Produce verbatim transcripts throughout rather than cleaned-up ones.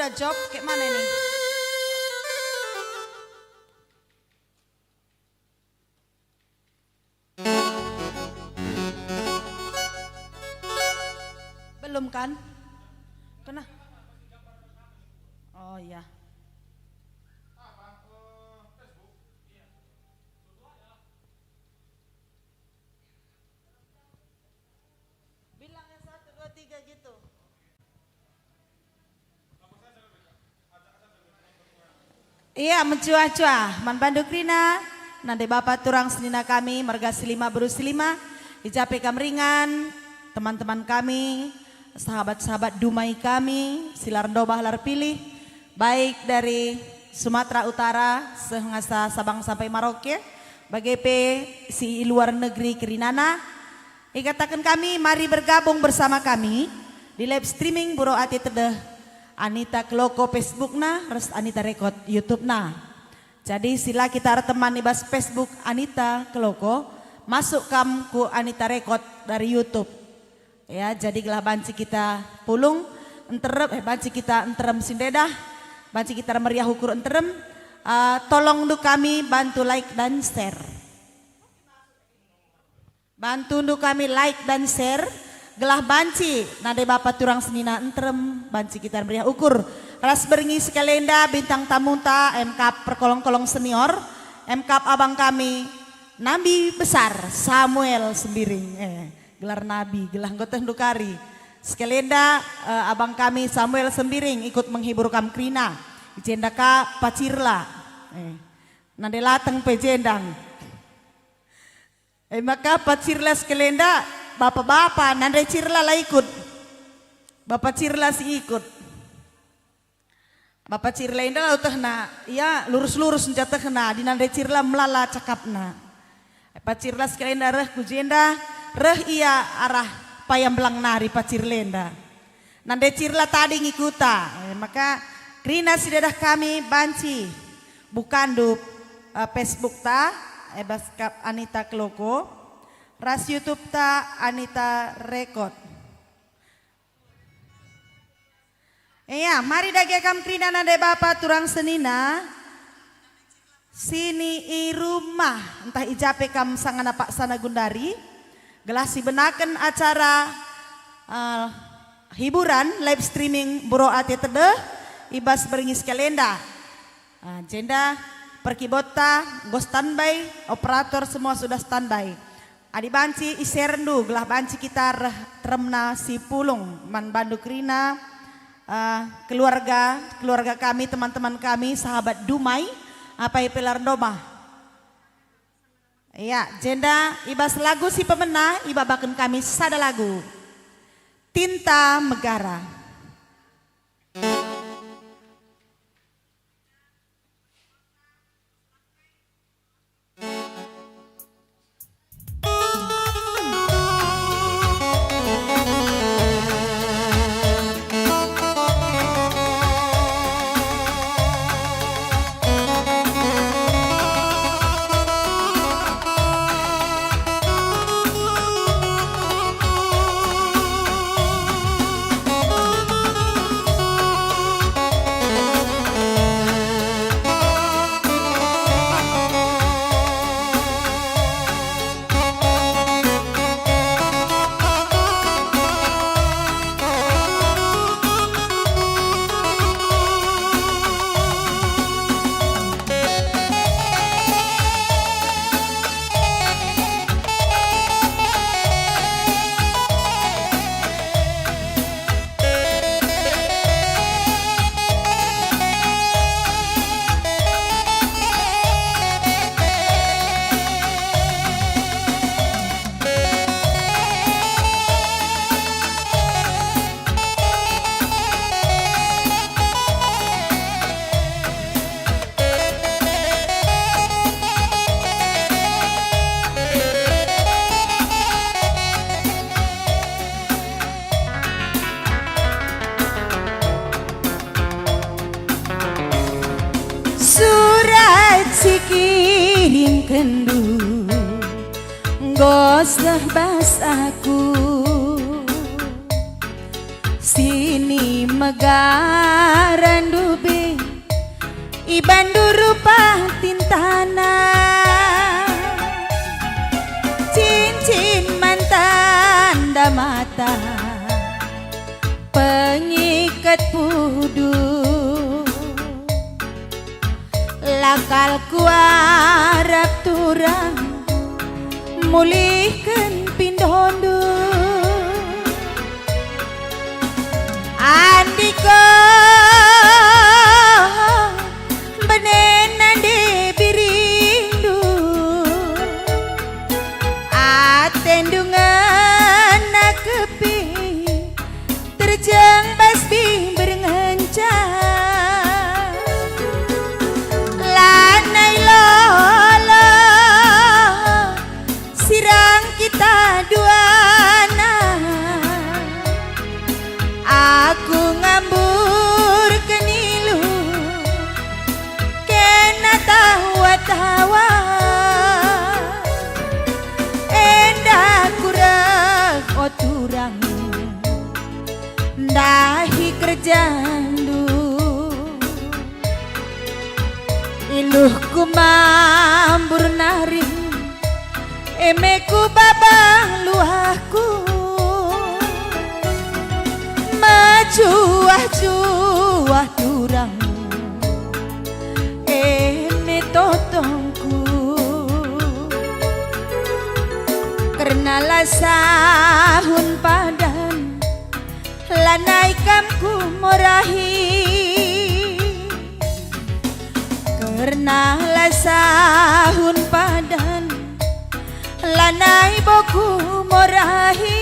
Udah job, kayak mana ini? Belum kan? Kena? Oh iya. Bilang yang satu, dua, tiga gitu. Ia, mecuah-cuah man bandu kerina, nande bapa turang senina kami, marga Silima beru Silima, i ja pe kam ringan, teman-teman kami, sahabat-sahabat Dumai kami, si la erndobah la erpilih, baik dari Sumatera Utara, seh ngasa Sabang sampai Merauke, bage pe si i luar negeri kerinana, Ikataken kami, mari bergabung bersama kami di live streaming Buro Ate Tedeh, Anita Keloko Facebookna, ras Anita Record YouTube-na. Jadi sila kita erteman i bas Facebook Anita Keloko, masuk kam ku Anita Record dari YouTube. Ya, jadi gelah banci kita pulung, nterem, eh, banci kita nterem si ndedah, banci kita meriah ukur nterem, eh, tolong ndu kami bantu like dan share. Bantundu kami like dan share, gelah banci nande bapa turang senina nterem, banci kita meriah ukur. Ras berngi sekalenda bintang tamunta, emkap perkolong-kolong senior, emkap abang kami, Nabi Besar Samuel Sembiring, eh, gelar Nabi, gelah enggo tehndu kari. Sekalenda, eh, abang kami Samuel Sembiring ikut menghibur kam kerina. I jenda ka Pacirla. Eh, nande lateng pe jendang. E maka Pacirla sekalenda, bapa-bapa, nande Cirla la ikut. Bapa Cirla si ikut. Bapa Cirla enda la utehna, ia lurus-lurus nja tehna, adi nande Cirla melala cakapna. E Pacirla sekalenda reh ku jenda, reh ia arah payam belang nari Pacirla enda. Nande Cirla tading i kuta, e, maka kerina si dadah kami banci bukandu, e, Facebook ta, e, bas kap Anita Keloko, ras YouTube ta Anita Record. Ea, mari dage kam kerina nande bapa turang senina. Sini i rumah, ntah i ja pe kam sangana paksana gundari, gelah sibenaken acara, eh, hiburan live streaming Buro Ate Tedeh i bas berngi sekalenda. Ah, jenda perkibotta enggo standby, operator semua sudah standby. Adi banci i-share-ndu gelah banci kita reh teremna si pulung man bandu kerina, eh, keluarga, keluarga kami, teman-teman kami, sahabat Dumai, apai pe la erndobah. Ya, jenda i bas lagu si pemena ibabaken kami sada lagu, Tinta Megara. Surat si kirimkenndu enggo seh bas aku. Si ni megarandu be, ibandu rupah tintana, cincin man tanda mata, pengiket pudu. La kal kuarap turang, mulihken pindondu. Andiko, bene nande birindu, atendu ngena kepi, terjeng bas bimber ngenca. Lanai lolo, sirang kita duana. Aku ngamburken iluh, kena tawa-tawa. Enda kureh, o turang, ndahi kerjandu. Iluhku mambur nari, e me kubabah luahku. Mejuah-juah turang, e me totongku. Kerna la sahun padan, lanai kam kumorahi. Kerna la sahun padan, lanai bo kumorahi.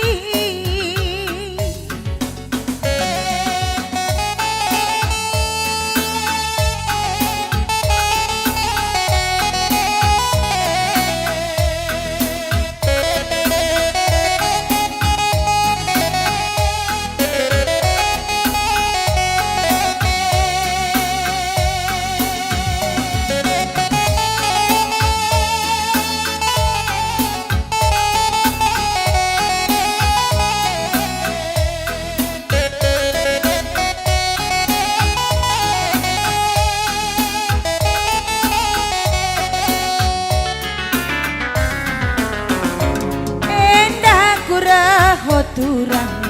Enda kureh, o turang,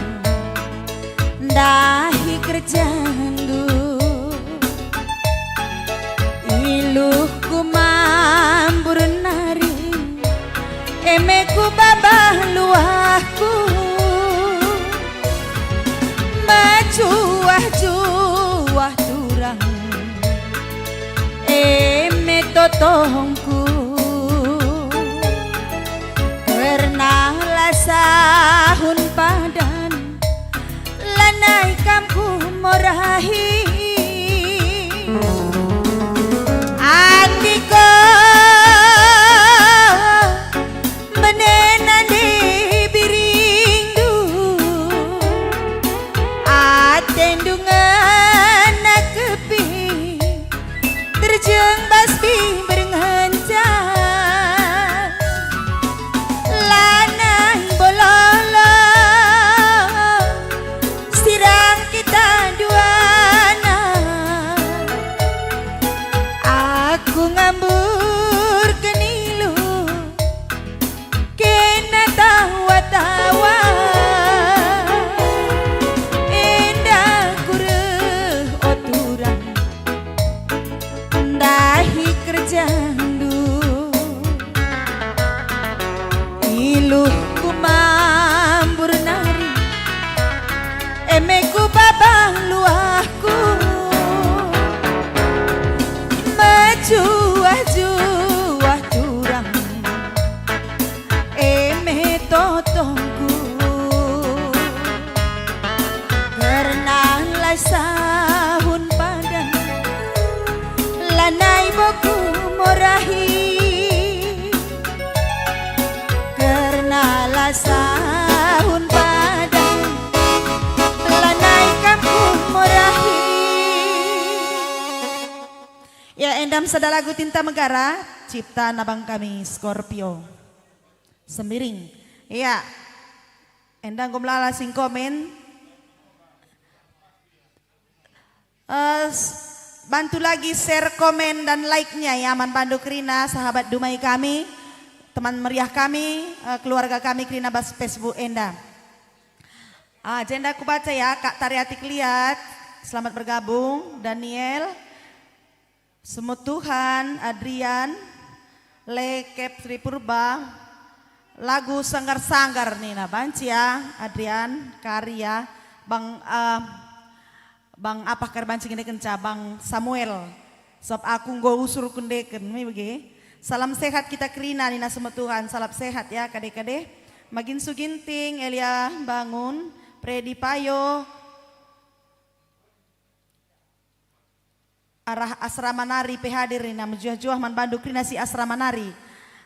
ndahi kerjandu. Iluhku mambur nari, e me kubabah luahku. Mejuah-juah turang, e me totongku. Kerna la sahun padan, lanai kam kumorahi. Andiko, bene nande birindu, atendu ngena kepi, terjeng bas bimber ngenca. Lanai bo lolo, sirang kita duana. Aku ngamburken iluh, kena tawa-tawa. Enda kureh, o turang, ndahi kerjandu. Iluhku mambur nari, e me kubabah luahku. Mejuah-juah turang, e me totongku. Kerna la sahun padan, lanai bo kumorahi. Kerna la sahun padan, lanai kam kumorahi. Ya, endam sada lagu Tinta Megara, ciptaan abang kami Scorpio Sembiring. Ya, enda enggo melala singkomen. Eh, s-, bantu lagi share, komen, dan like-nya ya, man bandu kerina sahabat Dumai kami, teman meriah kami, eh, keluarga kami kerina bas Facebook enda. Ah, jenda kubaca ya, Kak Tariati Keliat, selamat bergabung, Daniel, Semut Tuhan, Adrian, Lekep Sri Purba, lagu Sanggar-Sanggar nina banci ya, Adrian, Kari ya, Bang, eh, Bang Apah kari banci ngendekenca, Bang Samuel. Sebab aku enggo usur kundeken, me bage. Salam sehat kita kerina, nina Semut Tuhan. Salam sehat ya, kade-kade. Magin Suginting, Elia Bangun, Predi Payo, arah asrama nari pe hadir nina, mejuah-juah man bandu kerina si asrama nari.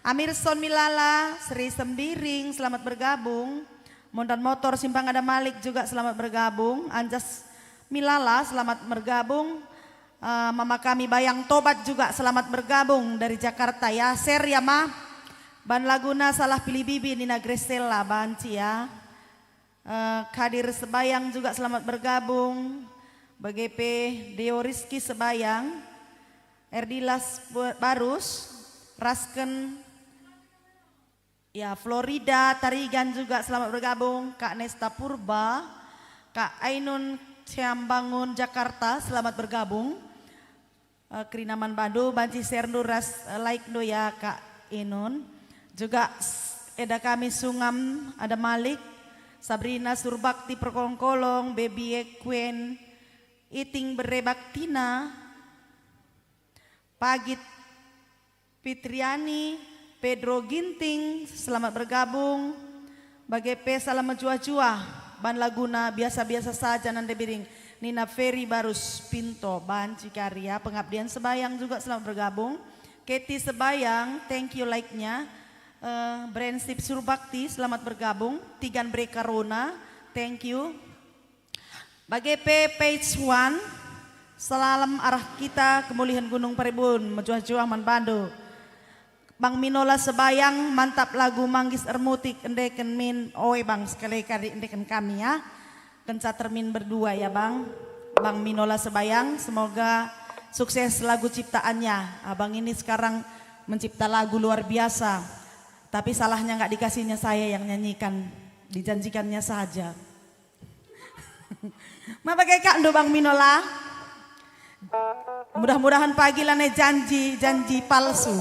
Amirson Milala, Sri Sembiring, selamat bergabung. Mondan Motor, Simpang Ada Malik juga selamat bergabung. Anjas Milala, selamat bergabung. Eh, mama kami Bayang Tobat juga selamat bergabung dari Jakarta ya. Share ya, Ma. Ban laguna Salah Pilih Bibi nina Gresela banci ya. Eh, Kadir Sebayang juga selamat bergabung. Bage pe Deo Rizky Sebayang, Erdilas Barus, Rasken, ya, Florida Tarigan juga selamat bergabung. Kak Nesta Purba, Kak Ainun Siambangun Jakarta, selamat bergabung. Eh, kerina man bandu, banci share-ndu ras, eh, like-ndu ya, Kak Inun. Juga s-, eda kami Sungam, Ada Malik, Sabrina Surbakti Perkolong-kolong, Baby Queen, Iting Bere Baktina, Pagit Fitriani, Pedro Ginting, selamat bergabung. Bage pe salam mejuah-juah, ban laguna biasa-biasa saja nande biring, nina Ferry Barus Pinto, banci kari ya. Pengabdian Sebayang juga selamat bergabung. Katie Sebayang, thank you like-nya. Eh, Brensip Surbakti, selamat bergabung. Tigan Bre Karuna, thank you. Bage pe page one, salam arah kita kemulihan Gunung Paribun, mejuah-juah man bandu. Bang Minola Sebayang, mantap lagu Manggis Ermutik, endeken min, oe Bang, sekali kali endeken kami ya. Kenca termin berdua ya Bang. Bang Minola Sebayang, semoga sukses lagu ciptaannya. Abang ini sekarang mencipta lagu luar biasa. Tapi salahnya nggak dikasihnya saya yang nyanyikan, dijanjikannya saja. Ma bage kak ndu Bang Minola? Mudah-mudahan pagi lanai janji, janji palsu.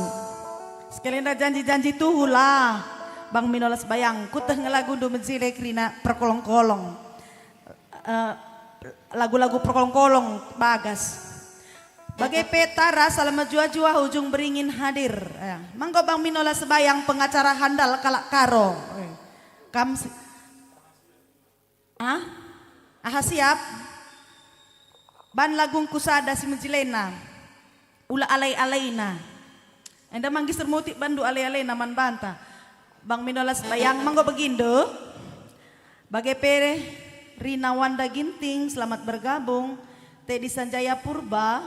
Sekali enda janji-janji tuhu lah. Bang Minola Sebayang, kuteh ngelagundu mejile kerina perkolong-kolong. Eh, lagu-lagu perkolong-kolong bagas. Bage pe Tara salam mejuah-juah ujung beringin hadir. Eh, manggo Bang Minola Sebayang pengacara handal kalak Karo. Eh, kam si-, Ah? Aha siap? Ban lagungku sada si mejilena. Ula alai-alaina. Enda manggis ermutik bandu alai-alaina man banta. Bang Minola Sebayang, manggo begindo. Bage pe Rina Wanda Ginting, selamat bergabung. Teddy Sanjaya Purba,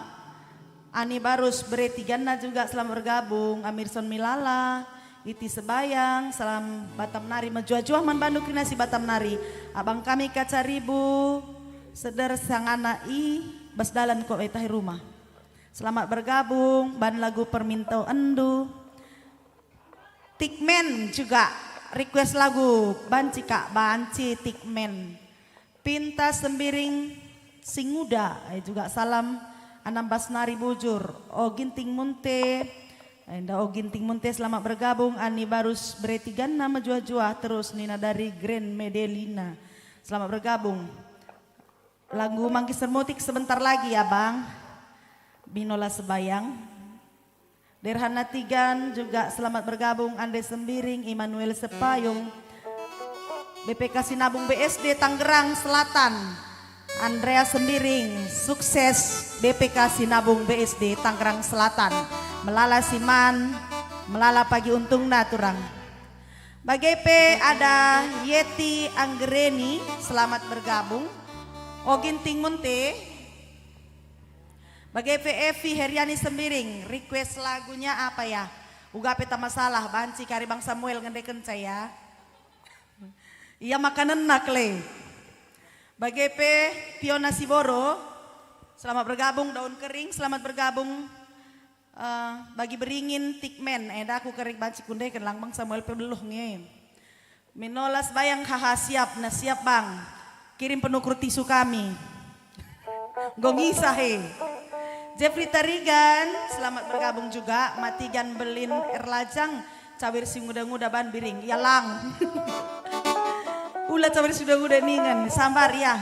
Ani Barus, Bere Tiganna juga selamat bergabung, Amirson Milala, Iti Sebayang, salam Batam nari, mejuah-juah man bandu kerina si Batam nari. Abang kami Kaca Ribu, Seder sangana i bas dalan ko e tahi rumah. Selamat bergabung, ban lagu permintaenndu. Tikmen juga request lagu, banci kak, banci Tikmen. Pinta Sembiring Singuda, eh, juga salam anam bas nari bujur. O Ginting Munte, eh, enda O Ginting Munte selamat bergabung, Ani Barus Bere Tiganna mejuah-juah terus nina dari Grand Medellina. Selamat bergabung. Lagu Manggis Ermutik sebentar lagi ya Bang. Minola Sebayang. Derhana Tigan juga selamat bergabung, Ande Sembiring, Immanuel Sepayung, B P K Sinabung B S D Tangerang Selatan, Andrea Sembiring, sukses B P K Sinabung B S D Tangerang Selatan, melala siman, melala pagi untungna turang. Bage pe ada Yeti Anggereni, selamat bergabung. O Ginting Munte, Bage pe Evi Heriani Sembiring, request lagunya apa ya? Uga pe tak masalah, banci kari Bang Samuel ngendekenca ya. Ia makanenna kle. Bage pe Piona Siboro, Selamat bergabung Daun Kering, selamat bergabung, eh, bagi beringin Tikmen. Enda aku kering banci kundeken lang bang Samuel pe beluh nge. Minola Sebayang, haha, siap, nah siap bang. Kirim penukur tisu kami. Enggo ngisah he. Jeffrey Tarigan, selamat bergabung juga. Matigan Belin Erlajang, cawir si nguda-nguda ban biring. Ya lang. Ula cawir si nguda-nguda ningen, sambar ya.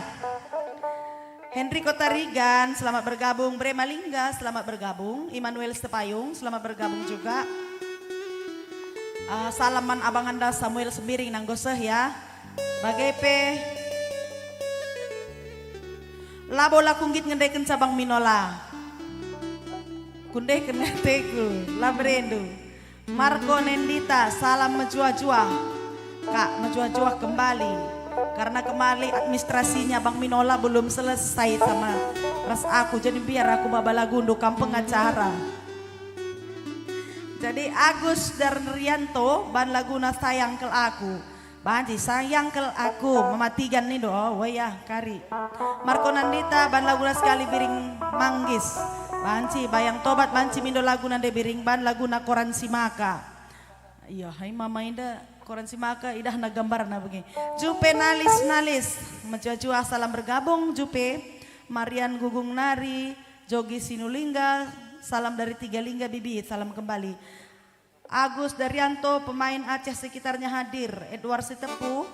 Henry Kotarigan, selamat bergabung. Bre Malingga, selamat bergabung. Immanuel Setepayung, selamat bergabung juga. Ah, salam man abanganda Samuel Sembiring nang goseh ya. Bage pe labo la kunggit ngendeken cabang Minola. Kundeken ateku, la berendu. Marco Nendita, salam mejuah-juah. Kak, mejuah-juah kembali. Karena kembali administrasinya Bang Minola belum selesai sama ras aku, jadi biar aku baba lagundu kam pengacara. Jadi Agus Darnrianto, ban laguna Sayang Kel Aku. Banci Sayang Kel Aku, mematikan nindo, oh, wayah kari. Marco Nandita, ban laguna Sekali Biring Manggis. Banci Bayang Tobat, banci mindo lagu nande biring, ban laguna Koran Simaka. Iya, hai mama inda Koran Simaka, idahna gambarna bage. Jupe Nalis, Nalis, mejuah-juah salam bergabung, Jupe. Marian Gugung Nari, Jogi Sinulingga, salam dari Tiga Lingga Bibit, salam kembali. Agus Daryanto, pemain Aceh sekitarnya hadir. Edward Sitepu,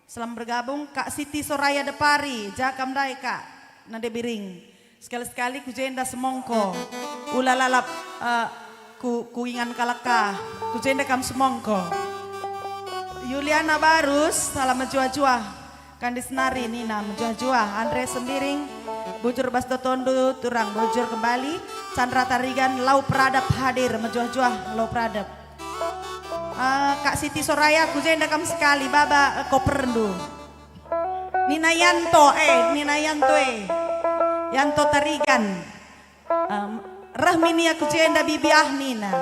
selamat bergabung. Kak Siti Soraya Depari, ja kam ndai, Kak, nande biring. Sekali-sekali ku jenda semongko. Ula lalap, eh, ku, ku ingan kalak ka. Ku jenda kam semongko. Yuliana Barus, salam mejuah-juah. Kandis nari nina, mejuah-juah. Andre Sembiring, bujur bas dotondu, turang bujur kembali. Chandra Tarigan, Lau Peradap hadir, mejuah-juah, Lau Peradap. Ah, Kak Siti Soraya, ku jenda kam sekali, baba, eh, koperndu. Nina Yanto, eh, nina Yanto, eh. Yanto Tarigan. Em, reh min ia ku jenda bibi ah nina.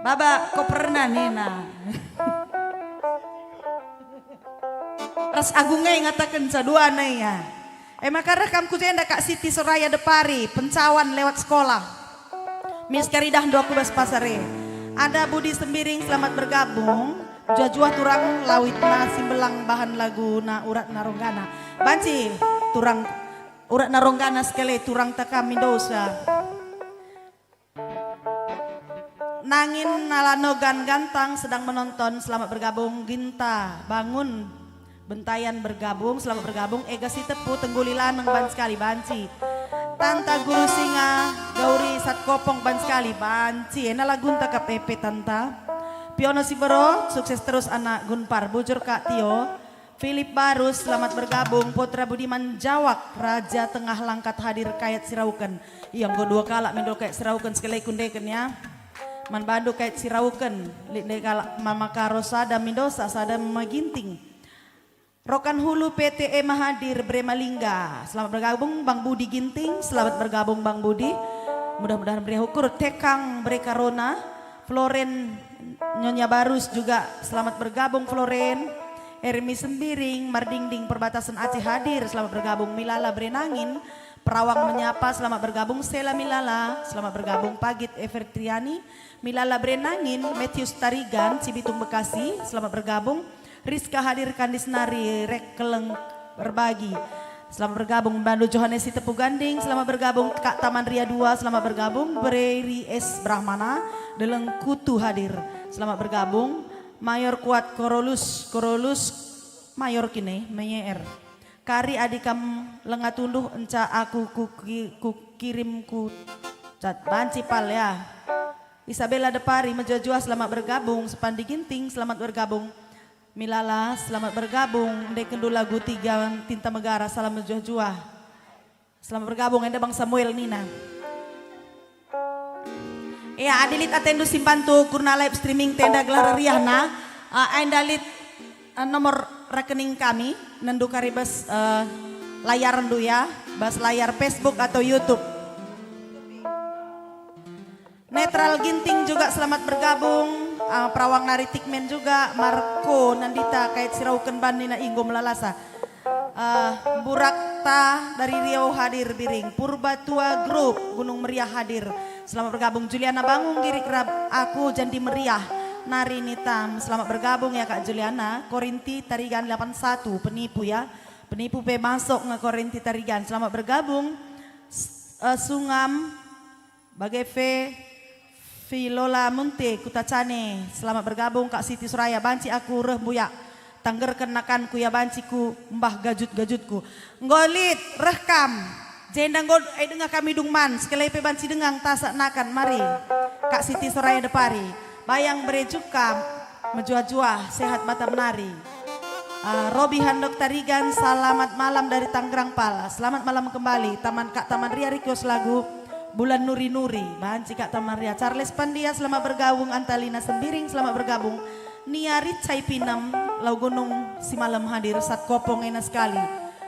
Baba, koperna nina. Ras Agung e ngatakenca duana ia. E maka reh kam ku jenda, Kak Siti Soraya Depari, pencawan lewat sekolah. Mis karidahndu aku bas pasar e. Ada Budi Sembiring, selamat bergabung. Juah-juah turang lawitna Simbelang bahan laguna uratna ronggana. Banci turang uratna ronggana sekali turang takami dosa. Nangin Nalanogan Gantang sedang menonton, selamat bergabung. Ginta Bangun Bentayan bergabung, selamat bergabung. Ega Sitepu, Tengguli Laneng, ban sekali banci. Tanta Guru Singa, Gauri Satkopong, ban sekali banci. Ena lagunta kap epe Tanta. Piono Sibero, sukses terus anak Gunpar. Bujur Kak Tio. Philip Barus, selamat bergabung. Potra Budiman Jawak, Raja Tengah Langkat hadir, Kayat Sirauken. Ia enggo dua kalak mindo Kayat Sirauken, sekali kundeken ya. Man bandu Kayat Sirauken, lit ndai kalak Mama Karo sada mindo, sa sada Mama Ginting. Rokan Hulu P T Ema hadir, Bre Malingga. Selamat bergabung, Bang Budi Ginting. Selamat bergabung, Bang Budi. Mudah-mudahan meriah ukur. Tekang Bre Karona. Floren Nyonya Barus juga selamat bergabung, Floren. Ermi Sembiring, Mardingding, perbatasan Aceh hadir, selamat bergabung. Milala Brenangin, Perawang menyapa, selamat bergabung. Sela Milala, selamat bergabung. Pagit Evertriani, Milala Brenangin, Matius Tarigan, Cibitung, Bekasi, selamat bergabung. Rizka hadir, Kandis nari, Rek Keleng berbagi. Selamat bergabung, Bandu Johannes Sitepu Ganding, selamat bergabung. Kak Taman Ria dua, selamat bergabung. Breri S Brahmana, Deleng Kutu hadir, selamat bergabung. Mayor Kuat Korolus, Korolus, Mayor kine, Meyer. Kari adi kam lenga tunduh, enca aku kuki-, kukirim ku cat banci pal ya. Isabella Depari, mejuah-juah, selamat bergabung. Sepandi Ginting, selamat bergabung. Milala, selamat bergabung. Ndekenndu lagu Tiga Tinta Megara, salam mejuah-juah. Selamat bergabung, enda Bang Samuel nina. Ya, adi lit atendu si mbantu guna live streaming tenda gelar riahna, eh, enda lit, eh, nomor rekening kami, nendu kari bas, eh, layarndu ya, bas layar Facebook atau YouTube. Netral Ginting juga selamat bergabung. Ah, Perawang nari Tikmen juga, Marco Nandita Kait Sirauken ban nina Inggo Melalasa. Ah, Burak Ta dari Riau hadir Biring, Purba Tua Group, Gunung Meriah hadir. Selamat bergabung Juliana Bangung, Girik Rab, aku Jandi Meriah, nari Nitam. Selamat bergabung ya Kak Juliana, Korinti Tarigan delapan satu, penipu ya. Penipu pe masuk nge Korinti Tarigan. Selamat bergabung. S-, eh, Sungam, Bage Fe, Filola Munte, Kuta Cane, selamat bergabung, Kak Siti Soraya, banci aku reh mbuyak, tanggerken nakanku ya, banci ku mbah gajut-gajutku. Enggo lit, reh kam. Jenda enggo, eh, denga kami dung man, sekali pe banci denga ngtasak nakan, mari. Kak Siti Soraya Depari, Bayang Bere Juka, mejuah-juah, sehat Batam nari. Ah, Robi Handok Tarigan, selamat malam dari Tangerang Pal. Selamat malam kembali. Taman Kak Taman Ria request lagu Bulan Nuri-Nuri. Banci Kak Taman Ria. Charles Pandia, selamat bergabung. Antalina Sembiring, selamat bergabung. Nia Ricai Pinem, Lau Gunung, si malem hadir. Sat Kopong ena sekali.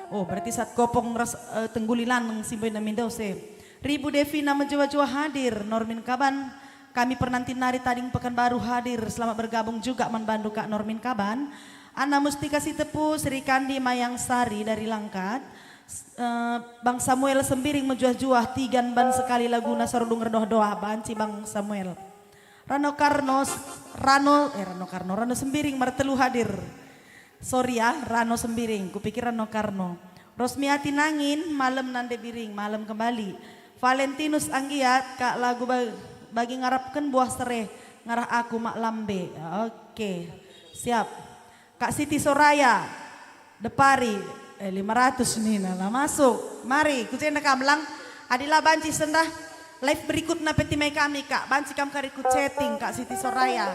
Oh, berarti Sat Kopong ras, eh, Tengguli Laneng si mbena mindo se. Ribu Devina mejuah-juah hadir. Normin Kaban, kami pernanti nari tading Pekanbaru hadir, selamat bergabung juga man bandu Kak Normin Kaban. Anna Mustika Sitepu, Sri Kandi Mayang Sari dari Langkat, s-, eh, Bang Samuel Sembiring mejuah-juah, Tigan ban sekali laguna Sordung erdoh-doh, banci Bang Samuel. Rano Karno, s-, Rano, eh, Rano Karno, Rano Sembiring martelu hadir. Sorry ya, Rano Sembiring, kupikir Rano Karno. Rosmiati Nangin, malem nande Biring, malem kembali. Valentinus Anggiat, Kak, lagu ba-, bagi ngarapken buah sereh, ngarah aku mak lambe. Oke, siap. Kak Siti Soraya, Depari, eh, lima ratus nina la masuk. Mari, ku jenda kam lang. Adi la banci sendah, live berikutna pe timai kami, Kak. Banci kam kari ku chatting, Kak Siti Soraya.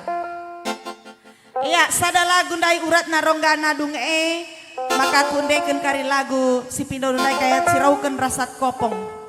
Ia, sada lagu ndai uratna ronggana dung e, maka kuendeken kari lagu si pindo ndai kayat si rauken ras Sat Kopong.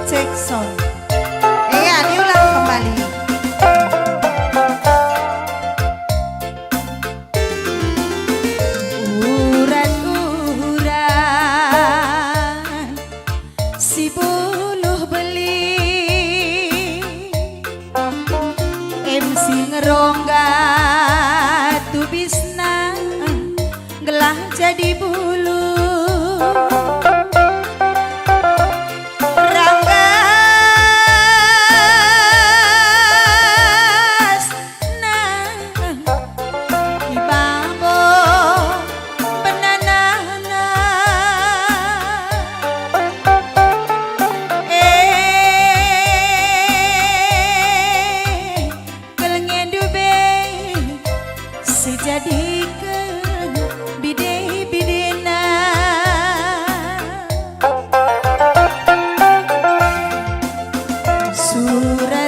Cek sound. Iya, diulang kembali. Urat-urat si buluh beli, em si ngerongga tubisna gelah jadi bulu. Ranggasna i babo Iken bide-bidena.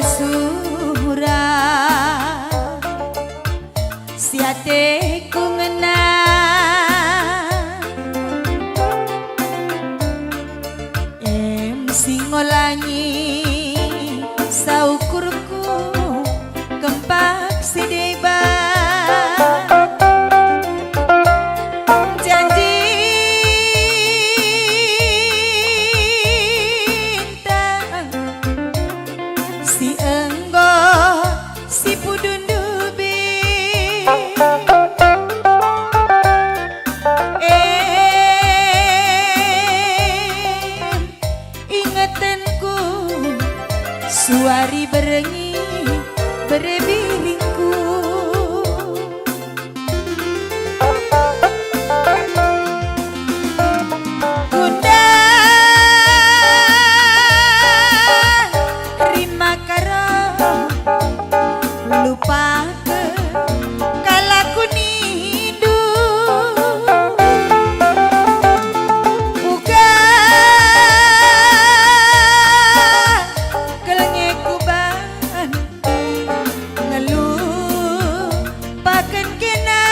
Sura-sura si ateku ngena. Em si ngolangi saukurku, kempak si deba. Janjinta si enggo si pudundu be. Em, ingetenku, suari berengi, bere biringku. Gundang rima karo lupaken kalak ku nindu. Uga kal nge kuban ngelupaken kena.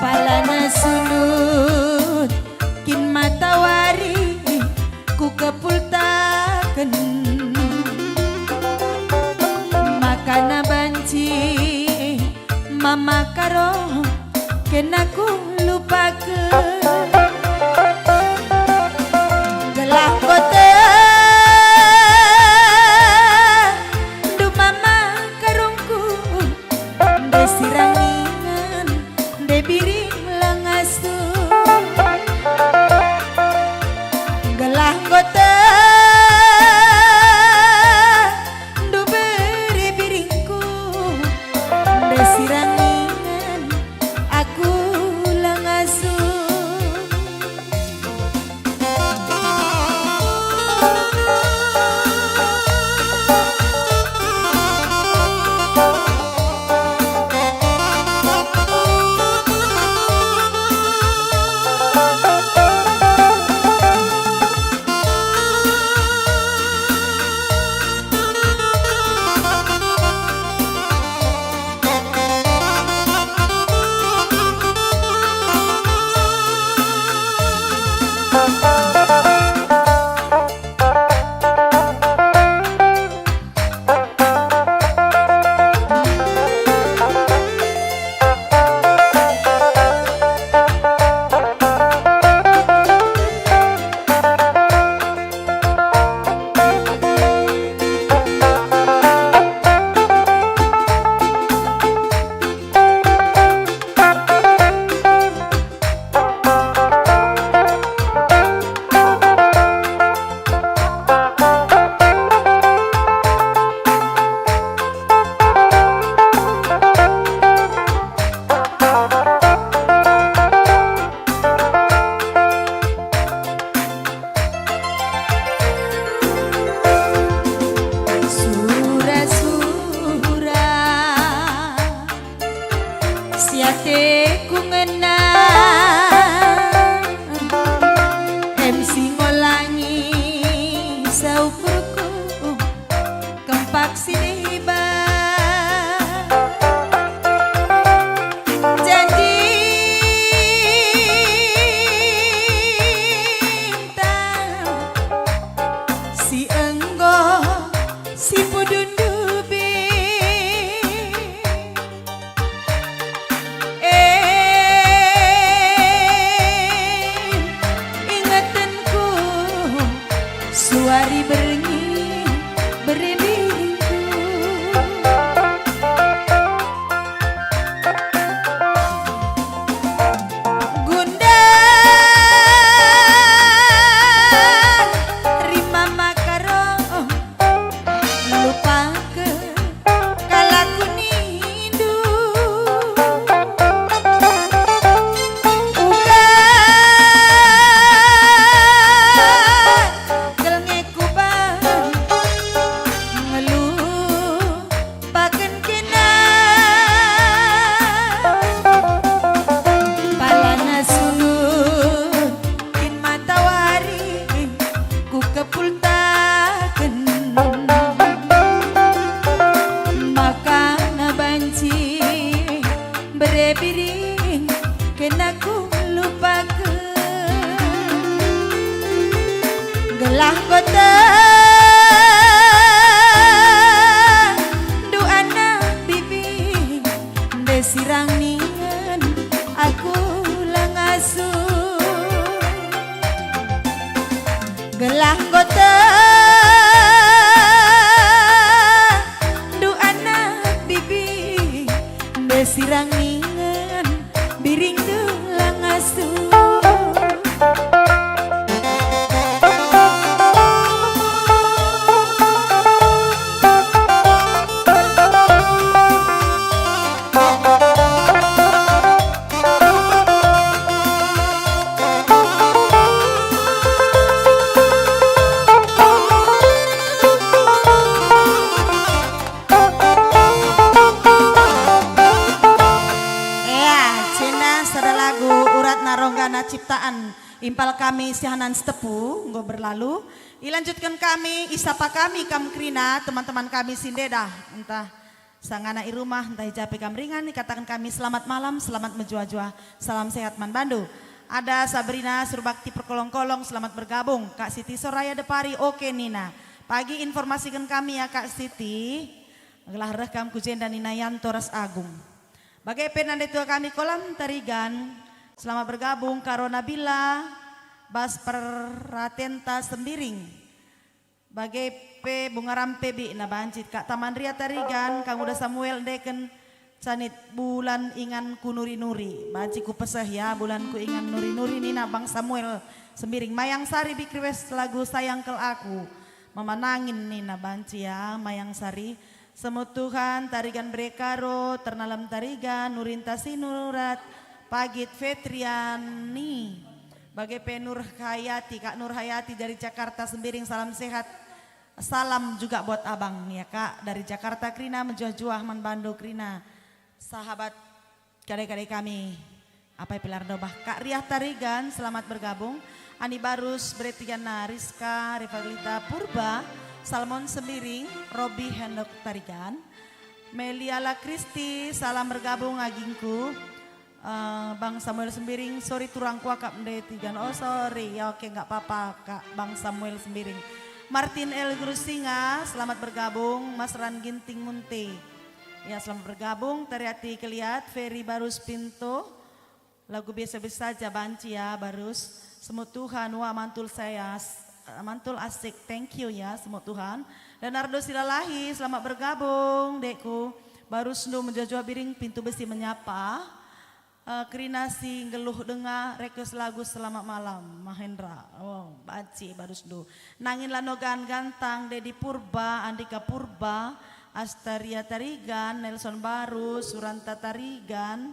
Palana sundut kin matawari kukepultaken. Makana banci mama karo kena kulupaken. Gelah enggo tendu mama karungku, ndai sirangingan, ndai biring la ngasup. Gelah enggo tendu bere biringku, ndai sirangingan, aku la ngasup. Sura-sura si ateku ngena, em si ngolangi saukurku, kempak si deba. Janjinta si enggo si pudundu be. Sirang ningen aku la ngasup, gelah enggo tendu anak bibi, nde sirang ningen biringndu la ngasup. Ea, cina sada lagu uratna ronggana ciptaan impal kami siahanan Sitepu enggo berlalu. Ilanjutken kami, isapa kami kam kerina teman-teman kami si ndeda, ntah sangana i rumah, ntah i ja pe kam ringan, ikataken kami, "Selamat malam, selamat mejuah-juah, salam sehat man bandu." Ada Sabrina Surbakti Perkolong-kolong, selamat bergabung. Kak Siti Soraya Depari, oke nina. Pagi informasiken kami ya, Kak Siti. Gelah reh kam ku jenda nina Yanto ras Agung. Bage pe nande tua kami Kolam Tarigan, selamat bergabung, Karo Nabila, bas peratenta Sembiring. Bage pe Bunga Rampe bikna banci, Kak Taman Ria Tarigan, Kang Uda Samuel ndeken canit bulan ingan ku nuri-nuri. Banci ku peseh ya, bulan ku ingan nuri-nuri nina Bang Samuel Sembiring. Mayang Sari bik request lagu Sayang Kel Aku. Mama Nangin nina banci ya, Mayang Sari. Semut Tuhan, Tarigan Bere Karo, Ternalem Tarigan, Nurinta Sinurat, Pagit Fetriani. Bage pe Nur Hayati, Kak Nur Hayati dari Jakarta Sembiring, salam sehat. Salam juga buat Abang, ya, Kak, dari Jakarta kerina, mejuah-juah man bandu kerina. Sahabat kade-kade kami, apai pe la erdobah. Kak Riah Tarigan, selamat bergabung. Ani Barus, Bere Tiga Nariska, Revalita Purba, Salmon Sembiring, Robi Hendok Tarigan. Meliala Kristi, salam bergabung agingku. Eh, Bang Samuel Sembiring, sorry turang kuakap nde Tigan. Oh, sorry. Ya, oke, nggak apa-apa, Kak, Bang Samuel Sembiring. Martin L Grusinga, selamat bergabung. Mas Ran Ginting Munte. Ya, selamat bergabung. Tariati Keliat, Ferry Barus Pinto. Lagu biasa-biasa saja banci ya, Barus. Semut Tuhan, wah, mantul saya, s-, mantul asik. Thank you ya, Semut Tuhan. Leonardo Silalahi, selamat bergabung, dekku. Barus ndu mejuah-juah biring pintu besi menyapa. Eh, kerina si nggeluh denga, request lagu Selamat Malam, Mahendra. Oh, banci, Barus ndu. Nangin Lanogan Gantang, Dedi Purba, Andika Purba, Astaria Tarigan, Nelson Barus, Suranta Tarigan.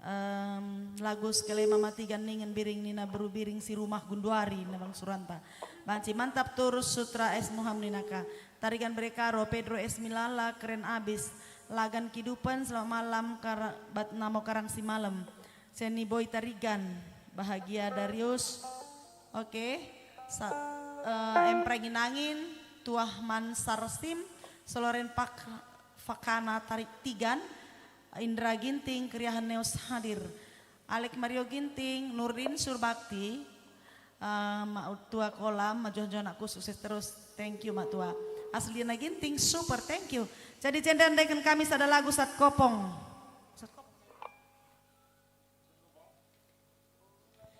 Em, lagu sekele Mama Tigan ningen biring nina beru biring si rumah gunduari nina Bang Suranta. Banci mantap terus Sutra S Muham nina ka. Tarigan Bere Karo, Pedro S Milala, keren abis. Lagan Kidupen, selamat malam, kar-, bat Namo Karang Simalem. Seni Boy Tarigan, Bahagia Darius. Oke. Sa-, eh, Emprangi Nangin, Tuah Man Sarsim, Soloren Pak Fakana Tarik Tigan, Indra Ginting, Keriahen Neos hadir. Alek Mario Ginting, Nurdin Surbakti, eh, Mak Tua Kolam, majuah-juah anakku, sukses terus. Thank you, Mak Tua. Aslina Ginting, super, thank you. Jadi, jenda ndeken kami sada lagu Sat Kopong.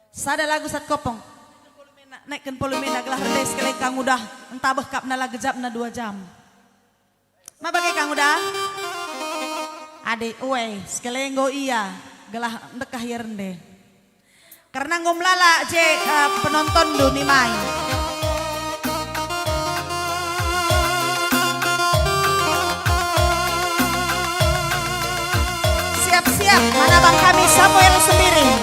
Sada lagu Sat Kopong. Naiken volumena, naiken volumena, gelah rende sekali kang udah, ntabeh kapna la gejapna dua jam. Ma bage kang udah? Adi, uwe, sekali enggo ia, gelah ndekah ia rende. Karena enggo melala je, eh, penonton do nimai. Siap-siap, mana bang kami Samuel Sembiring.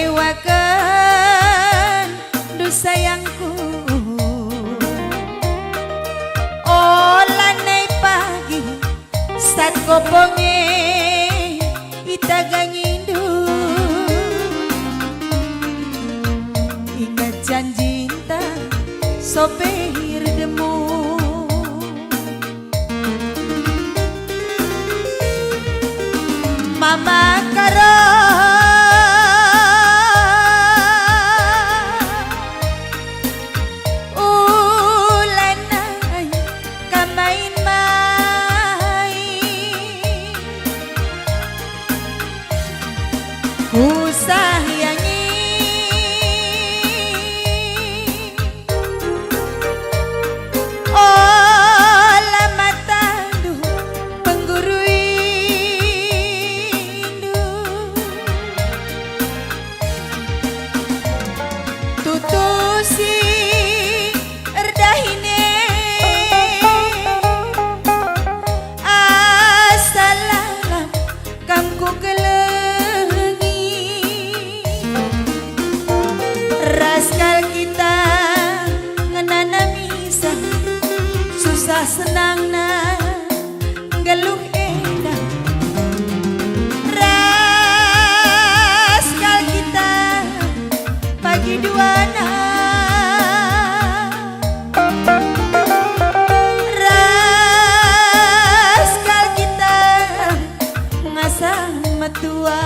Waken du sayangku, ola nai pagi sat koponge itagangindu. Inget janjinta sopir demu. Mama Karo, ulanai kamain-main. Kusayangi. Ola matandu pengguruindu. Tutu si erdahine asa lalap kam kukelengi. Ras kal kita ngenanami sa susah senangna nggeluh enda. Ras kal kita pagi duana. Ras kal kita ngasa metua.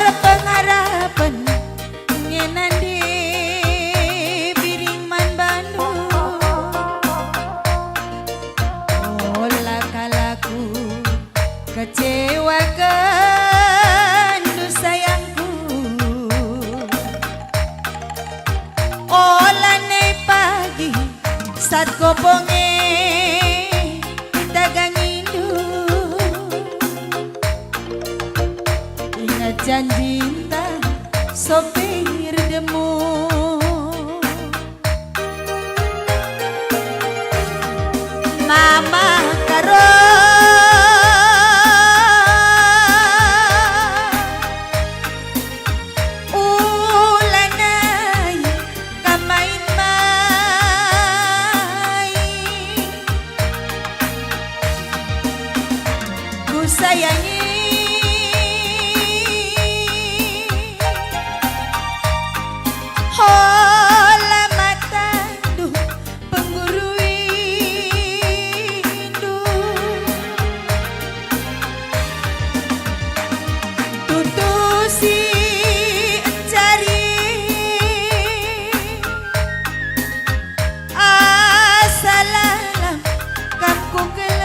Erpengharapen ngena nde biring man bandu. Ola kal aku kecewaken du sayangku. Ola nai pagi sat koponge itagangindu. Inget janjinta sopir demu. Mama Karo, ulanai kamain-main. Kusayangi. Ola matandu pengguruindu. Tutu si encari asa lalap kam kukelengi.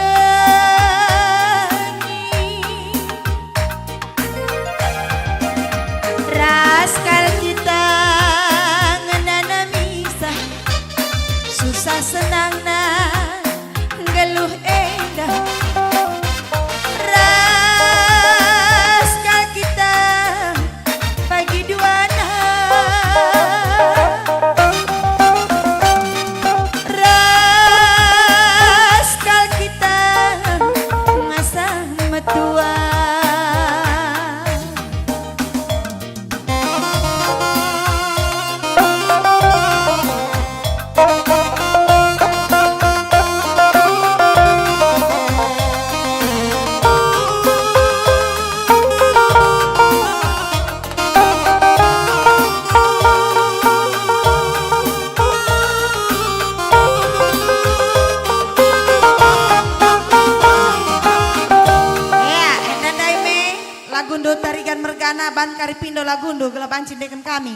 Ana ban kari pindo lagundu gelah banci ndeken kami.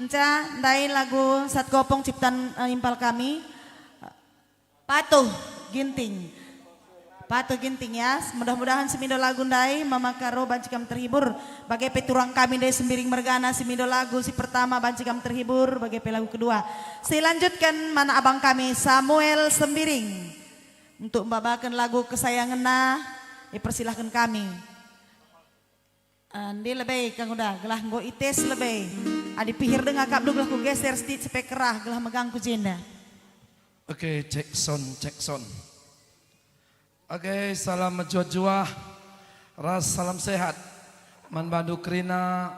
Enca ndai lagu Sat Gopong ciptan, eh, impal kami. Patuh Ginting. Patuh Ginting ya. Mudah-mudahan semindo lagu ndai Mama Karo banci kam terhibur. Bage pe turang kami ndai Sembiring mergana semindo lagu si pertama banci kam terhibur. Bage pe lagu kedua. Silanjutken mana abang kami Samuel Sembiring. Untuk mbabaken lagu kesayangenna, ipersilahken kami. Eh, ndi lebe kang uda, gelah enggo ites lebe. Adi pihir denga kap du gelah kugeser sitik cepe kerah gelah megang ku jenda. Oke, cek sound, cek sound. Oke, salam mejuah-juah ras salam sehat man bandu kerina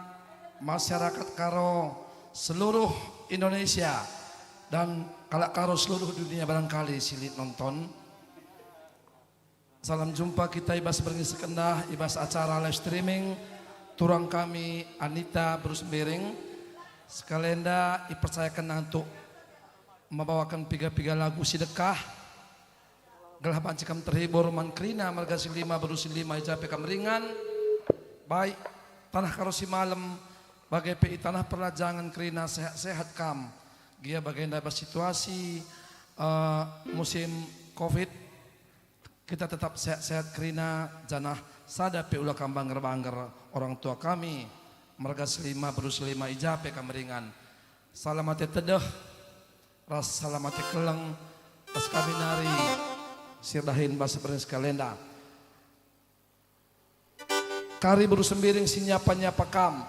masyarakat Karo seluruh Indonesia dan kalak Karo seluruh dunia barangkali si lit nonton. Salam jumpa kita i bas berngi si kendah, i bas acara live streaming, turang kami Anita Bruce Biring. Sekalenda ipercayaken untuk membawaken piga-piga lagu si dekah, gelah banci kam terhibur man kerina marga si lima, beru si lima, i ja pe kam ringan, baik taneh Karo si malem, bage pe i taneh perlajangen kerina sehat-sehat kam, gia bagenda bas situasi, eh, musim covid. Kita tetap sehat-sehat kerina, janah sada pe ula kam bangger-bangger orang tua kami, marga si lima, beru si lima, i ja pe kam ringan. Salam ate tedeh ras salam ate keleng ras kami nari si erdahin bas berngi sekalenda. Kari beru Sembiring si nyapa-nyapa kam,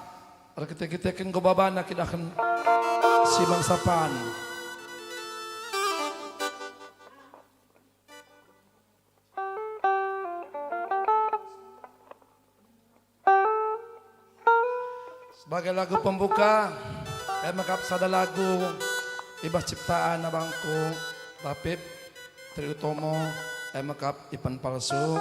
erkite-kiteken enggo babana kidahen si bangsa pan. Sebagai lagu pembuka, e me kap sada lagu i bas ciptaan abangku Rapip Tri Utomo, e me kap Ipan Palsu.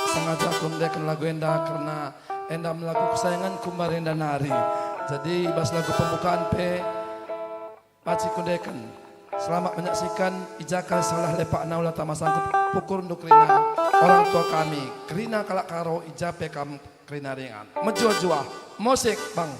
Sengaja aku ndeken lagu enda kerna enda me lagu kesayanganku mari enda nari. Jadi i bas lagu pembukaan pe, Paci kundeken. Selamat menyaksikan, i ja ka salah lepakna ula tama sangkut pukurndu kerina orang tua kami, kerina kalak Karo i ja pe kam kerina ringan. Mejuah-juah. Musik, Bang.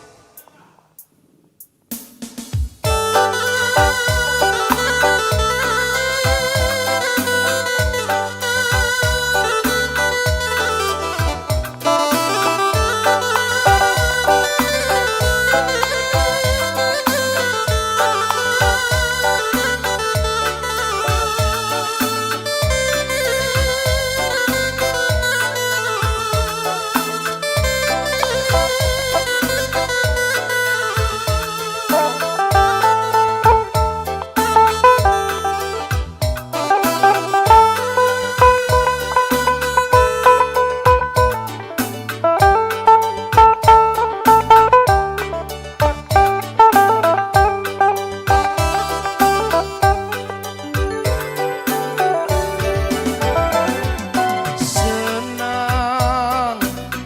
Senang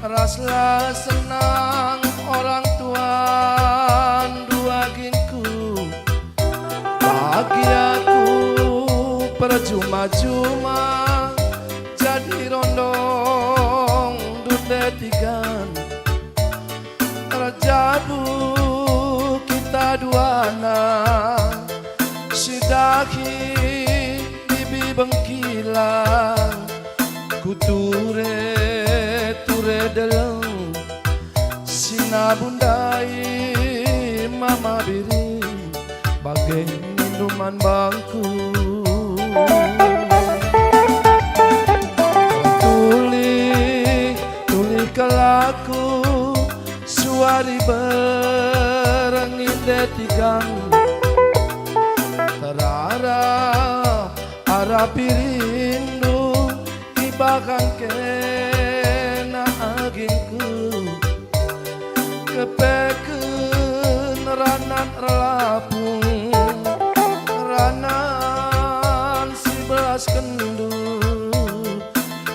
ras la senang orang tuandu agingku. Bagi aku perjuma-juma jadi rondong dunde tigan. Erjabu kita duana, si dahi bibi bengkila, ku ture-ture deleng, si nabun ndai mama biring, bage nindu man bangku. Tulih, tulih kal aku, suari berngi nde tigang. Terarah arah pirindu, ibahan kena agingku. Kepeken ranan erlapung, ranan si belaskenndu,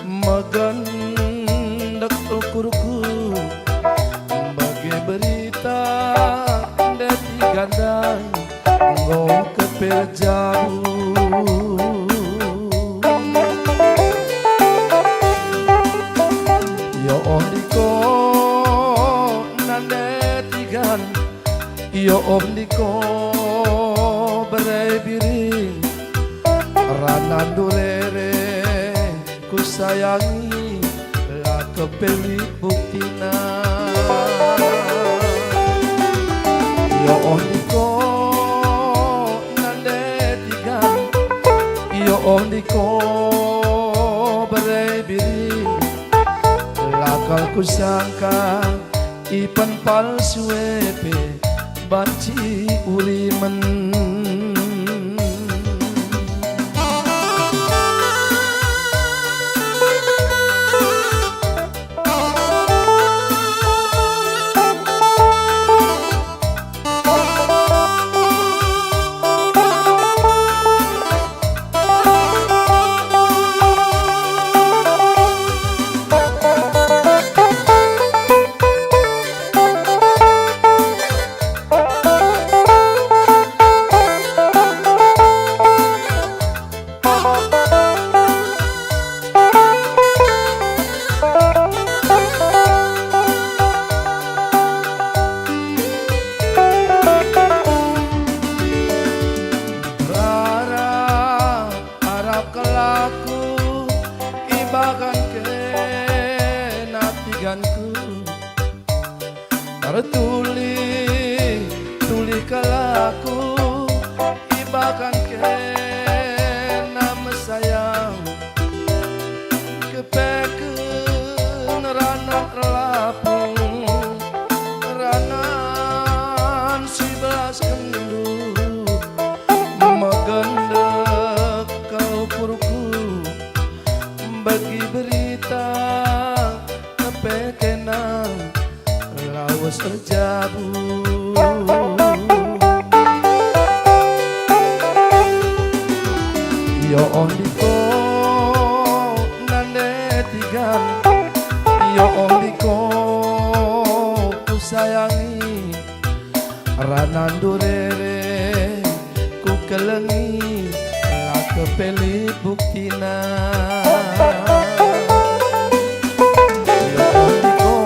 megendek ukurku, bage berita ndai gandang enggo kepe jabu. Yo, oh, ndiko bere biring, ranandu rere kusayangi, la kepelit buktina. Yo, oh, ndiko nande tigan, yo, oh, ndiko bere biring, la kal kusangka ipen palsu e pe banci urimen. Arap-arap kal aku ibakan kena tiganku. Ertuli-tuli kal aku ibakan kena mesayang. Kepeken ranan erlapung, ranan si belaskenndu, megendek kal ukurku, bagi berita kepekena lawes erjabu. Yo, oh, ndiko nande tigan, yo, oh, ndiko kusayangi, ranandu rere kukelengi, la kepelit buktina. Yo, oh, ndiko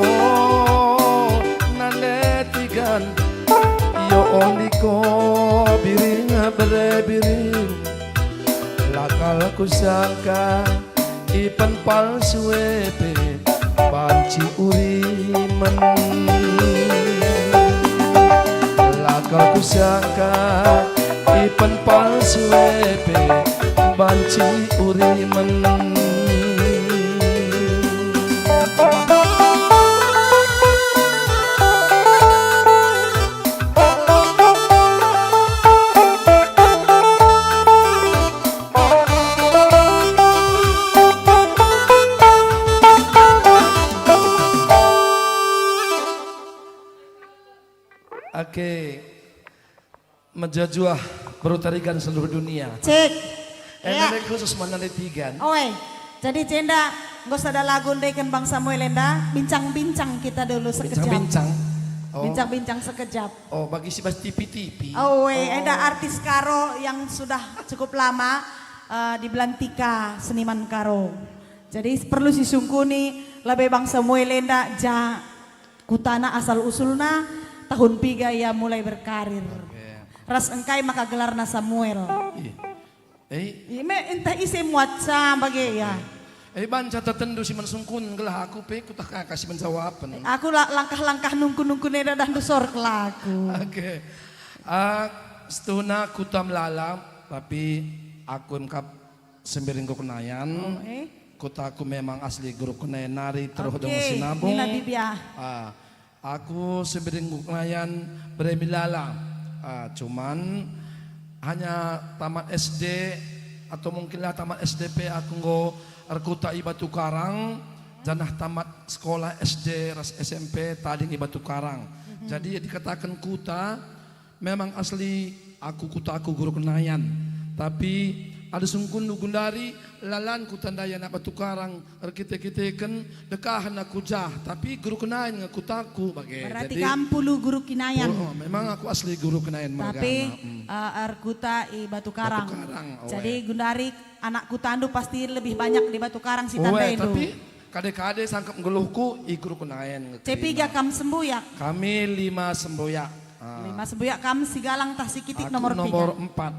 nande tigan, yo, oh, ndiko biring, bere biring, la kal kusangka ipen palsu e pe banci urimen. La kal kusangka ipen palsu e pe banci urimen. Oke. Mejuah-juah beru Tarigan seluruh dunia. Cek. Eh, ya. Nande khusus mana nande tigan. Oe. Jadi jenda enggo sada lagu ndeken Bang Samuel enda, bincang-bincang kita dulu sekejap. Bincang-bincang. Oh. Bincang-bincang sekejap. Oh, bagi si bas tipi-tipi. Oh, we, oh. Enda artis Karo yang sudah cukup lama, eh, di belantika seniman Karo. Jadi perlu sisungkuni, lebe Bang Samuel enda ja kutana asal usulna, tahun piga ia mulai berkarir. Oke. Ras engkai maka gelarna Samuel. Ih. Eh? Ime entah ise muat sa bage ya. Eh, banca tetendu si mensungkun gelah aku pe kutah kaka si menjawapen. Aku la-, langkah-langkah nungkun-nungkun eda dah ndusor kelaku. Oke. Ah, setuna kuta Melala, tapi aku emkap Sembiring Guru Kenayan. Oh, eh. Kutaku memang asli Guru Kenayan nari terus. Oke, dong Sinabung. Nina Bibi, ah. Ah, aku Sembiring Guru Kenayan bere Melala. Ah, cuman hanya tamat S D atau mungkinlah tamat S D pe aku enggo erkuta i Batu Karang, janah tamat sekolah S D ras S M P tading i Batu Karang. Mhm. Jadi dikataken kuta, memang asli aku kutaku Guru Kenayan, tapi ada sungkundu gundari lalan kutandai anak Batu Karang erkite-kiteken dekahen aku jah, tapi Guru Kenayan nge kutaku bage. Berarti jadi, kam pulu Guru Kenayan. Oh, memang aku asli Guru Kenayan. Tapi, mergana, hmm. Eh, erkuta i Batu Karang. Batu Karang, oe. Jadi gundari anak kutandu pasti lebih banyak di Batu Karang si tandaindu. Oe, tapi kade-kade sangkep nggeluhku i Guru Kenayan nge. Cepiga kam sembuyak? Kami lima sembuyak. Ah. Lima Pas mbuyak kam si galang tah si kitik? Aku nomor tiga. Nomor empat.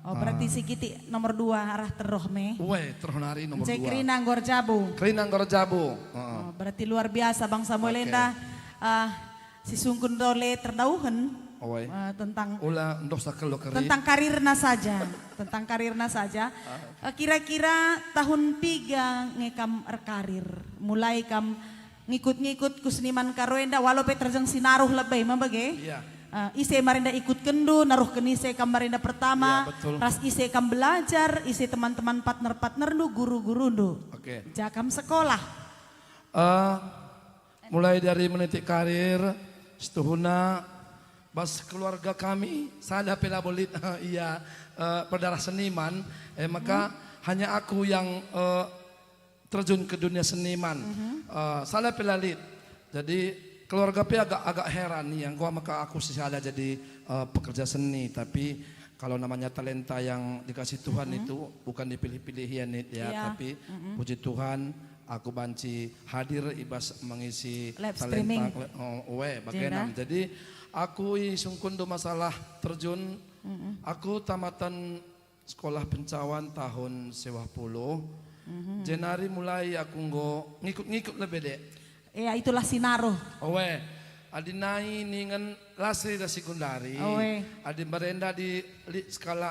Oh, berarti Ah. si kitik nomor dua arah terroh me. Uwe, terroh nari nomor Ence dua. Kerina nggor jabu. Kerina nggor jabu. Heeh. Oh, berarti luar biasa Bang Samuel Oke. enda, ah, si sungkun dole terdauhen, Uwe. eh, tentang Ula ndosa kelo keri. tentang karirna saja, tentang karirna saja. Ah. Eh, kira-kira tahun piga nge kam erkarir? Mulai kam ngikut-ngikut ku seniman Karo enda, walau pe terjeng si naruh lebe, mabage? Iya. Eh, ise marenda ikutkenndu, naruhken ise kam marenda pertama, Iya, betul. ras ise kam belajar, ise teman-teman partner-partnerndu, guru-gurundu. Oke. Ja kam sekolah. Eh, mulai dari menitik karir, setuhuna, bas keluarga kami, sada pe labo lit, ia, eh, berdarah seniman, eh, maka Hmm. hanya aku yang, eh, terjun ke dunia seniman. Mhm. Eh, sada pe la lit. Jadi, keluarga pe agak, agak heran nia, enggo maka aku si sada jadi, eh, pekerja seni. Tapi kalau namanya talenta yang dikasih Tuhan Mhm. itu bukan dipilih-pilih ya, Nit, ya. Iya. Tapi Mhm. puji Tuhan, aku banci hadir i bas mengisi Live talenta streaming. le-, oh, we, Jenda. bagenam. Jadi, aku isungkunndu masalah terjun, Mhm. aku tamatan sekolah pencawan tahun siwah puluh, Mhm. jenari mulai aku enggo ngikut-ngikut lebe, Dek. Ya, itulah si naruh. Owe, adi nai ningen la sida si gundari, Owe. adi merenda di lit sekalak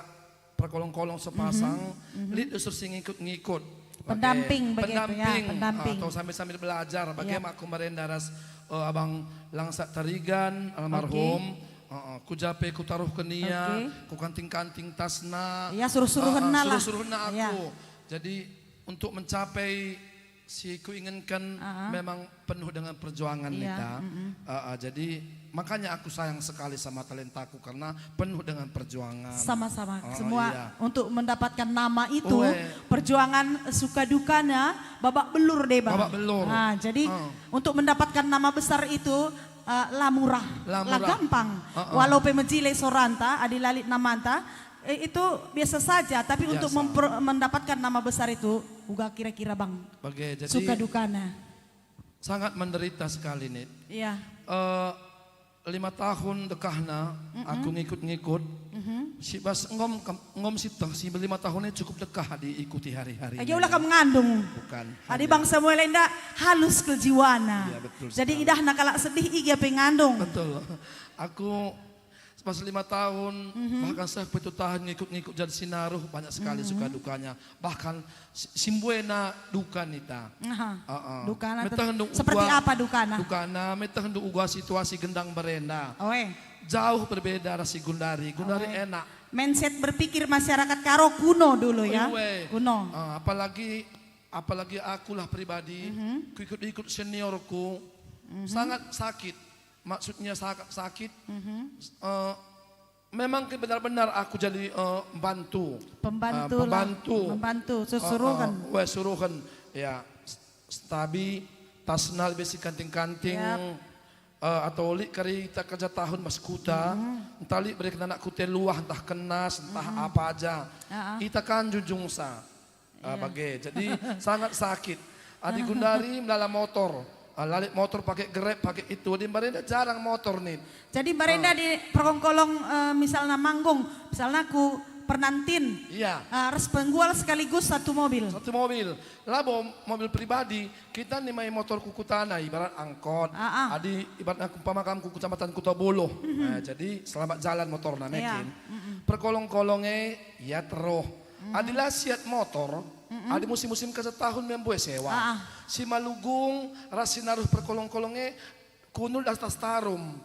perkolong-kolong sepasang, Mhm, mhm. lit usur si ngikut-ngikut. Pendamping Bage, begitu ya, pendamping, pendamping. ah, atau sambil-sambil belajar, bage Iya. aku merenda ras, eh, Abang Langsak Tarigan, almarhum. Oke. Heeh, ku ja pe kutaruhken ia, Oke. kukanting-kanting tasna. Iya, suruh-suruhenna Heeh, lah. suruh-suruhenna Iya. aku. Jadi, untuk mencapai si kuinginkan Heeh. memang penuh dengan perjuangan, Iya, Nita. mm-mm. Heeh, jadi, makanya aku sayang sekali sama talentaku, karena penuh dengan perjuangan. Sama-sama. Heeh, Semua iya. untuk mendapatkan nama itu, Ue. perjuangan suka dukanya, babak belur deh, Bang. Babak belur. Ah, jadi, Heeh. untuk mendapatkan nama besar itu, eh, la murah, La la murah. gampang. Heeh. Walau pe mejile soranta, adi la lit namanta, eh, itu biasa saja. Tapi untuk Biasa. memper-, mendapatkan nama besar itu, uga kira-kira, Bang. Bage, jadi Suka dukana. sangat menderita sekali, Nit. Iya. Eh, lima tahun dekahna, Mm-mm. aku ngikut-ngikut. Mhm. Si bas nggom kam-, nggom si teh, si lima tahun ini cukup dekah diikuti hari-hari. Aja ulah kam ngandung. Bukan. Adi Hanya Bang Samuel enda halus kejiwana. Iya, betul Jadi sekali. idahna kalak sedih iga pe ngandung. Betul. Aku pas lima tahun, Mhm. bahkan seh pitu tahun ngikut-ngikut jadi sinaruh, banyak sekali Mhm. suka dukanya. Bahkan si-, si mbuena duka, Nita. Aha. Heeh. Dukana Meteh ten-, ndu seperti uga, apa dukana? dukana, meteh ndu uga situasi gendang berenda. Oe. Jauh berbeda ras si gundari. Gundari Oe. enak. Mindset berpikir masyarakat Karo kuno dulu ya. Oe. Kuno. Ah, apalagi, apalagi akulah pribadi, Mhm. kuikut-ikut seniorku, Mhm. sangat sakit. Maksudnya sangat sakit. Mhm. Eh, memang ke benar-benar aku jadi, eh, bantu. Pembantu Eh, lah. pembantu. Membantu, Eh, susuruhen. eh, weh, suruhen. Ya, s-, stabi, tasna lebih si kanting-kanting. Yap. Eh, atau lit kari ita kerja tahun bas kuta, Mhm. entah lit bereken anakku teh luah, entah kenas, entah Mhm. apa aja. Ah, ah. Ita kan junjungsa. Ah, Iya. bage. Jadi, sangat sakit. Adi gundari melala motor. Ah, la lit motor pakai Grab, pakai itu. Adi mbarenda jarang motor, Nit. Jadi mbarenda Ah. di perkolong-kolong, eh, misalna manggung, misalna ku Pernantin. Iya. Ah, ras penggual sekaligus satu mobil. Satu mobil. Labo mobil pribadi, kita nimai motor ku kutana, ibarat angkot. Ah, ah. Adi ibarat aku umpama kam ku Kecamatan Kuta Buluh. Mhm. Nah, jadi selamat jalan motorna, Iya. mekin. Mm-mm. Perkolong-kolonge, ya teruh. Mhm. Adi la siat motor, Mhm. adi musim-musim kerja tahun me mbue sewa. Ah, ah. Si Malugung ras si naruh perkolong-kolong e, kundul das tas tarum.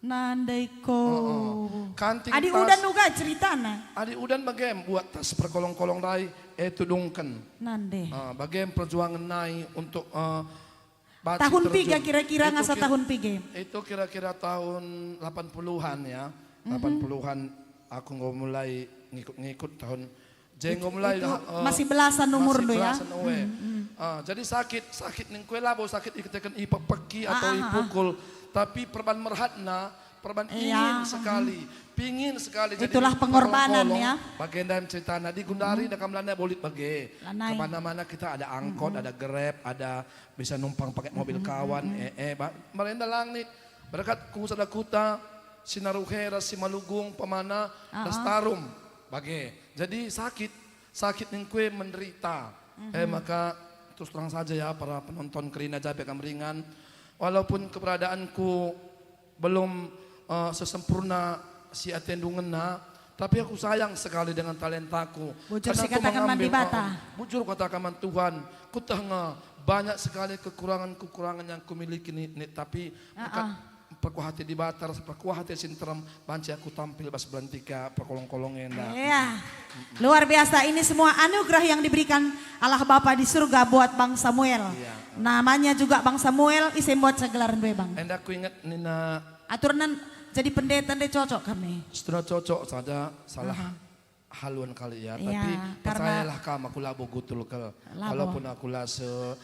Nandai ko. Heeh. Kanting Adi tas udan uga ceritana. Adi udan bage buat tas perkolong-kolong ndai, e tudungken. Nande. Ah, bage perjuangan nai untuk, eh, Banci Tahun terjun. piga kira-kira Itu ngasa kir-, tahun piga? itu kira-kira tahun delapan puluhan ya. Mhm. Delapan puluhan aku enggo mulai ngikut-ngikut tahun. Je enggo Itu, mulai itu lah, eh, masih belasan masih umur do ya? belasan, oe. Hmm, hmm. Ah, jadi sakit, sakit ningkue labo sakit iketeken ipekpeki Ah, atau ah, ah, ah. ipukul. Tapi perban merhatna, perban Iya, ingin mhm. sekali, pingin sekali jadi Itulah pengorbanan, perkolong-kolong. ya. Bagenda ceritana di gundari Mhm. da kam lanai bolit bage. Lanai. Kemana-mana kita ada angkot, Mhm. ada Grab, ada bisa numpang pakai mobil Mm-mm, kawan, mm-mm. eh, eh, ba-, marenda lang nih. Berkat ku sada kuta, Sinaruhera, Simalungun, Pamana, Aa. Tarum, bage. Jadi sakit, sakit ningkue menderita. Eh, maka terus terang saja ya, para penonton kerina jape kam ringan, walaupun keberadaanku belum, eh, sesempurna si atendu ngena, tapi aku sayang sekali dengan talentaku. Bujur si katakan man Dibata. Eh, bujur katakan man Tuhan, kuteh nge banyak sekali kekurangan-kekurangan yang kumiliki ni, ni, tapi berkat Aa. Perkuah ate Dibata ras perkuah ate si nterem banci aku tampil bas belantika perkolong-kolong enda. Iya. Luar biasa, ini semua anugerah yang diberikan Allah Bapa di surga buat Bang Samuel. Iya. Namanya juga Bang Samuel, ise mbuat gelarndu e, Bang? Enda aku inget nina. Aturna jadi pendeta nde cocok kami. Setelah cocok saja, salah. Aha. Haluan kali ya, iya, tapi karena percayalah kam, aku labo gutul kal. Labo. Walaupun aku la se-,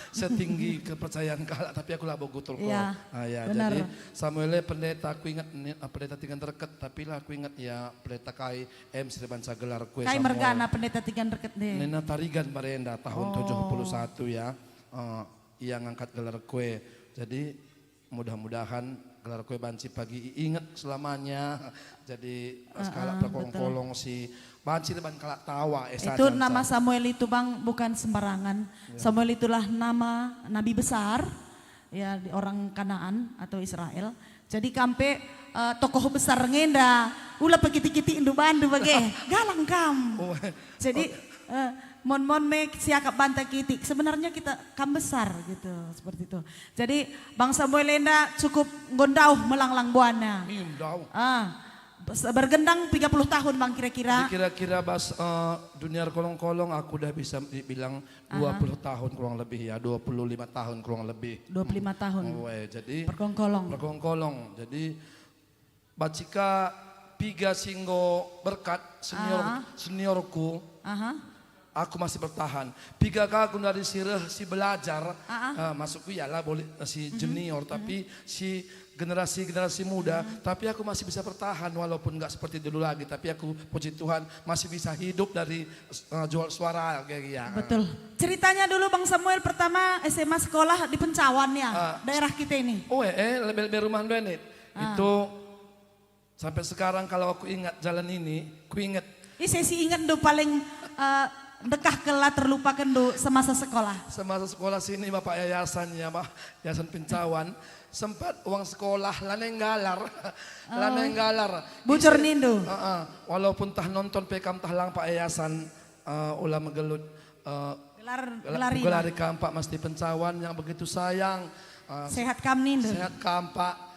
setinggi kepercayaan kalak, tapi aku labo gutul kal. Iya, ah, ya, benar. Jadi Samuel e pendeta, aku inget ni, ah, pendeta Tiga Dereket, tapi la aku inget ya pendeta kai, em, si banca gelar kue Samuel. Kai mergana pendeta Tiga Dereket nde? Nina Tarigan barenda tahun Oh. tujuh puluh satu ya. Eh, ia ngangkat gelar kue. Jadi mudah-mudahan gelar kue banci pagi iinget selamanya. Jadi, eh, sekalak Heeh, perkolong-kolong betul. Si banci leban kalak tawa, eh, Itu saja nama nca. Samuel itu, Bang, bukan sembarangan. Ya. Samuel itulah nama nabi besar, ya, di orang Kanaan atau Israel. Jadi kam pe, eh, tokoh besar ngenda, ula pekitik-kitikndu bandu bage, galang kam. Oh. Jadi, Oh. eh, mon-mon me siakap banta kitik, sebenarnya kita kam besar gitu, seperti itu. Jadi Bang Samuel enda cukup enggo ndauh melanglang buana. Iya, ndauh. Ah, bes-, bergendang tiga puluh tahun, Bang, kira-kira. Jadi kira-kira bas, eh, dunia kolong-kolong aku udah bisa dibilang Aha. dua puluh tahun kurang lebih ya, dua puluh lima tahun kurang lebih. Dua puluh lima tahun. Oh, eh, jadi Perkolong-kolong. Perkolong-kolong. Jadi Bacika piga si enggo berkat senior, Aha. seniorku, Aha. aku masih bertahan. Piga ka gundari si reh si belajar, Aha. eh, maksudku ialah boleh, eh, si Mhm. junior, Mhm. tapi si generasi-generasi muda, Mhm. tapi aku masih bisa bertahan walaupun nggak seperti dulu lagi, tapi aku puji Tuhan masih bisa hidup dari, eh, jual suara kayak ya. Betul. Ceritanya dulu Bang Samuel pertama S M A sekolah di Pencawan ya, Ah. daerah kita ini. Oh, eh, eh, lebih, lebih rumah dua nih. Ah. Itu sampai sekarang kalau aku ingat jalan ini, ku inget. Ise si ingetndu paling, eh, ndekah ke la terlupakenndu semasa sekolah? Semasa sekolah sini Bapak Yayasan ya, Pak, Yayasan Pencawan. Sempat uang sekolah lanai nggalar. Oh. Lanai nggalar. Bujur Ise-, nindu. Heeh. Walaupun tah nonton P K M tah lang Pak Yayasan, eh, ula megelut, eh, Gelar, gela-, gelari, gelari Pak. Kam Pak Mesti Pencawan yang begitu sayang. Eh, Sehat kam nindu. Sehat kam Pak.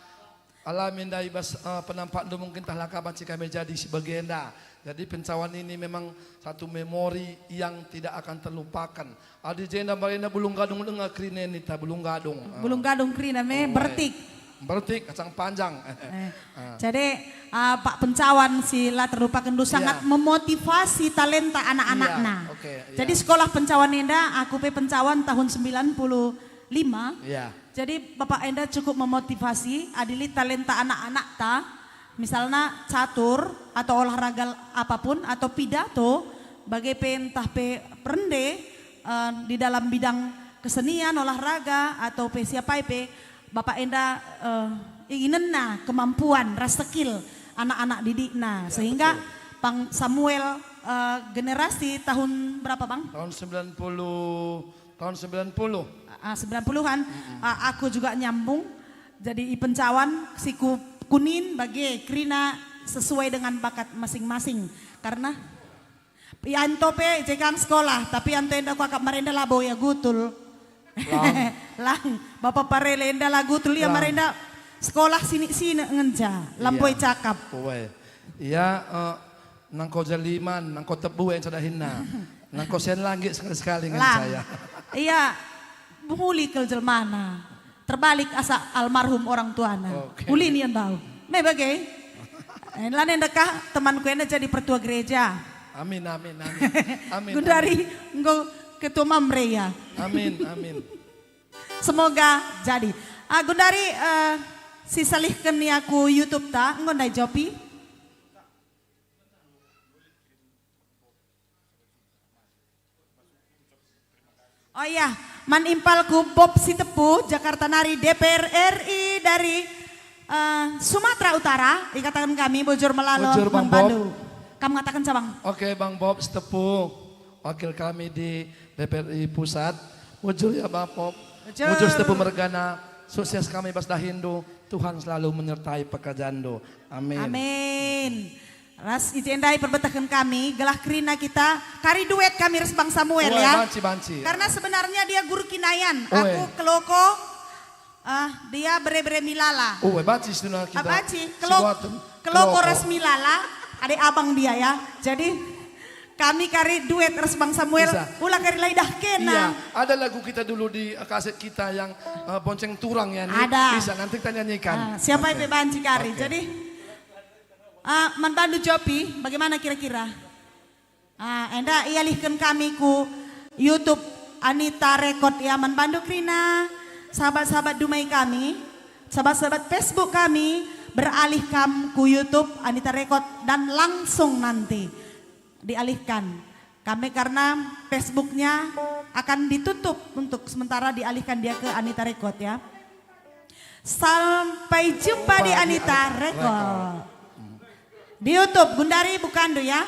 Alami ndai bas, eh, penampakndu mungkin tah la ka banci kami jadi si bagenda. Jadi Pencawan ini memang satu memori yang tidak akan terlupakan. Adi jenda barenda Bulung Gadung denga kerina nita Bulung Gadung. Eh. Bulung Gadung kerina me, Oh, bertik. Bertik, kacang panjang. Eh, Ah. jadi, eh, Pak Pencawan si la terlupakan tu sangat Iya. memotivasi talenta anak-anakna. Iya, oke, iya. Jadi sekolah Pencawan enda, aku pe Pencawan tahun sembilan puluh lima. Iya. Jadi, Bapak enda cukup memotivasi, adi lit talenta anak-anakta, misalna catur atau olahraga apapun, atau pidato, bage pe ntah pe rende, eh, di dalam bidang kesenian, olahraga, atau pe siapai pe, Bapak enda, eh, inginenna kemampuan ras skill anak-anak didikna. Ya, sehingga betul. Bang Samuel, eh, generasi tahun berapa, Bang? Tahun sembilan puluh, tahun sembilan puluh. Ah, sembilan puluhan. Mm-mm. Ah, aku juga nyambung. Jadi i Pencawan, si ku-, kunin bage kerina sesuai dengan bakat masing-masing. Karena ianto pe je kan sekolah, tapi ianto enda kuakap marenda labo ia gutul. Lang. Lang, Bapa Parele enda la gutul ia Lang. Marenda sekolah sinik-sinik ngenca, lamboi Iya. Cakap. Uwe. Ia, eh, nangko jaliman, nangko tebu yang cadahinna. Nangko sen langit sekali-sekali ngenca Lang. Ya. Ia mehuli kal jelmana. Terbalik asa almarhum orang tuana. Oke. Ulin ia ndauh. Me bage. Eh, lanai ndekah temanku enda jadi pertua gereja. Amin, amin, amin. Amin, Gundari amin. Enggo ketua mamre ia. Amin, amin. Semoga jadi. Ah, Gundari, eh, si salihken ia ku YouTube ta, enggo ndai Jopi? Oh iya, man impal ku Bob Sitepu, Jakarta nari, D P R R I dari, Eh, Sumatera Utara, ikataken kami, bujur melalo. Bujur, Bang Bob. Kam ngataken, Bang? Oke, Bang Bob Sitepu, wakil kami di D P R I Pusat. Bujur ya, Bang Bob. Bujur. Bujur Sitepu mergana, sukses kami bas dahinndu. Tuhan selalu menyertai pekerjaanndu. Amin. Amin. Ras i jenda iperbetehken kami, gelah kerina kita kari duet kami ras Bang Samuel, ya. Banci, banci. Karena sebenarnya dia guru kinayan, aku keloko, ah, dia bere-bere milala. Oh, banci, ah, banci. Keloko ras milala, ade abang dia, ya. Jadi, kami kari duet ras Bang Samuel, ula kari la idah kena. Iya, ada lagu kita dulu di, eh, kaset kita yang, eh, Bonceng Turang, ya, Ni? Ada. Bisa, nanti kita nyanyikan. Ah, siapa pe banci kari. Oke. Jadi, Ah, man bandu Jopi, bagaimana kira-kira? Ah, enda ialihken kami ku YouTube Anita Record, ya, man bandu kerina, sahabat-sahabat Dumai kami, sahabat-sahabat Facebook kami, beralih kam ku YouTube Anita Record dan langsung nanti dialihkan kami, karena Facebooknya akan ditutup untuk sementara, dialihkan dia ke Anita Record, ya. Sampai jumpa di Anita Record. Di YouTube, Gundari bukandu, ya.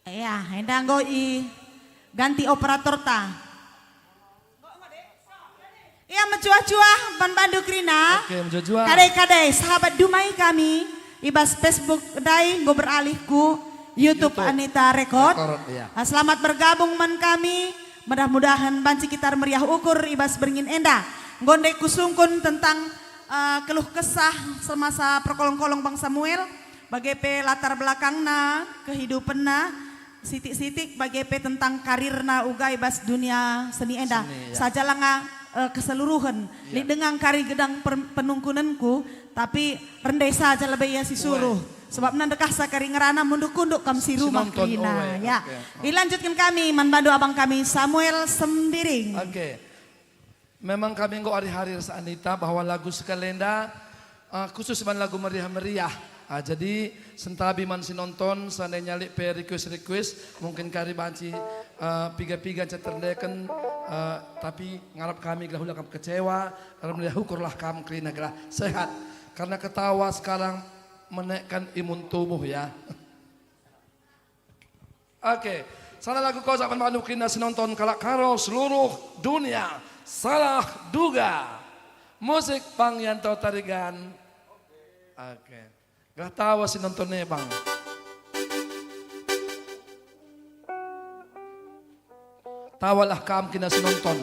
Ya, enda enggo i ganti operatorta. Ya, mejuah-juah man bandu kerina. Oke, mejuah-juah. Kadai-kadai, sahabat Dumai kami, i bas Facebook ndai enggo beralih ku YouTube Anita Record. Record, iya. Ah, selamat bergabung man kami. Mudah-mudahan banci kita meriah ukur i bas beringin enda. Enggo ndai kusungkun tentang, eh, keluh kesah semasa perkolong-kolong Bang Samuel, bage pe latar belakangna, kehidupenna, sitik-sitik bage pe tentang karirna uga i bas dunia seni enda. Seni, ya. Saja langa, eh, keseluruhen. Iya. Lit denga kari gedang per-, penungkunenku, tapi rende saja lebe ia si suruh. Sebab nandekahsa kari ngerana munduk-kunduk kam si rumah kerina, ya. Oke, oh. Ilanjutken kami man bandu abang kami Samuel Sembiring. Oke. Memang kami enggo hari-hari ras Anita bahwa lagu sekalenda, eh, khusus man lagu meriah-meriah. Ah, jadi sentabi man si nonton, seandainya lit pe request-request, mungkin kari banci, eh, piga-piga nca terendeken, eh, tapi ngarap kami gelah ula kam kecewa, dalam meriah ukurlah kam kerina gelah sehat. Karena ketawa sekarang menekkan imun tubuh, ya. Oke, salah lagu Kosak man bandu kerina si nonton kalak Karo seluruh dunia. Salah Duga. Musik Bang Yanto Tarigan. Oke. Gelah tawa si nonton e, Bang. Tawalah kam kerina si nonton.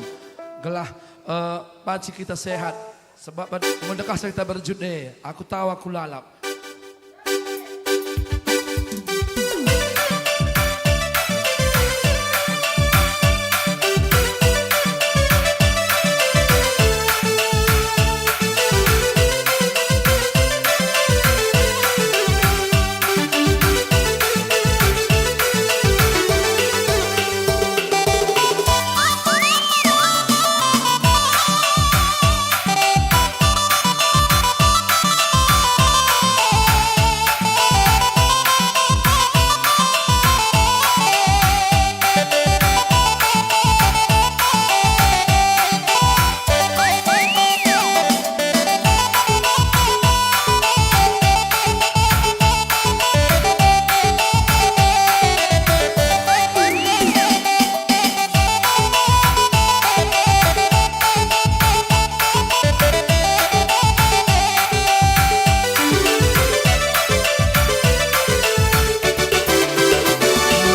Gelah, eh, banci kita sehat. Sebab bad-, mendekah kita berjudul, Aku Tawa Kulalap.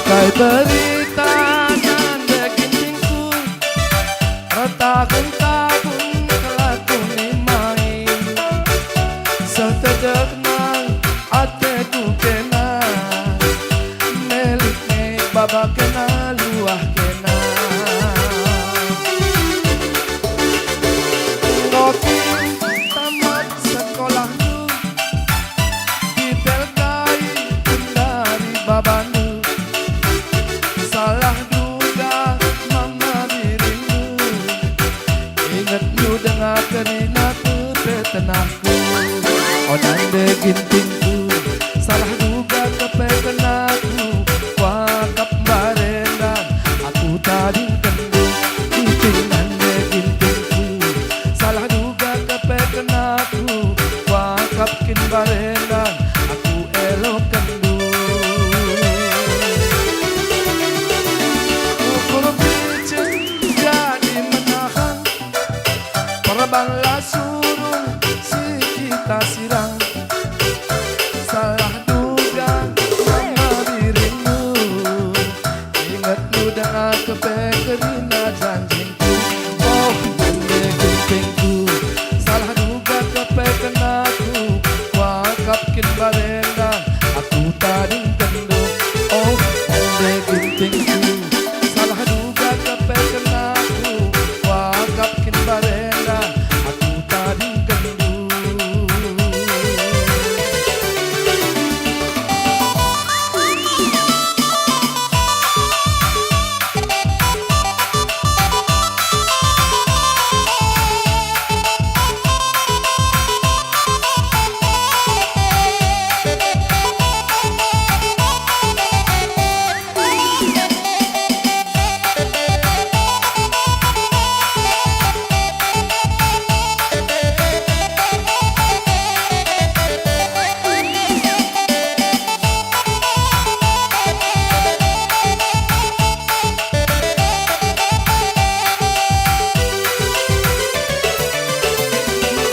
Kai berita nande gintingku, ertahun-tahun kelaku nimai. Setedekna ateku kena, melik me baba kena, luah kena. Enggo kin tamat sekolahndu, dipelkai gundari babandu. Salah Duga mama dirindu, ingetndu denga kerina kepe tenahku. O nande gintingku, Salah Duga kepe kenaku, kuakap mbarengan aku tadingkenndu. Ginting nande Nah, aku elokenndu. Ukur picin jadi menahan, perbanlah surung si kita sirang. Salah duga mama dirimu, ingetmu denga kepe kerina janjingku. Oh, ende gintingku, salah duga kepe kenaku, kuakap kin barenda aku tadingkenndu. Oh, ende gintingku, salah duga kepe kenaku, kuakap kin barenda aku tadingkenndu.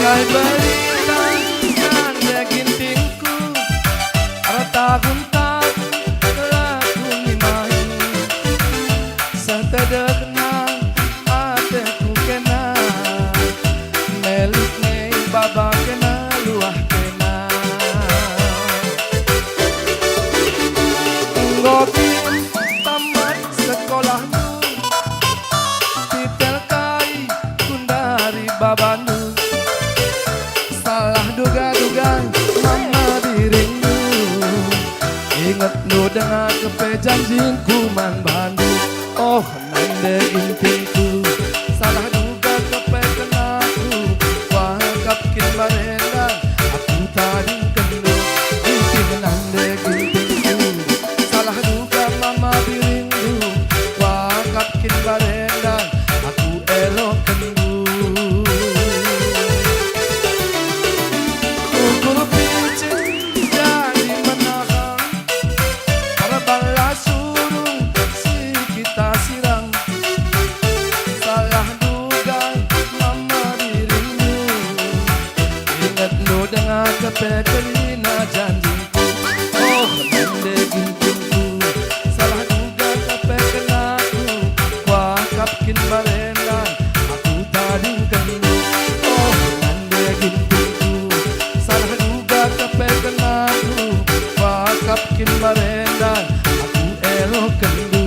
Kai berita nande gintingku, ertahun-tahun la kunimahi. Setedehna ateku kena, melik nge baba kena, luah kena. Enggo kin tamat sekolahndu, titel kai kundari babandu. Salah duga-duga mama dirimu, ingetndu denga kepe janjingku man bandu. Oh, nande gintingku, salah duga kepe kenaku, kuakap kin barenda aku tadingkenndu. Ginting nande gintingku, salah duga mama biringndu, kuakap kin barenda aku elokenndu. Ukur picin jadi menahan, perbanlah surung si kita sirang. Salah duga mama dirimu, ingetndu denga kepe kerina janjingku. Oh, nande gintingku, salah duga kepe kenaku, kuakap kin barenda aku tadingkenndu. Oh, nande gintingku, salah duga kepe kenaku, kuakap kin barenda aku elokenndu.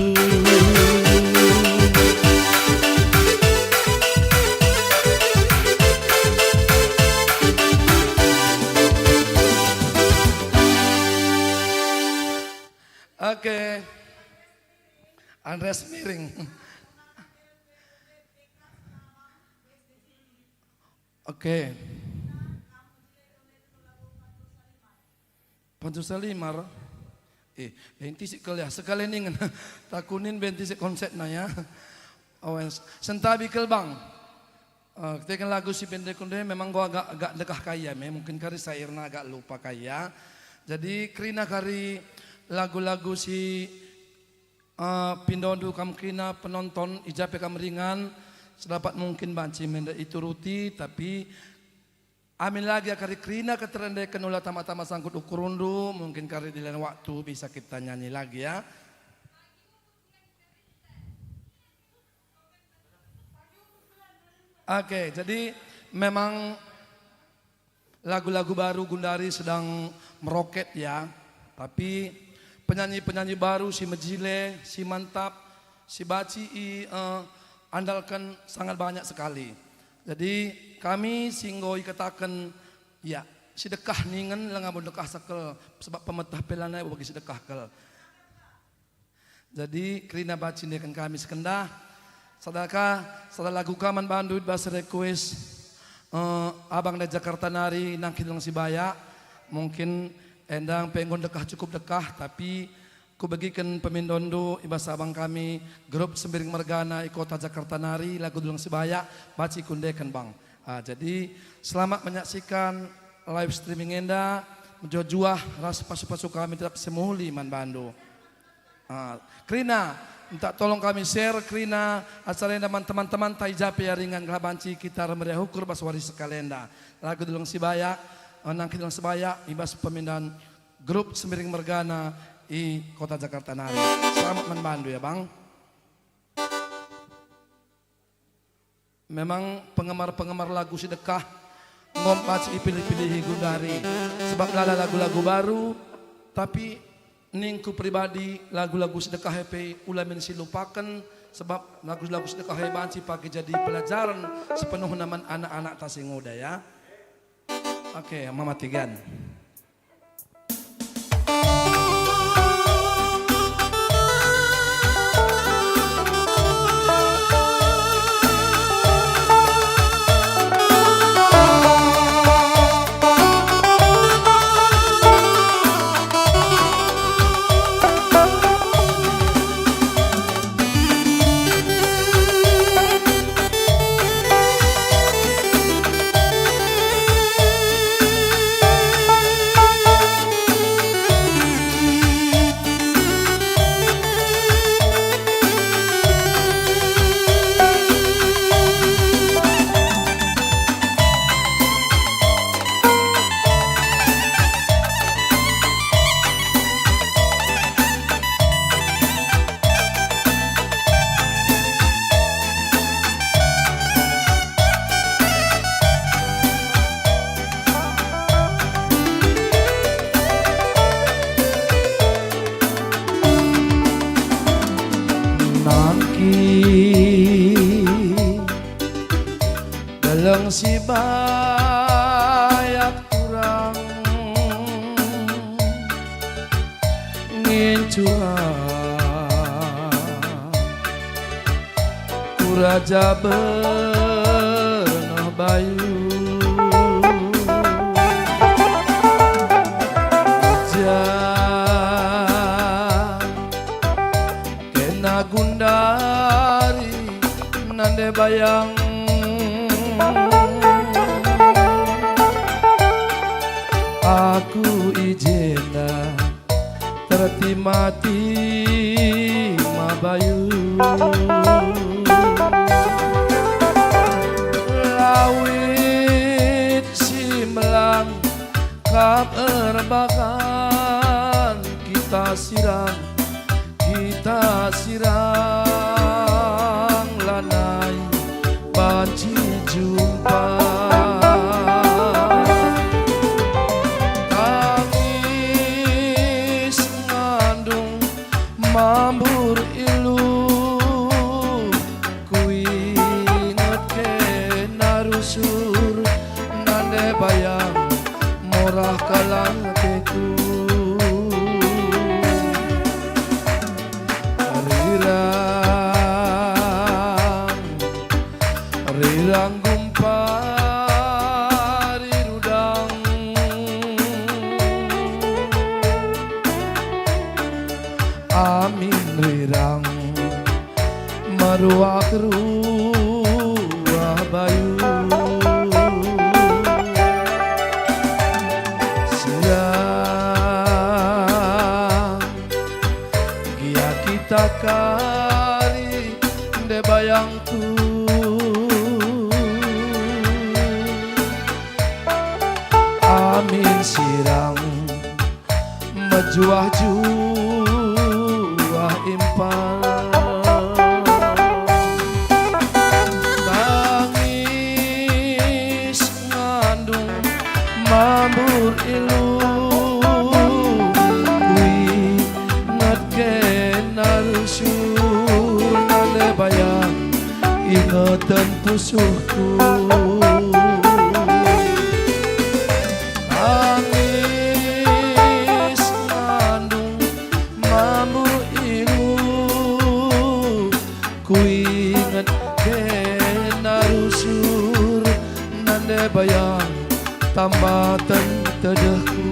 Oke. Andreas miring. Oke. Pancu Salimar. Eh, benti sik kal ya, sekali ningen. Takunin benti sik konsepna ya. Awen, sentabi kal bang. Eh, kita kan lagu si bente kunde memang gua agak, agak dekah kai ya, me. Mungkin kari syairna agak lupa kai ya. Jadi kerina kari lagu-lagu si Eh, pindondu kam kerina penonton, i ja pe kam ringan, sedapat mungkin banci mende ituruti, tapi amin lagi kari kerina keterendeken ula tama-tama sangkut ukurundu, mungkin kari di lain waktu bisa kita nyanyi lagi ya. Oke, jadi memang lagu-lagu baru gundari sedang meroket ya, tapi penyanyi-penyanyi baru si mejile, si mantap, si banci i, eh, andalken sangat banyak sekali. Jadi kami si enggo ikataken, ya, si dekah ningen, la ngabo dekah sekel, sebab pemeteh pe lanai bagi si dekah kal. Jadi kerina banci neken kami sekenda. Sada ka, sada lagu ka man bandu i bas request, eh, Abang dari Jakarta nari nangkin lang si bayak. Mungkin endang pe enggo dekah cukup dekah, tapi kubegiken pemindondu i bas abang kami, grup Sembiring mergana i kota Jakarta nari, lagu Dulang Sibayak, banci kundeken, Bang. Ah, jadi, selamat menyaksikan live streaming enda. mejuah-juah ras pasu-pasu kami tetap semuli man bandu. Ah, kerina, minta tolong kami share kerina acara enda man teman-temanta i ja pe ia ringan gelah banci kita ermeriah ukur bas wari sekalenda. Lagu Deleng Sibayak, eh, nangkih Deleng Sibayak i bas pemindahan grup Sembiring Mergana i Kota Jakarta nari. Selamat man bandu ya, Bang. Memang penggemar-penggemar lagu si dekah enggo banci ipilih-pilihi gundari, sebab la lagu-lagu baru, tapi ningku pribadi lagu-lagu si dekah e pe ula min silupaken, sebab lagu-lagu si dekah e banci pagi jadi pelajaran sepenuhna man anak-anakta si nguda, ya. Oke, Mama Tigan. Nangkih Deleng Sibayak kurang ngincuang ku Raja Bernah Bayu. Ja kena gundari nande bayang. Aku i jenda tertima-tima bayu. Lawit si melang kap erbahan kita sirang, kita sirang lanai banci jumpa. Tangis ngandung mambur ilu, kuinget kena rusur nande bayang morah kalang ateku. Rirang, rirang gumpari rudang. Amin rirang meruak ruah bayu. Sirang gia kita kari nde bayangku. Amin sirang mejuah-juah impal. Tangis ngandung mambur ilu, kuinget kena rusur nande bayang ingeten pusuhku. Tangis ngandung mambur ilu, kuinget kena rusur nande bayang tambaten tedehku.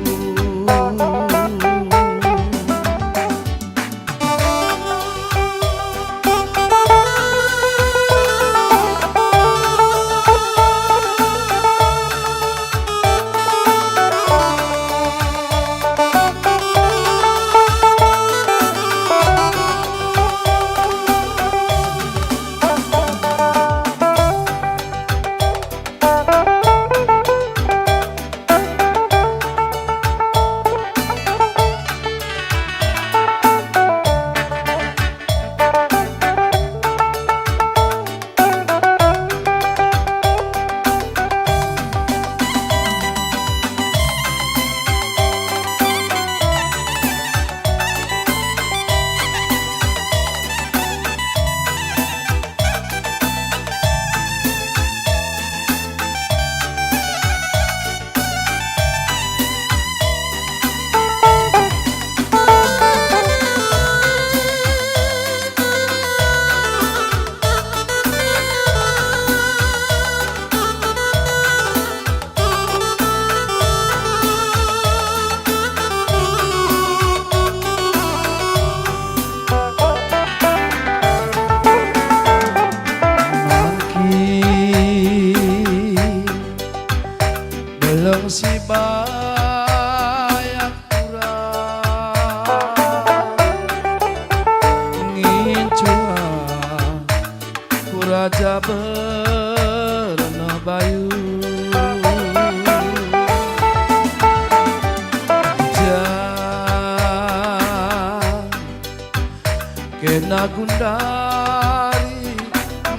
Kena gundari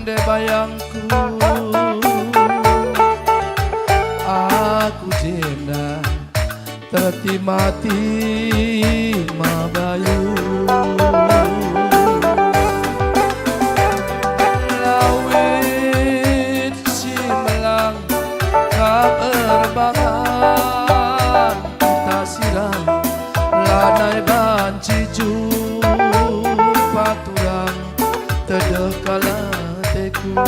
nde bayangku, aku jenda tertima-tima bayu. Lawit si melang kam erbahan, kita sirang lanai banci jumpa turang. Tedeh kal ateku.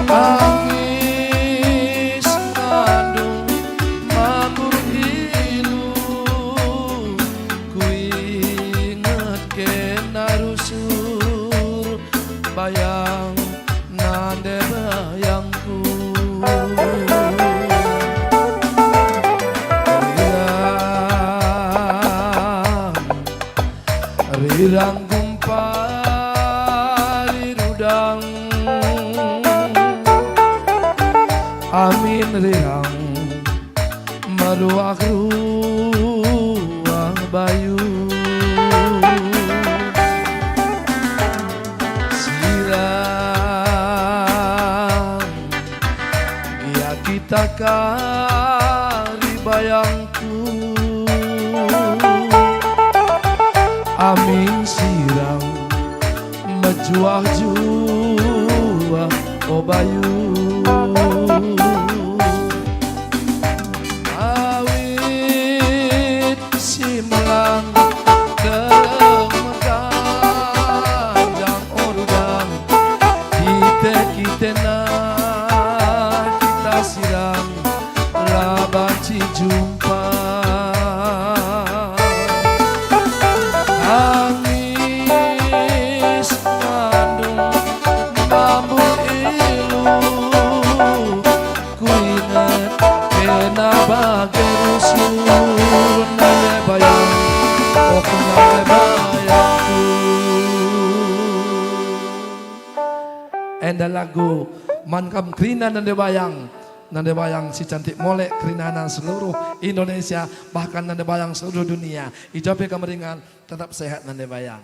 Angis ngandung mambur ilu, kuinget kena rusur bayang nande bayangku. Rirang, rirang gumpari rudang. Amin rirang meruah-ruah bayu. Sirang gia kita kari bayangku. Amin sirang mejuah-juah, o bayu. Awit si melang deleng meganjang, o rudang, kite-kitena kita sirang la banci jumpa. Angis ngandung mambur ilu, kuinget kena bage rusur nande bayang, oh nande bayangku. Enda lagu man kam kerina nande bayang, nande bayang si cantik molek kerinana seluruh Indonesia, bahkan nande bayang seluruh dunia. I ja pe kam ringan, tetap sehat nande bayang.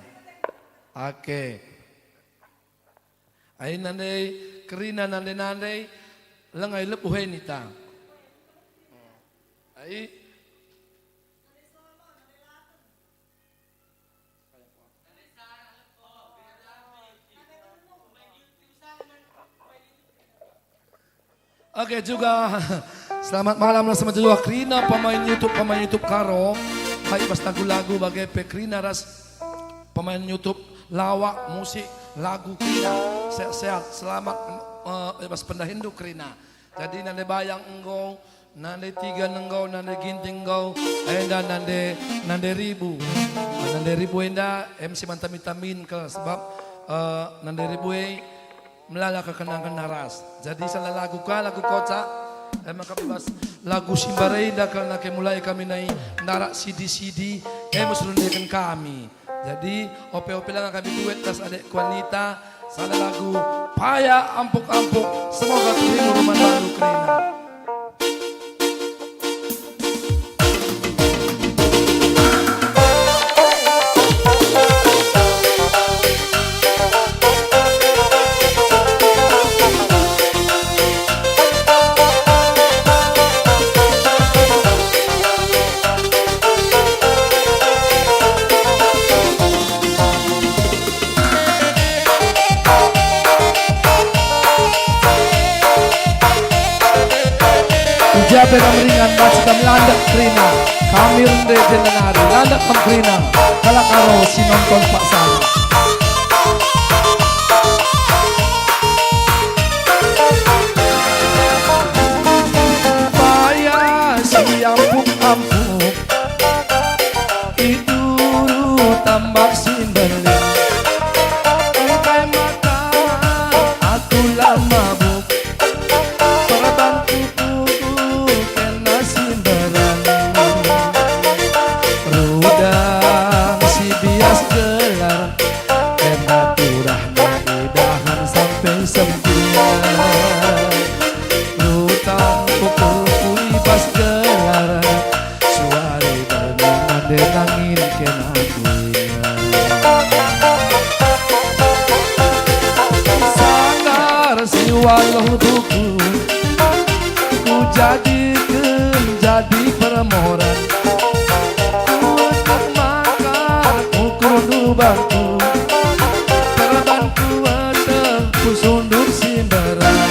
Oke. Ai nande kerina nande-nande, lengai lebuh e nita. Ai. Oke juga, selamat malam lah semuanya juga kerina pemain YouTube, pemain YouTube Karo. Baik bas lagu-lagu bage pe kerina ras pemain YouTube, lawak, musik, lagu kerina. Sehat-sehat, selamat, eh, bas pendahinndu kerina. Jadi nande bayang enggo, nande tigan enggo, nande ginting enggo, enda nande, nande ribu. Nande ribu enda, em si man tami-tamin kal, sebab, eh, nande ribu e melala kekenangen ras. Jadi salah lagu ka, lagu kocak, em maka bas lagu si mbarenda kal nake mulai kami nai ndarak sidi-sidi, em si rundeken kami. Jadi, ope-ope langa kami duet ras adek Kuanita, salah lagu Paya Ampuk-ampuk, semoga terhibur man bandu kerina. Uja pe kam ringan, banci kam landek kerina. Kami rende jenda nari, landek kam kerina. Kalak Karo si nonton paksana. Paya si ampuk-ampuk, i duru tambak si mbelin. Engkai maka aku la mabuk, perbanku kena si mberan. Rudang si bias gelar, enda turahna idahan sampe sempian. Rutang ukurku i bas gelar, Loh buku, kujadiken jadi permoran. Kueteh maka ukur lubangku, perban kueteh ku sundut si mberat.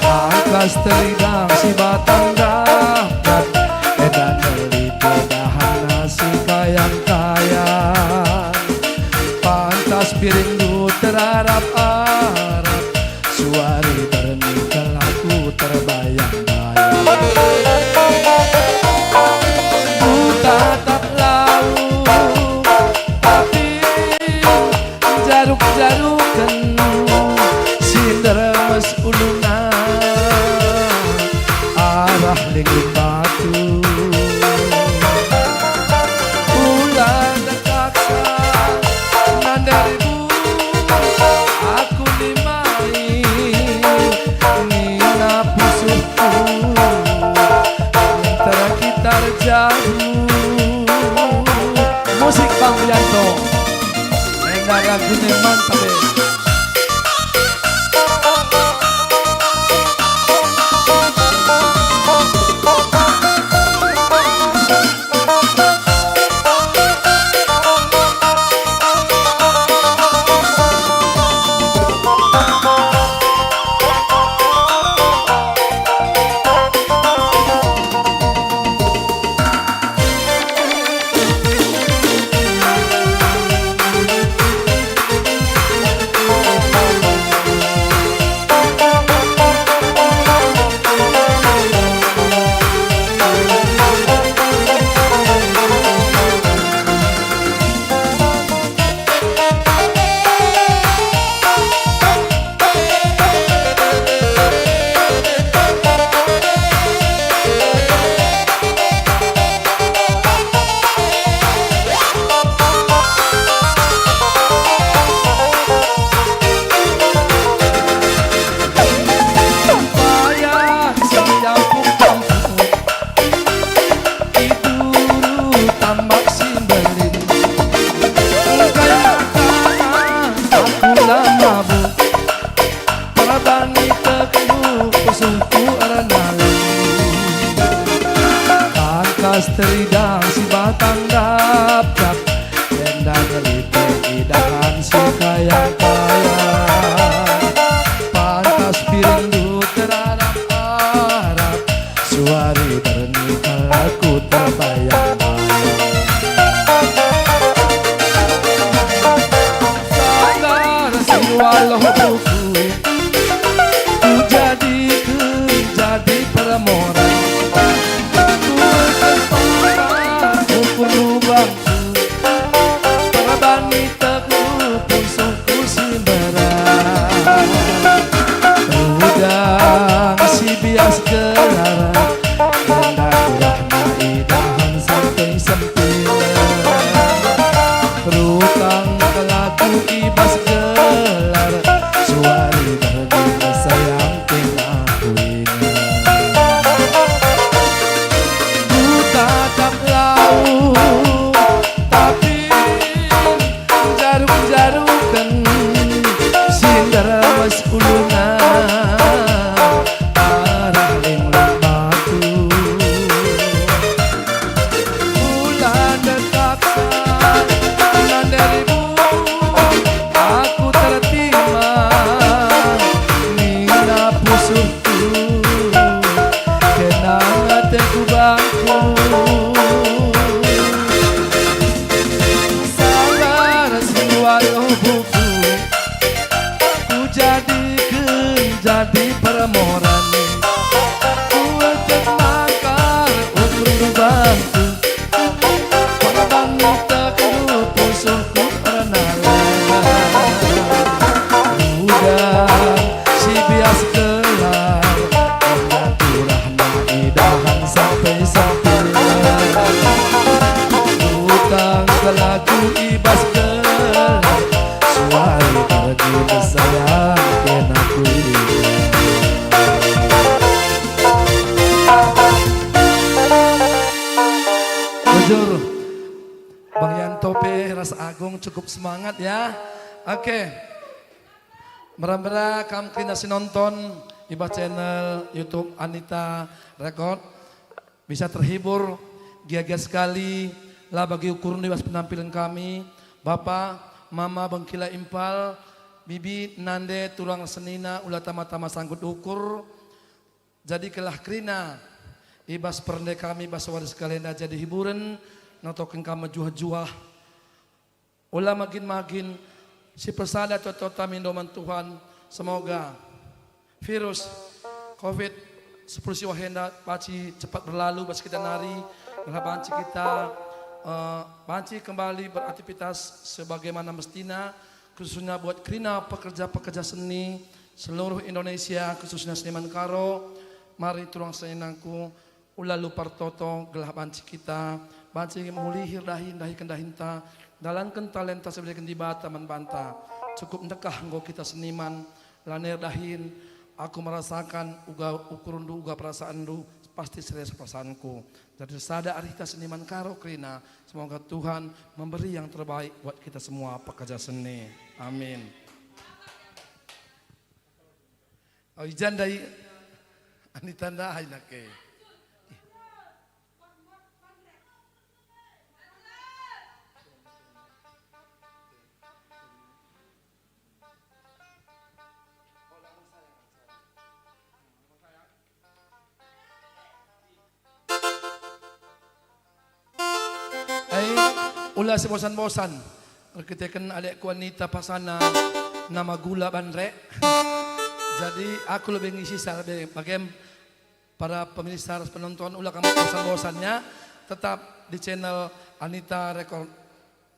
Tangkas teridang si batang dapet, enda neli pedahanna si kayang-kayang. Pantas piringndu terarap-arap, suari berni kal aku terbayang-bayang. Kutatap lau, tapi jaruk-jaruken si nderemes uluna arah lingging batu. Ula ndekahsa nandarimu, aku nimai nina pusuhku, ntar kita erjabu. Musik Bang Yanto. Enda laguna mantap, eh. Aku la mabuk, perban itehndu pusuhku ernalang. Tangkas teridang si batang dapdap, enda ngelipeti dahan si kayang-kayang. Pantas piringndu terarap-arap, suari berni kal aku terbayang-bayang. Sanggar si waloh buku, kujadiken jadi permoran. Kueteh maka ukur lubangku, perban itehndu pusuhku si mberat. Rudang si bias gelar, enda kurahna idahan sampe sempila. Rutang kal aku i bas gelar, suari berni sayang kin aku inget. Kutatap lau, tapi jaruk-jaruken si nderemes uluna arah linglung batu. Ula ndekahsa nandarimu, aku tertima nina pusuhku, kena ateku bangku. Sanggar si waloh buku, kujadiken jadi permoran. Kueteh maka ukur lubangku, perban itehndu pusuhku ernalang. Rudang si bias gelar, enda kurahna idahan sampe sempila. Rutang kal aku i bas gelar, suari berni sayang kin aku inget. Bujur, Bang Yanto pe ras Agung cukup semangat ya. Oke. Mera-mera kam kerina si nonton i bas channel YouTube Anita Record. Bisa terhibur, gia-gia sekali, la bagi ukurndu i bas penampilen kami. Bapa, mama, bengkila impal, bibi, nande, turang senina, ula tama-tama sangkut ukur. Jadikenlah kerina i bas perende kami, bas wari sekali enda jadi hiburen, notoken kam mejuah-juah. Ula magin-magin, si persada toto-tota mindo man Tuhan. Semoga virus covid sepuluh siwah enda banci cepat berlalu bas kita nari, gelah banci kita, eh, banci kembali beraktivitas sebagaimana mestina, khususnya buat kerina pekerja-pekerja seni seluruh Indonesia, khususnya seniman Karo. Mari turang seninangku, ula lupa ertoto, gelah banci kita, banci mulihi erdahin, ndahiken dahinta, ndalanken talenta si ibereken Dibata man banta. Cukup ndekah enggo kita seniman, lanai erdahin, aku merasakan uga ukurndu, uga perasaanndu, pasti serius perasaanku. Jadi sada arihta seniman Karo kerina, semoga Tuhan memberi yang terbaik buat kita semua pekerja seni. Amin. Oh, i jenda i, Anita ndai nake. Eh, ula sibosan-bosan erkiteken adekku Anita pasana nama gula banrek. Jadi aku lebe ngisi sa lebe bagem para pemirsa ras penonton, ula kam bosan-bosannya, tetap di channel Anita Record,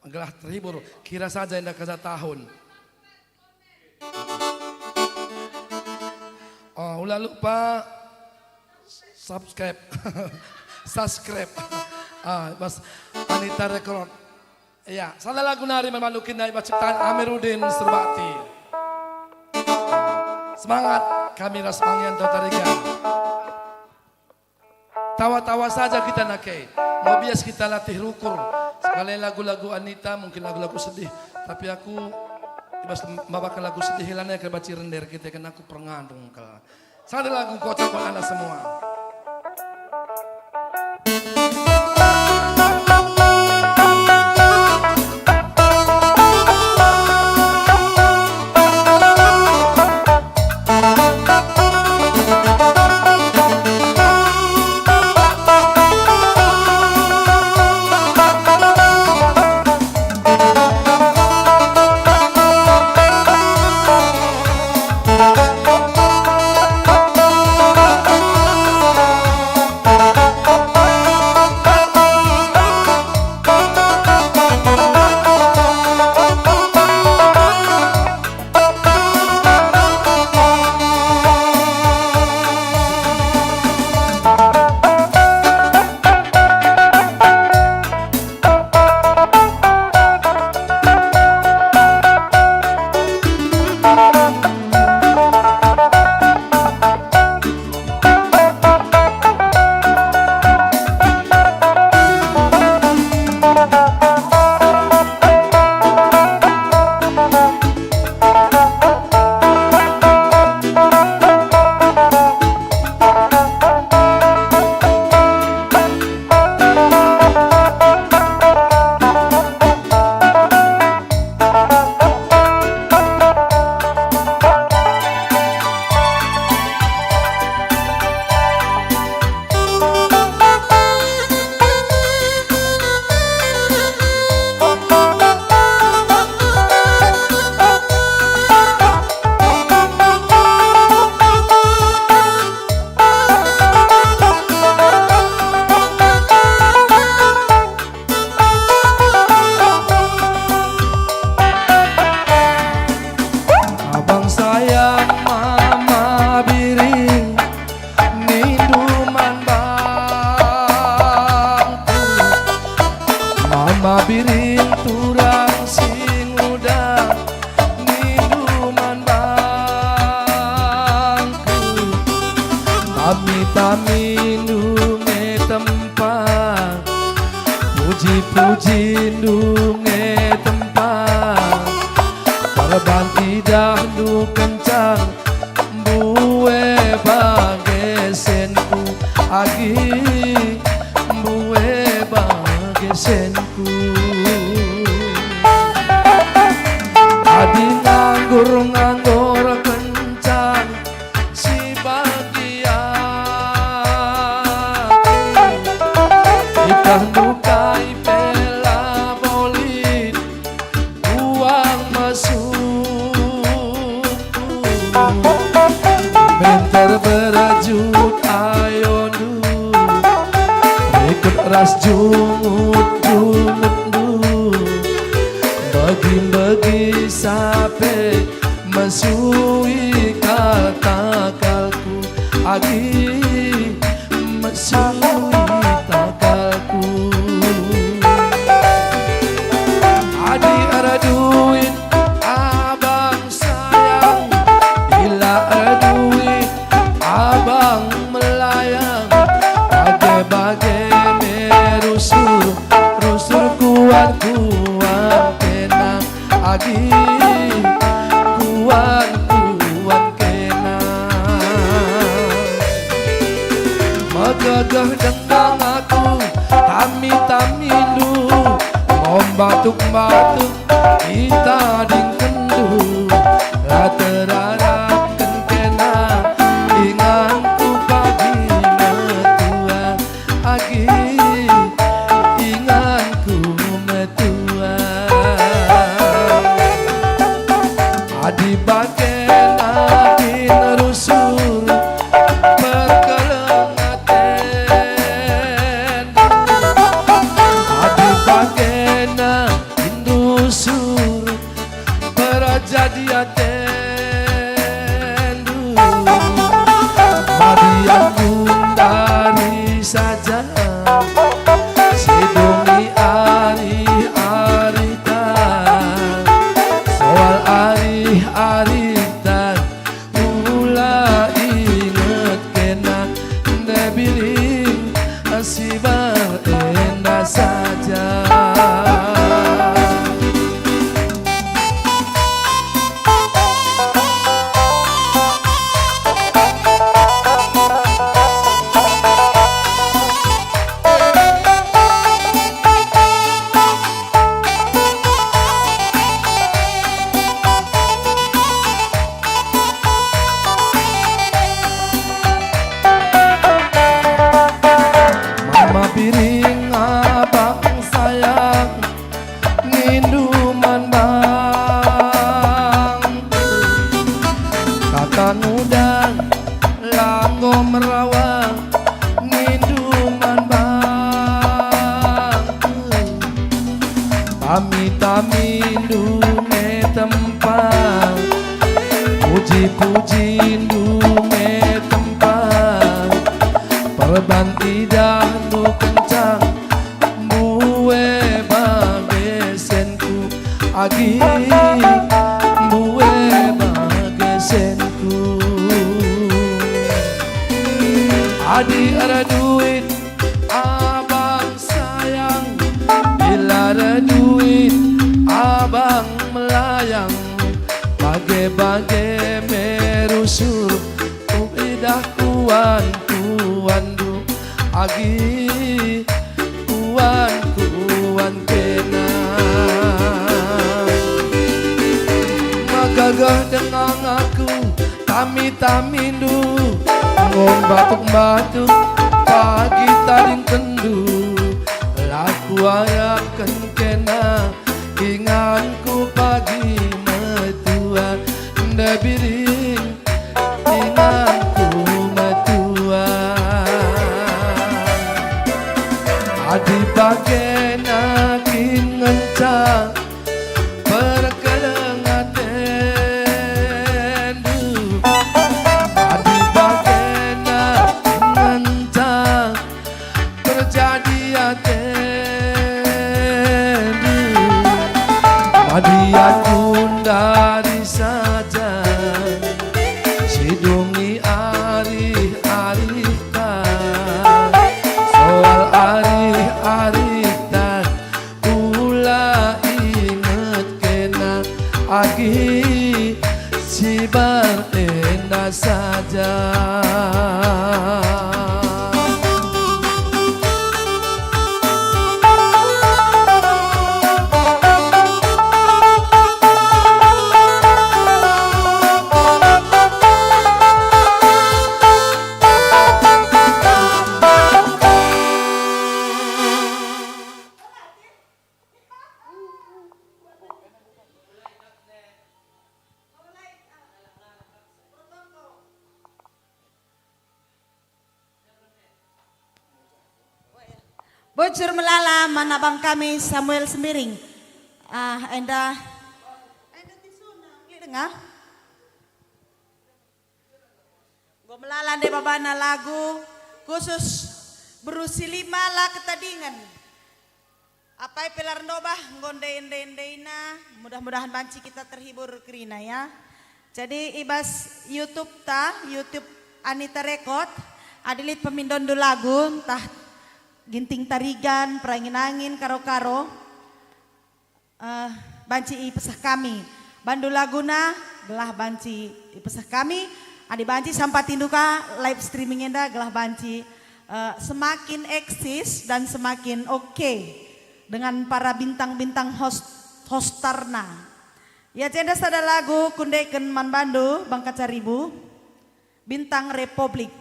gelah terhibur, kira saja enda kerja tahun. Oh, ula lupa subscribe. Subscribe. Ah, bas Anita Record. Ya, sada lagu nari man bandu kerina i bas ciptaan Amiruddin Surbakti. Semangat, kami ras Mangian Totariga. Tawa-tawa saja kita nake. Mau bias kita latih rukur. Sekali lagu-lagu Anita, mungkin lagu-lagu sedih. Tapi aku, i bas mbabaken lagu sedih, lanai kal banci rende, erkiteken aku perngadeng kal. Sada lagu kocak buat anda semua. Abang sayang mama biring, nindu man bangku. Mama biring turang si nguda, nindu man bangku. Tami-tami ndunge tempa, puji-puji ndunge tempa. Perban idah nduken Agi mbue bage senku. Adi nganggur-nganggur kencang si bagi aku, itahndu kai pe la bo lit uang mesukku. Minter berajut ayondu, rikut ras jungut-jungutndu, begi-begi sape mesui kal takalku. Agi mesui takalku. Adi erduit abang sayang, ila erduit abang melayang, bage-bage me rusur, rusur kuan-kuan kena. Agi kuan-kuan kena. Megegeh dengang aku, tami-tamindu, ngom batuk-batuk itadingkenndu, la terarapken kena inganku pagi metua. Agi inganku metua. Adi bagena kin rusur perkeleng atendu, adi bagena kin rusur perjadi atendu, madianku ndari saja, sidungi arih-arihta, soal arih-arihta, ula inget kena ndebiring sibar enda saja. Mama piring abang sayang, nindu man bang. Kata nguda la enggo merawa, nindu man bang. Tami-tamindu me tempa, puji-pujindu me tempa, perban idahndu kencang, mbue bage senku, agi mbue bage senku. Adi erduit abang sayang, ila erduit abang melayang, bage-bage me rusur, uidah kuan-kuanndu, agi kuan-kuan kena. Megegeh dengang aku, tami-tamindu, enggo mbatuk-mbatuk pagi tadingkenndu. La kuarapken kena inganku pagi metua, ndebiring inganku metua. Adi bagena kin ngenca perkeleng atendu, adi bagena ngenca terjadi atendu, madianku ndari saja, sidungi arih-arihta, soal arih-arihta, ula inget kena, agi sibar enda saja. Bujur melala man abang kami Samuel Sembiring. Ah, enda. Enda tisuna, klik denga. Enggo melala ndai babana lagu khusus beru si lima la ketadingen. Apai pe la erndobah enggo ndai-ndai-ndaina, mudah-mudahan banci kita terhibur kerina ya. Jadi i bas YouTube ta, YouTube Anita Record, adi lit pemindonndu lagu, ntah Ginting Tarigan, Perangin-angin, Karo-karo, eh, banci ipeseh kami. Bandu laguna gelah banci ipeseh kami. Adi banci sampatindu ka live streaming enda gelah banci, eh, semakin eksis dan semakin oke dengan para bintang-bintang host, hostarna. Ya, jenda sada lagu kundeken man bandu, Bang Kacaribu, Bintang Republik.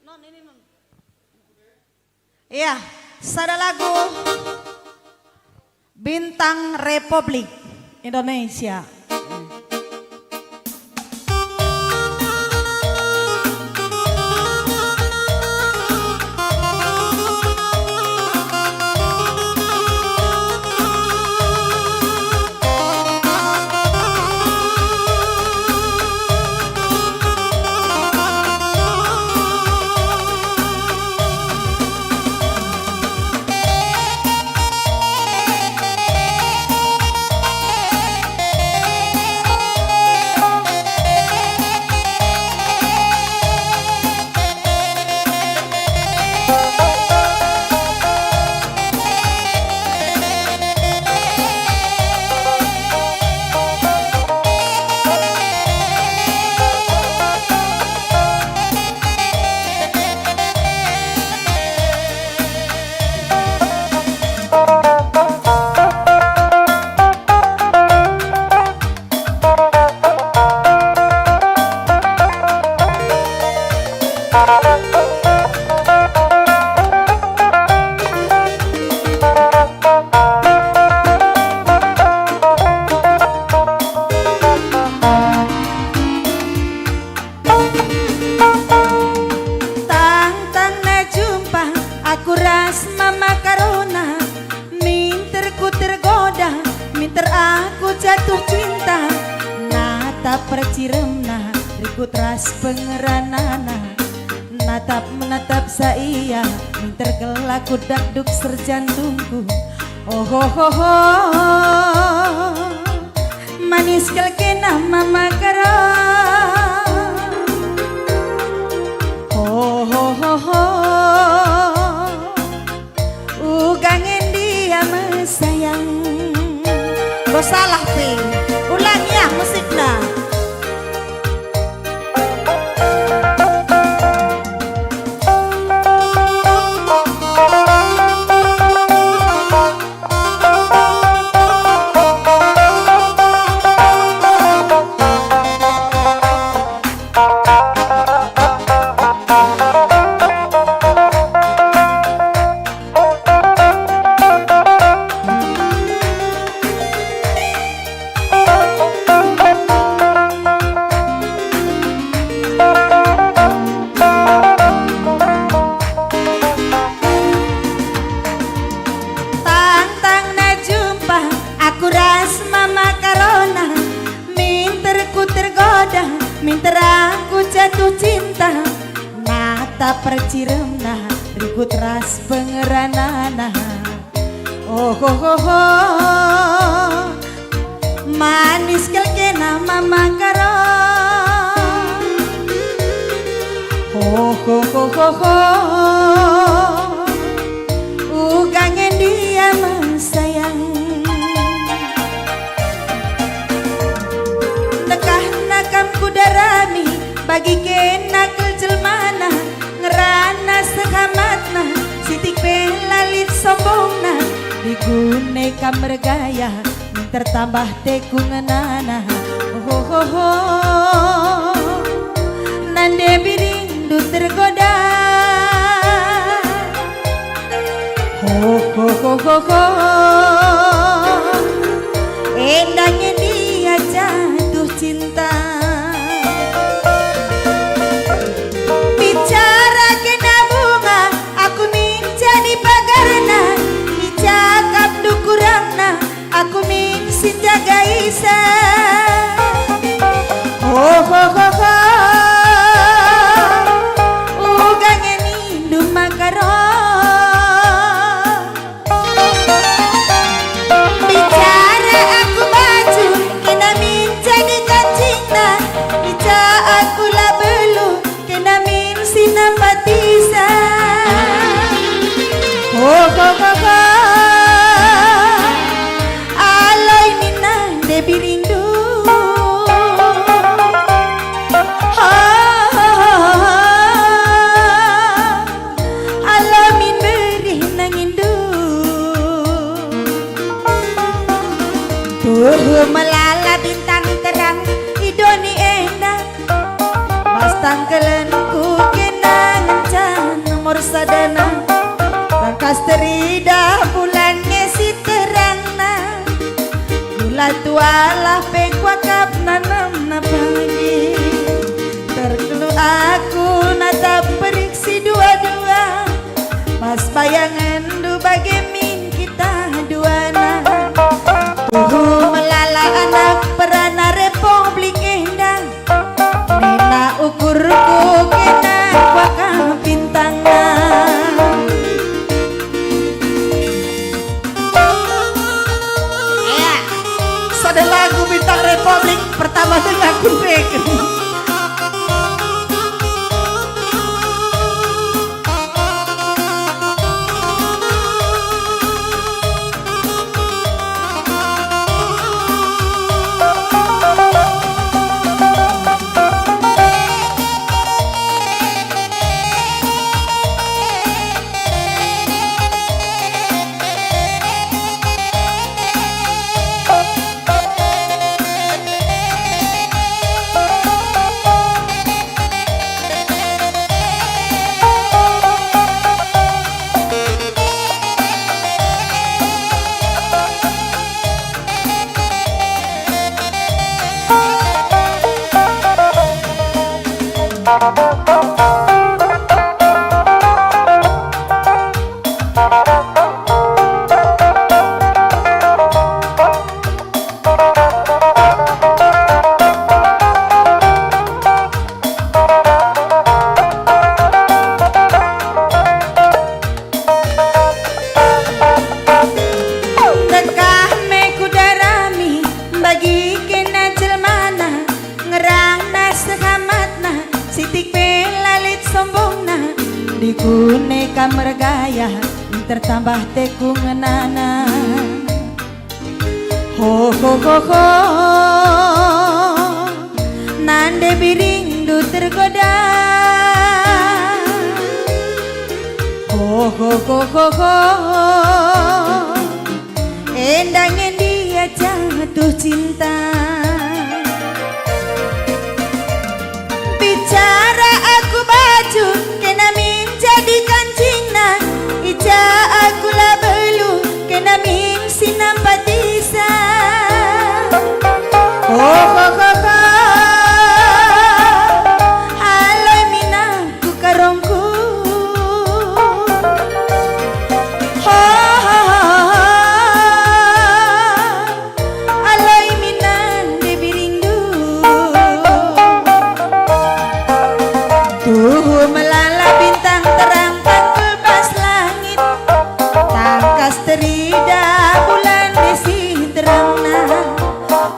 Non, ini, Non. Iya, sada lagu Bintang Republik Indonesia. Tang-tangna jumpa aku ras Mama Karona, minter ku tergoda, minter aku jatuh cinta. Natap perciremna, rikut ras pengeranana, natap menatap sa ia, minter kelaku dakduk serjantungku. Ohohoho, manis kal kena Mama Karo. Ohohoho, uga nge ndia me sayang. Bo salah pe. Ulangi ah musikna. Tang-tangna jumpa aku ras Mama Karona, minter ku tergoda, minter aku jatuh cinta. Natap perciremna, rikut ras pengeranana. Ohohoho, manis kal kena Mama Karo. Ohohoho, uga nge ndia me sayang. Ndekahna kam ku darami, bagi kena kal jelmana, ngerana seh amatna, sitik pe la lit sombongna, digune kam mergaya, tertambah teku ngenana. Ho, ho, ho. Nande biringndu tergoda. Ho, ho, ho, ho, ho. Enda nge dia jatuh cinta. Bicara kena bunga, aku min jadi pagarna. Icakapndu kurangna, aku min si njaga isa. Ho, ho, ho, ho. Uga nge nindu maka roh. Bicara aku baju, kena min jadi kancingna. Ica aku la belu, kena min si nampatisa. Ho, ho, ho, ho. Aloi min nande biringndu. Ho, ho, ho, ho, ho. Aloi min berih nanginndu. Tuhu melala bintang terang i doni enda. Bas tangkelenku kena ngencan nomor sadana. Tangkas teridah bulan nge si terangna. Gula tualah pe kuakap nanemna pagi. Terkelu aku natap perik si dua-dua. Bas bayangenndu bage min kita duana. Tuhu melala anak perana Republik enda. Nina ukurku kena kuakap bintangna. Ea, sada lagu Bintang Republik pertama denga kureken. Tekah me ku darami, bagi kena jelmana, ngerana sehamatna, sitik pe la lit sombongna, dikune kam mergaya, tertambah teku ngenana. Ho, ho, ho, ho, nande biringndu tergoda. Ho, ho, ho, ho, ho, enda nge ndia jatuh cinta. Bicara aku baju, kena min jadi kancingna. Ica aku la belu, kena min si nampatisa. Ho, ho, ho, ho. Aloi min aku karongku. Ho, ho, ho, ho, ho. Aloi min nande biringndu. Tuhu melala bintang terang tangkul bas langit. Tangkas teridah bulan desi terangna.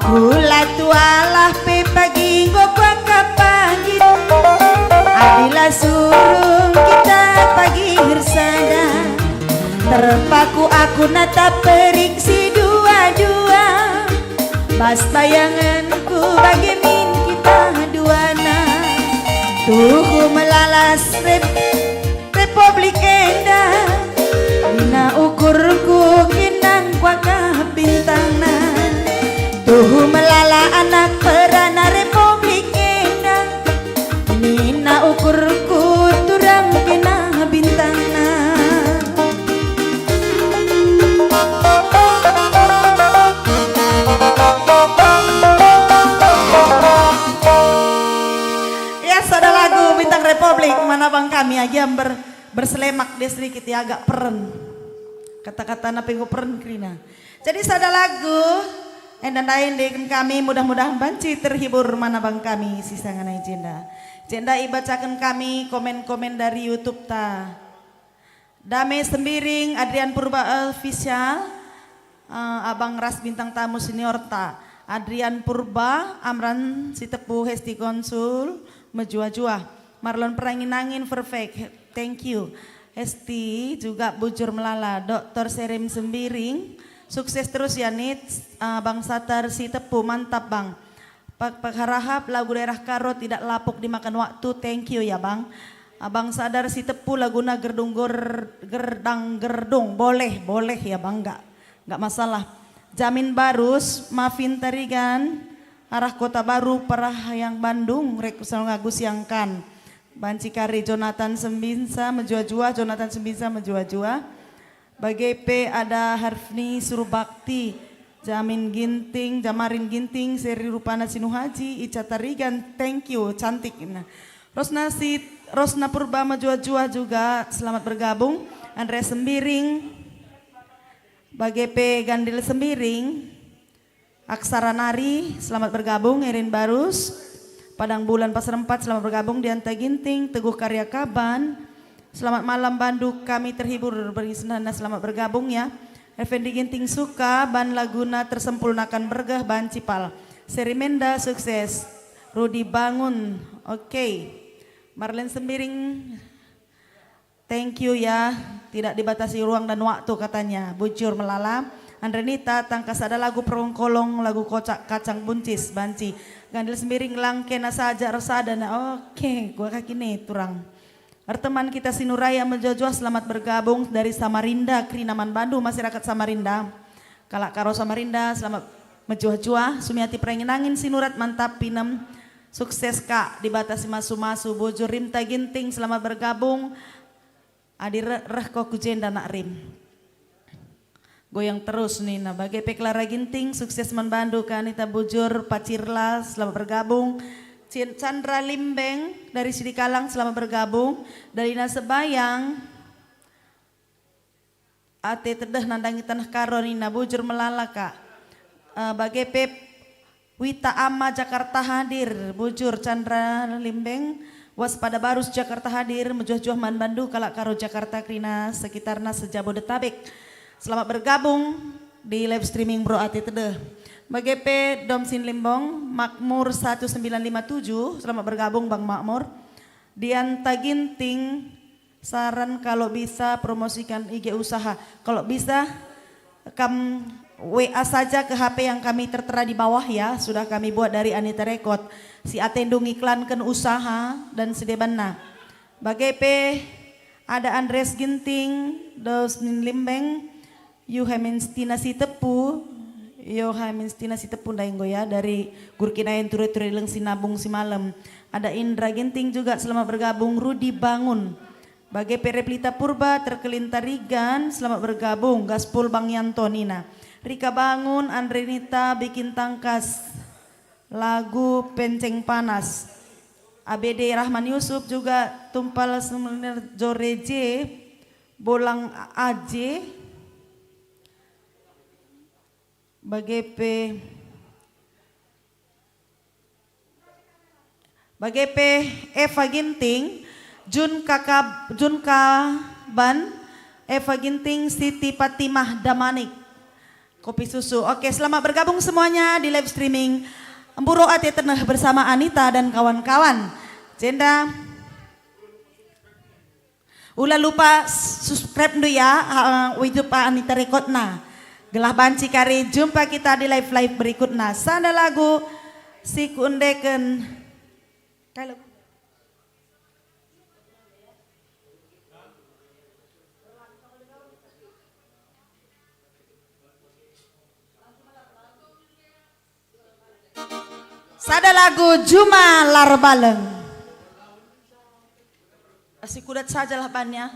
Kula tualah pe pagi enggo kuakap pagi. Adila surung kita pagi ersada. Terpaku aku natap perik si dua-dua. Bas bayangenku bage min kita duana. Tuhu melalas rep-, Republik enda. Nina ukurku kinang kuakap bintangna. Ku melala anak perana Republik enda, nina ukurku turang kena bintangna. Ya, sada lagu Bintang Republik, mana bang kami aja ber, berselemak dia sedikit ya, agak peren. Kata-katana pe enggo peren kerina. Jadi sada lagu enda ndai endeken kami, mudah-mudahan banci terhibur mana bang kami si sangana i jenda. Jenda ibacaken kami komen-komen dari YouTube ta. Dame Sembiring, Adrian Purba Official, eh, abang ras bintang tamu senior ta, Adrian Purba, Amran Sitepu, Hesti Konsul, mejuah-juah. Marlon Perangin-angin, perfect. Thank you. Hesti juga bujur melala. Doktor Serim Sembiring, sukses terus ya, Nit. Eh, Bang Satar Sitepu, mantap, Bang. Pak, Pak Harahap, lagu daerah Karo tidak lapuk dimakan waktu. Thank you ya, Bang. Abang Sadar Sitepu, laguna gerdung ger-, gerdang gerdung. Boleh, boleh ya, Bang, enggak, enggak masalah. Jamin Barus, Mafin Tarigan, arah Kota Baru, Parahayang Bandung, rek lagu siangkan. Banci kari Jonathan Sembinsa mejuah-juah, Jonathan Sembinsa mejuah-juah. Bage pe ada Harfni Surbakti, Jamin Ginting, Jamarin Ginting, Seri Rupana Sinuhaji, Ica Tarigan, thank you, cantik. Nah, Rosna si, Rosna Purba mejuah-juah juga, selamat bergabung. Andreas Sembiring, bage pe Gandil Sembiring, Aksara Nari, selamat bergabung. Erin Barus, Padang Bulan Pasar Empat, selamat bergabung. Dianta Ginting, Teguh Karya Kaban, selamat malam bandu, kami terhibur berngi senana, selamat bergabung ya. Effendi Ginting Suka, ban laguna tersempulnakan bergeh, ban cipal. Seri Menda, sukses. Rudi Bangun, oke. Marlen Sembiring, thank you ya, tidak dibatasi ruang dan waktu katanya. Bujur melala. Andrenita, tangkas ada lagu perongkolong, lagu kocak kacang buncis, banci. Gandil Sembiring, lang kena saja ersada na. Oke, gua kaki nih turang. Erteman kita Sinuraya mejuah-juah, selamat bergabung dari Samarinda, kerina man bandu masyarakat Samarinda. Kalak Karo Samarinda, selamat mejuah-juah. Sumiati Perangin-angin, Sinurat, mantap, pinem. Sukses, Kak, dibatasi masu-masu. Bujur Rimta Ginting, selamat bergabung. Adi re-, reh ko ku jenda nak Rim. Goyang terus nina. Bage pe Clara Ginting, sukses man bandu, Kak Anita Bujur, Pacirla, selamat bergabung. Cin-, Chandra Limbeng dari Sidikalang, selamat bergabung. Dalina Sebayang, ate tedeh nandangi taneh Karo nina, bujur melala, Kak. Eh, bage pe Wita Ama Jakarta hadir, bujur Chandra Limbeng, Waspada Barus Jakarta hadir, mejuah-juah man bandu kalak Karo Jakarta kerina sekitarna se-Jabodetabek. Selamat bergabung di live streaming Bro Ate Tedeh. Bage pe Dom Sin Limbong, Makmur satu sembilan lima tujuh, selamat bergabung Bang Makmur. Dianta Ginting, saran kalau bisa promosikan I G usaha. Kalau bisa, kam W A saja ke H P yang kami tertera di bawah ya, sudah kami buat dari Anita Record. Si atendu ngiklanken usaha dan sedebanna. Bage pe ada Andres Ginting, Dosnin Limbeng, Yohamin Stina Sitepu, Yohamin Stina Sitepu ndai enggo ya, dari Gurkinayan, Ture-ture Leng, Sinabung, Simalem. Ada Indra Ginting juga, selamat bergabung. Rudi Bangun. Bage pe Replita Purba, Terkelin Tarigan, selamat bergabung. Gaspol Bang Yanto nina. Rika Bangun, Andrenita bikin tangkas lagu Penceng Panas. A B D Rahman Yusuf juga, Tumpal Semenir Joreje, Bolang Aje, bage pe, bage pe Eva Ginting, Jun Kakab-, Jun Kaban, Eva Ginting, Siti Patimah Damanik. Kopi susu. Oke, selamat bergabung semuanya di live streaming Mburo Ate Teneh bersama Anita dan kawan-kawan. Jenda. Ula lupa s-, subscribe ndu ya, ha, YouTube Anita Record na. Gelah banci kari jumpa kita di live-live berikutna. Sada lagu si kuendeken. Kalau Sada lagu Juma Larbaleng. Asikudat sajalah bannya.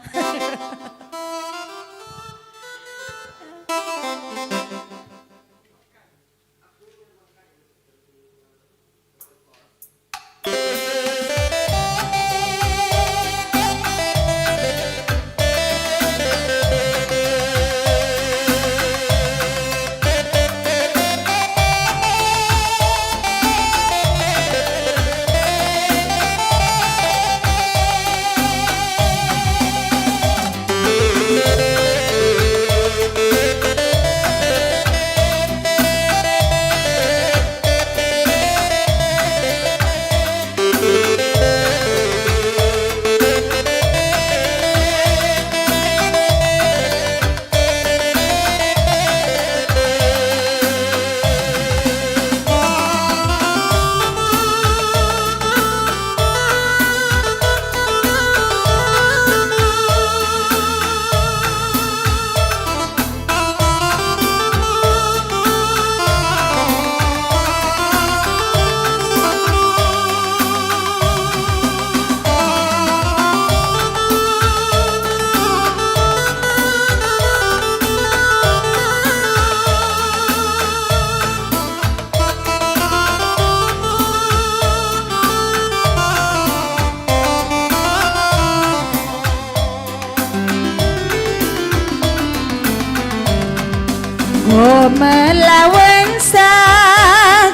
Enggo melawensa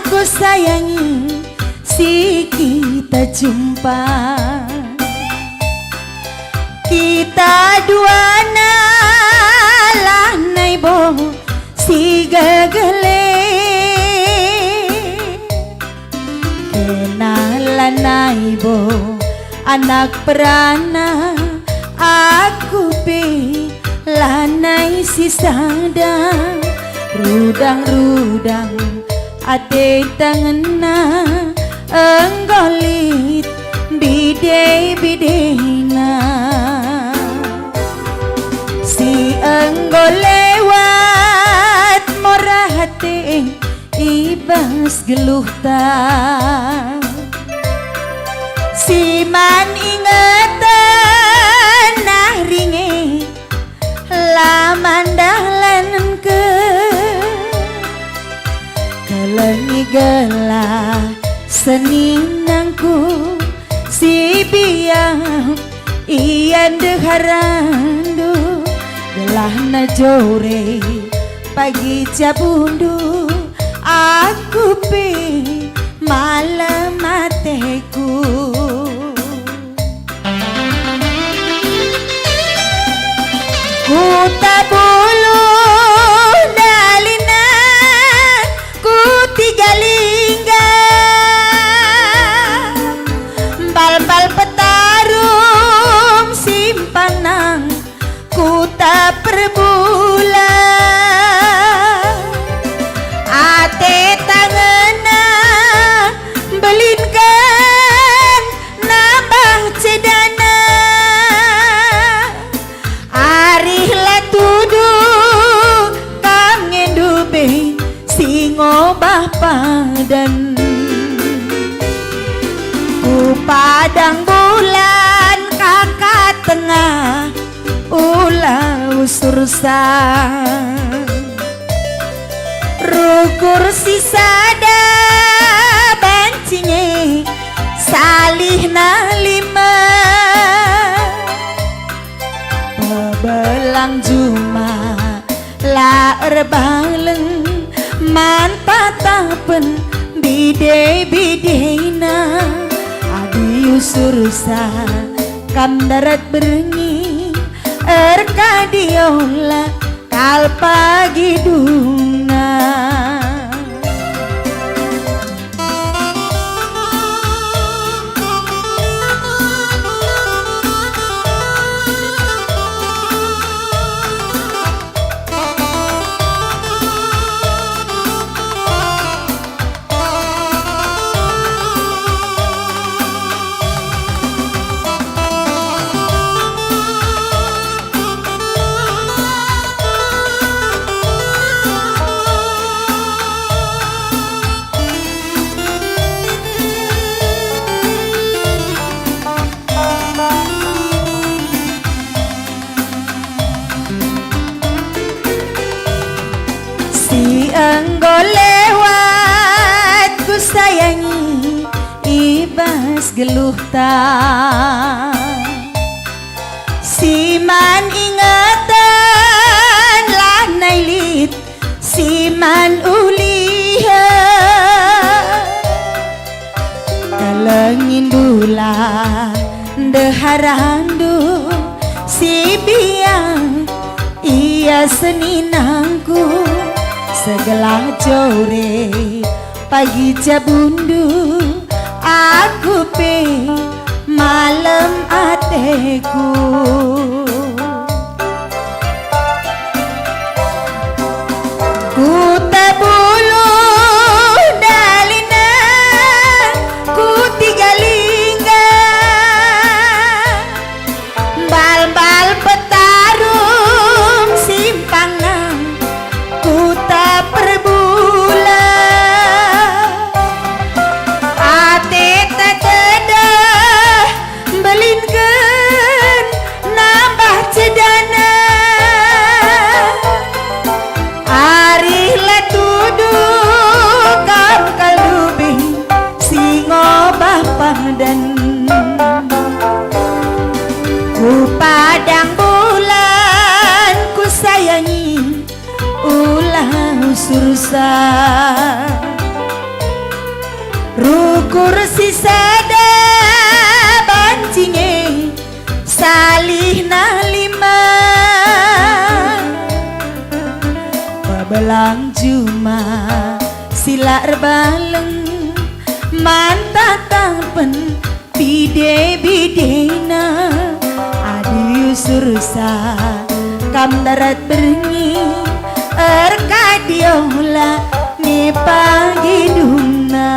kusayangi si kita jumpa. Kita duana lanai bo si gegele. Kena lanai bo anak perana, aku pe lanai si sada. Rudang-rudang ate tangenna, enggo lit bide-bidena. Si enggo lewat mora ate i bas geluhta. Si man ingeten nari nge la man dalanken. Kelengi gelah seninangku si biak ia ndeharanndu, gelahna jore pagi jabundu, aku pe malem ateku. Kuta Bulu dalina, Kutiga Lingga, Mbal-mbal Petarum, Simpang Nang, Kuta Perbulan. Ate tangenna mbelinken nambah cedana. Arih la tudu kam ngendu be si ngobah padan. Ku padang bulan kaka tengah ula usursa. Rukur si sada banci nge salihna lima. Pebelang juma la erbaleng man patapen bide-bidena. Adi usursa kam ndarat berngi, erkadi ola kal pagi dungna. geluhta. Si man ingeten lanai lit, si man ulihen. Kelengindulah ndeharandu si biang, ia seninangku segelah jore. Pagi jabundu, aku pe malem ateku. Kuta Bulu Dalina, Kuta Galingga, Mbal-mbal Petarum, Simpang Enam, Kuta Perbulan. Ateta tedeh mbelinken nambah cedana. Arihlah tudu kam kal dubing si ngobah padan. Ku padang bulan kusayangi, ulah usursa. Rukur si sada banci nge salihna lima. Pebelang juma si la erbaleng, man tatangpen bide-bidena. Adi usursa kam ndarat berngi, erkadiohlah nge pagi dungna.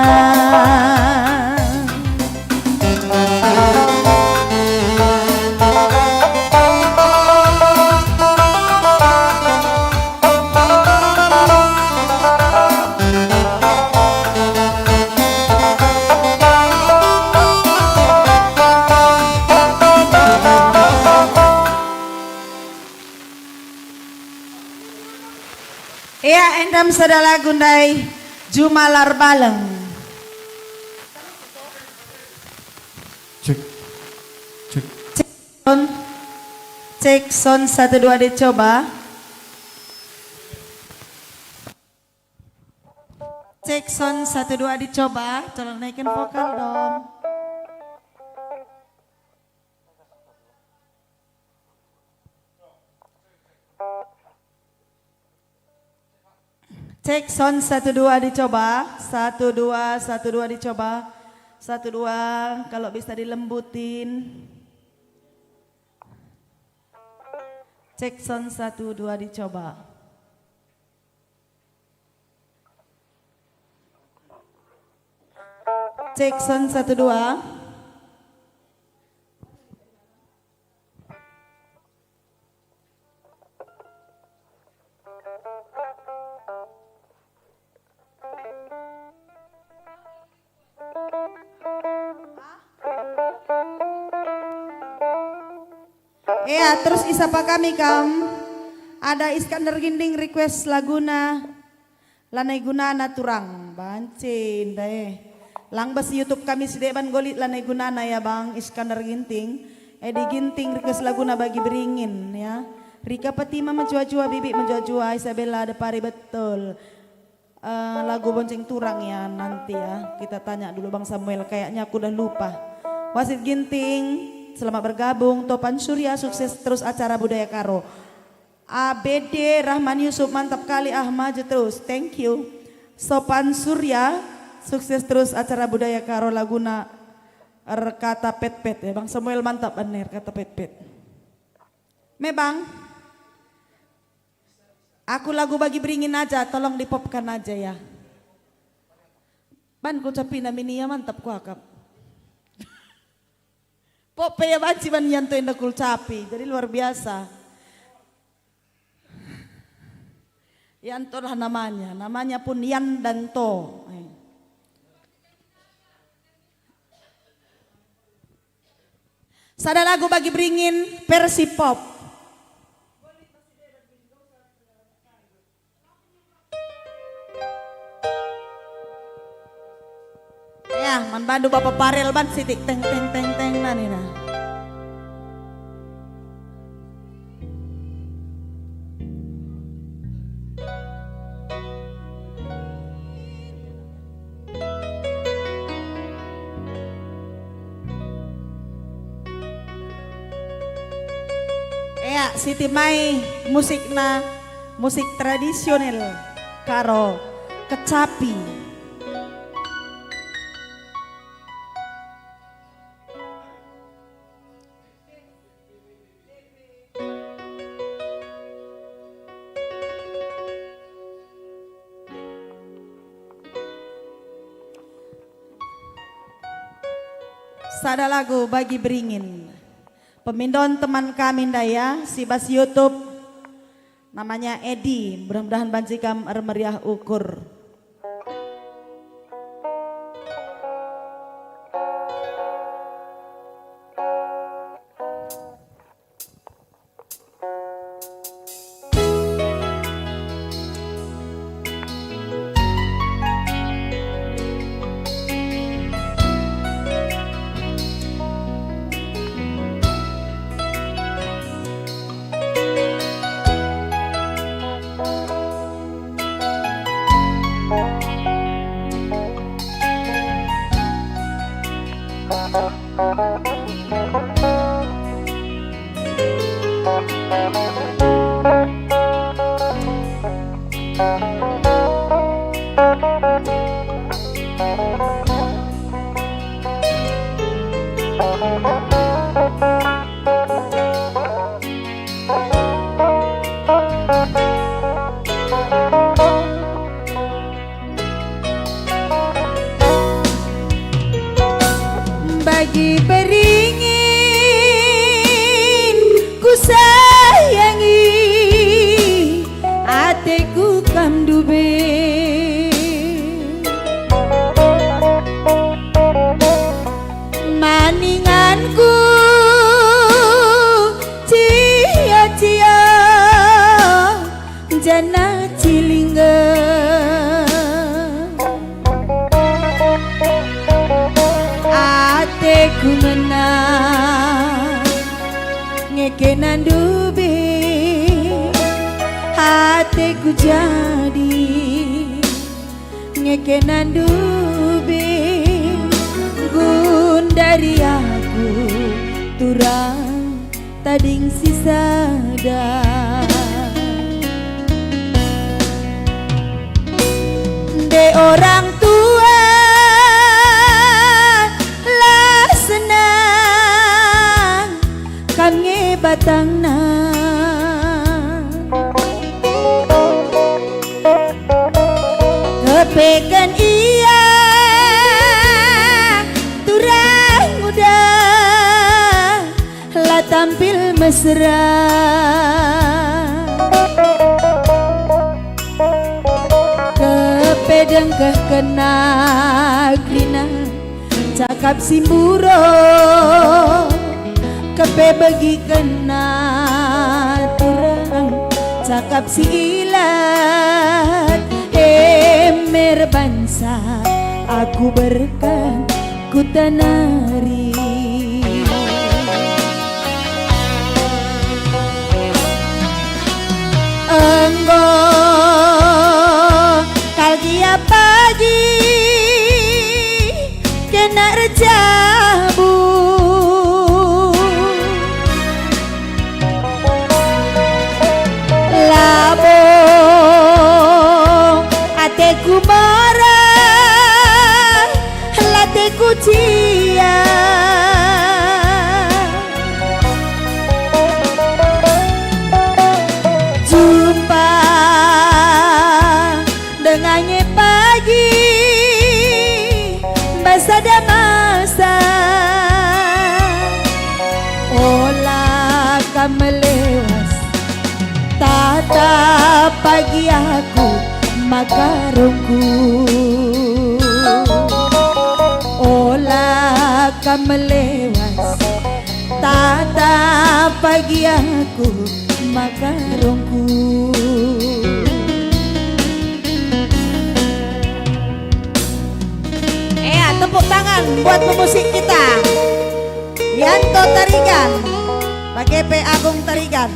Ia, endam sada lagu ndai, Juma la erbaleng. Cek, cek. Cek sound. Cek sound, satu, dua, dicoba. Cek sound, satu, dua, dicoba. Tolong naikin vokal dong. Cek sound, satu, dua, dicoba. Satu, dua, satu, dua, dicoba. Satu, dua, kalau bisa dilembutin. Cek sound, satu, dua, dicoba. Cek sound, satu, dua. Ea, terus isapa kami kam? Ada Iskandar Ginting request laguna Lanai Gunana Turang. Banci ndai. Lang bas YouTube kami si deban golit Lanai Gunana ya, Bang Iskandar Ginting. Edi Ginting request laguna Bagi Beringin ya. Rika Patima menjua-jua, Bibi menjua-jua, Isabella Depari betul. Eh, lagu Bonceng Turang ya, nanti ya. Kita tanya dulu Bang Samuel, kayaknya aku udah lupa. Wasit Ginting, selamat bergabung. Topan Surya, sukses terus acara budaya Karo. A B D Rahman Yusuf, mantap kali ah, maju terus. Thank you. Sopan Surya, sukses terus acara budaya Karo, laguna Erkata Petpet ya. Bang Samuel mantap, bener kata petpet. Me Bang. Aku lagu Bagi Beringin aja, tolong dipopkan aja ya. Ban ku capina minia mantap kuakap. Pop pe ia banci ban Yanto inda kul capi, jadi luar biasa. Yanto lah namanya, namanya pun Yan dan To. Eh. Sada lagu Bagi Beringin versi pop. Ya, man bandu Bapa Parel ban sitik teng teng teng teng nani nah. Ea, sitimai musikna, musik tradisional Karo, kecapi. Sada lagu bagi beringin. Pemindon teman kami ndai ya, si bas YouTube, namanya Edi. Mudah-mudahan banci kam ermeriah ukur. Bagi beringin kusayangi, ateku kam ndube. Maninganku cia-cia janah cilingga. Ateku ngena ngekenandu be, ateku jadi ngekenandu be, gundari aku turang tading si sada. Nde orang tua la senang, kam nge batangna. Kepeken ia turang udah la tampil mesra. Kepe dengkehkenna kerina cakap si mburo, kepe begikenna turang cakap si ilat. Emer bansa aku berkat kuta nari. Enggo kal gia pagi kena erjabu. Labo ateku mara, la ateku cia. Jumpa denga nge pagi bas sada masa. Ola kam melewas, tatap pagi aku maka rungku. Ola kam melewas, tatap pagi aku maka rungku. Ea, Tepuk tangan buat pemusik kita, Yanto Tarigan, bage pe Agung Tarigan.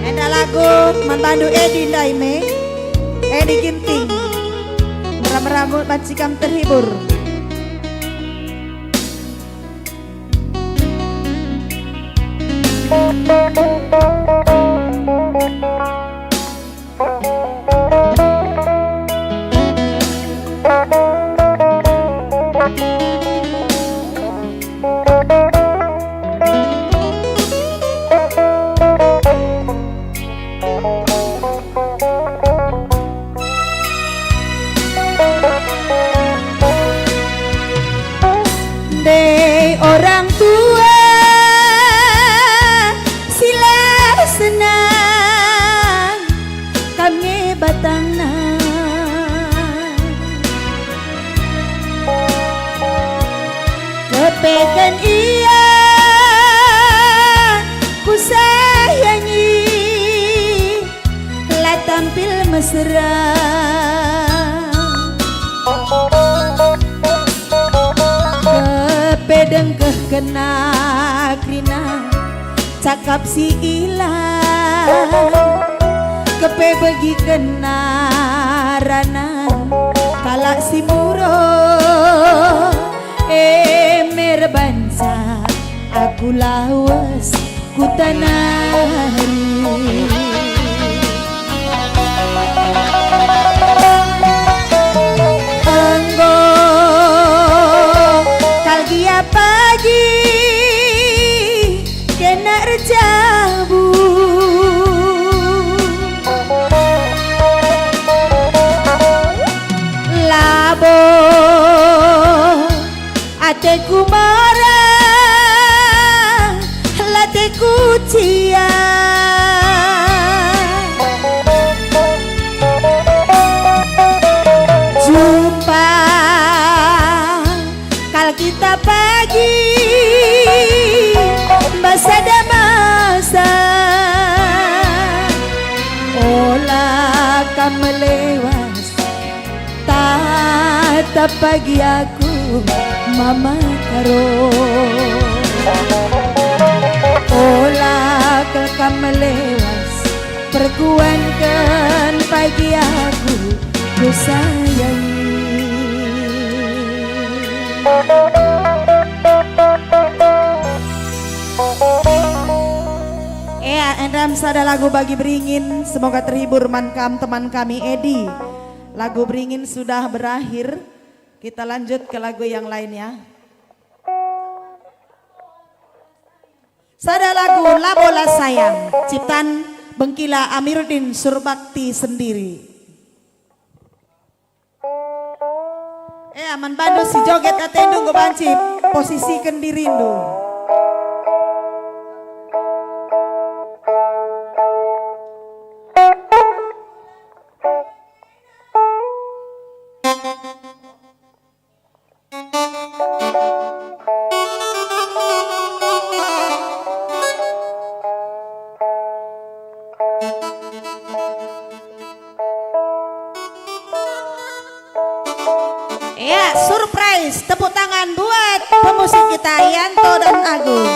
Enda lagu man bandu Edi ndai me, Edi Ginting. Mera-mera banci kam terhibur. Ndai orang tua si la senang, kam nge batangna. Kepeken ia kusayangi, la tampil mesra. Kepe dengkehkenna kerina, cakap si ilah, kepe begikenna rana, kalak si muro, e me erbanca aku lawes ku tanari. Enggo kal gia pagi kena erjabu. Labo ateku mara, la ateku cia. Jumpa kal kita pagi, bas sada masa. Ola kam melewas, tatap pagi aku mama Karo. Ola kal kam melewas, perkuanken pagi aku kusayangi. Ea, enda me sada lagu bagi beringin, semoga terhibur man kam teman kami Edi. Lagu beringin sudah berakhir, kita lanjut ke lagu yang lain ya. Sada lagu Labola Sayang, ciptaan Bengkila Amiruddin Surbakti sendiri. Eh, aman bandu si joget atendu enggo banci posisiken dirindu. Ya, surprise. Tepuk tangan buat pemusik kita, Yanto dan Agung.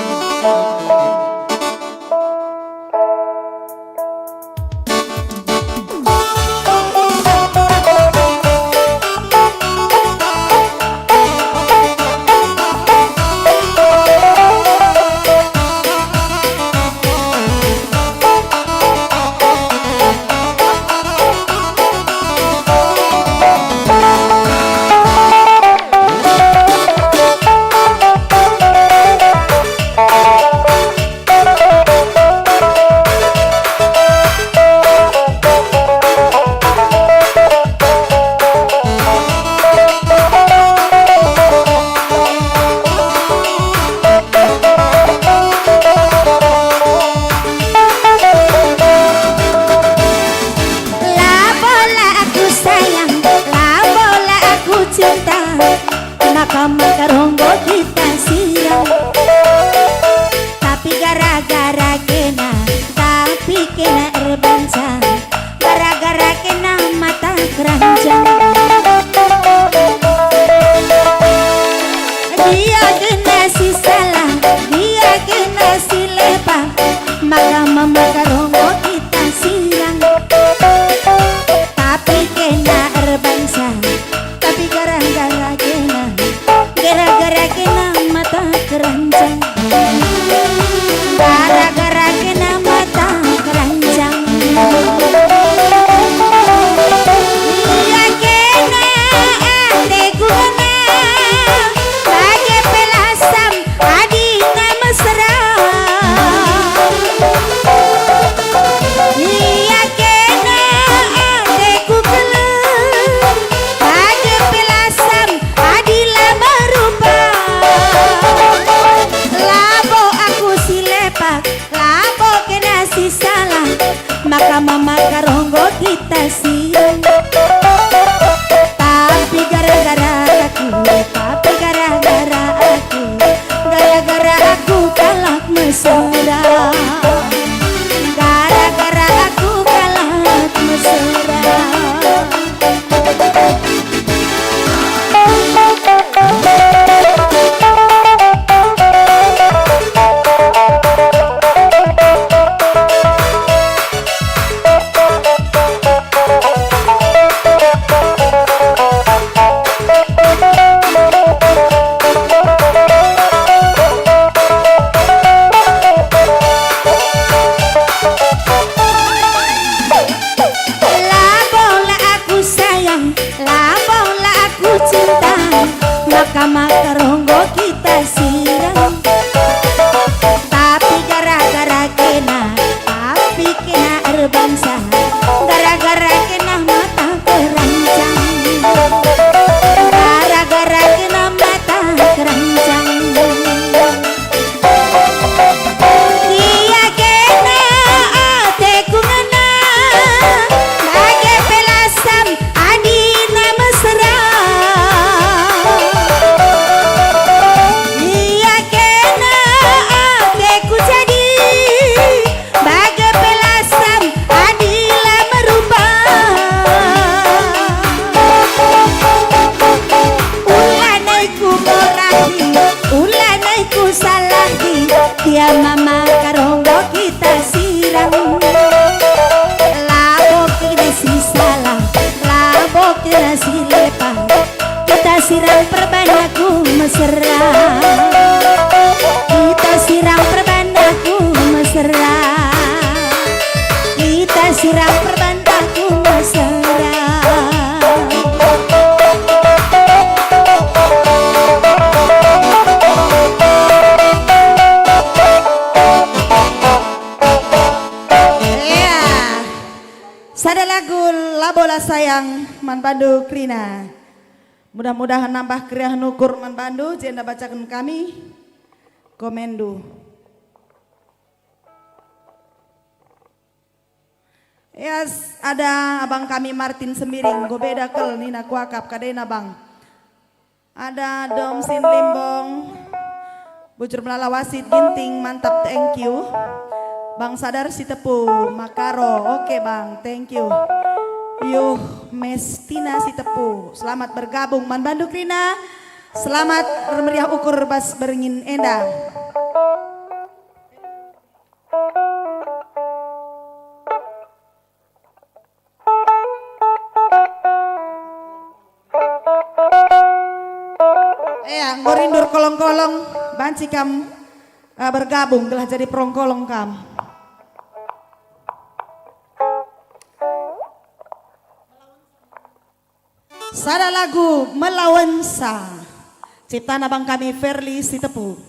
salah, maka mama Karonggo kita siram. Tapi gara-gara aku, tapi gara-gara aku, gara-gara aku kalak mesera. Gara-gara aku kalak mesera. Labo la aku sayang, labo la aku cinta, maka maka Karonggo kita siram. Tapi gara-gara kena, tapi kena erbansa, gara-gara kena mata keranjang, gara-gara kena mata keranjang. Ia kena ateku ngena, bage pe lasam adina mesera. Ia kena ateku jadi, bage pe lasam adila merupa. Ulanai ku morahi, ulanai ku salahi, dia mama Karonggo kita siram. Labo kena si salah, labo kena si lepah, kita siram perbandaku mesera. Kita siram perbandaku mesera. Kita siram perbandaku mesera. Ea. Sada lagu Labo La Sayang man bandu kerina. Mudah-mudahan nambah keriahen ukur man bandu, jenda bacaken kami komenndu. Yes, ada abang kami Martin Sembiring, go beda kal nina kuakap kadena bang. Ada Dom Sin Limbong, Bujur Melala Wasit Ginting, mantap, thank you. Bang Sadar Sitepu, Makaro, oke bang, thank you. Yuh, Mestina Sitepu, selamat bergabung man bandu kerina. Selamat ermeriah ukur bas beringin enda. Ea, enggo rindu erkolong-kolong, banci kam, eh, bergabung gelah jadi perongkolong kam. Sada lagu Melawensa, ciptana bang kami Ferli Sitepu.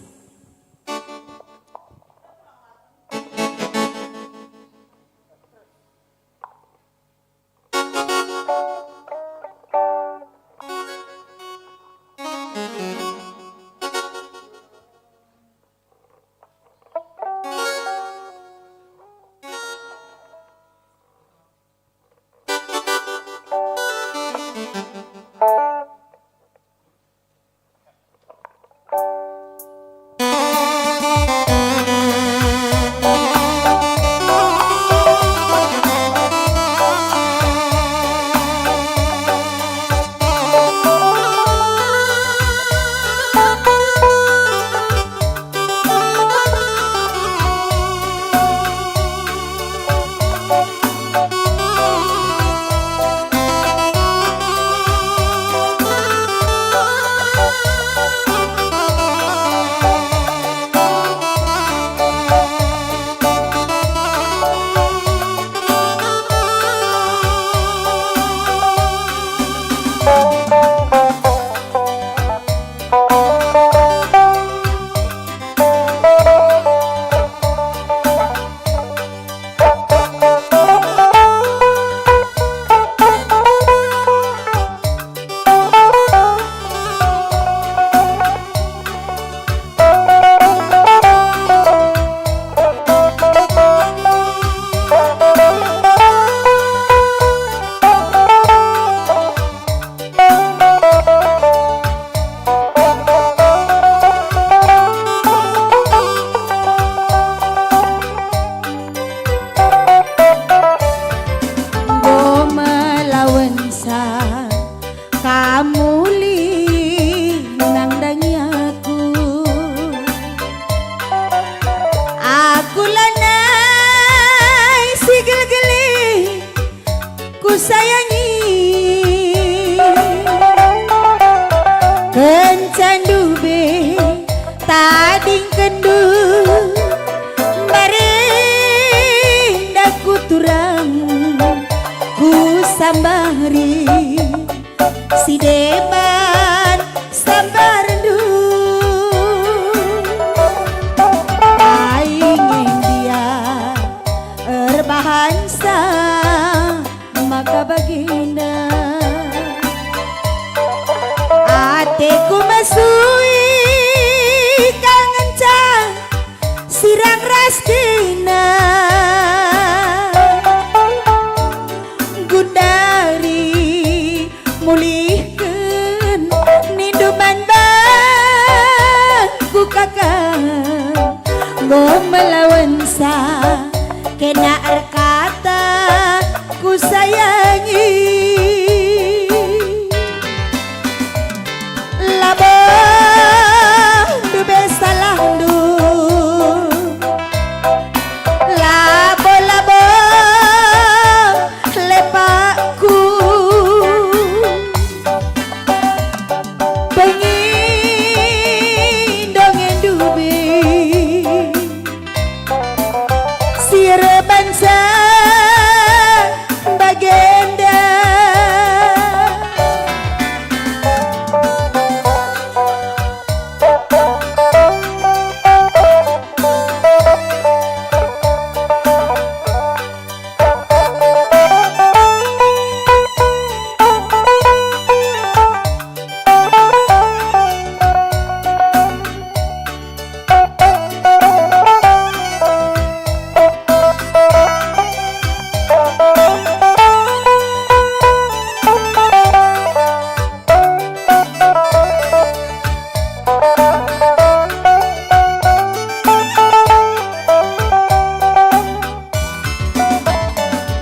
Ri si deban sambarndu, kai nge ndia erbahansa maka bagenda. Ateku mesui kal ngenca sirang ras kena, gundari mulihken nindu man bangku kaka, enggo melawensa kena erkata kusayangi. Labo ndube salahndu, labo, labo lepakku, pengindo nge ndube si erbahansa bagenda.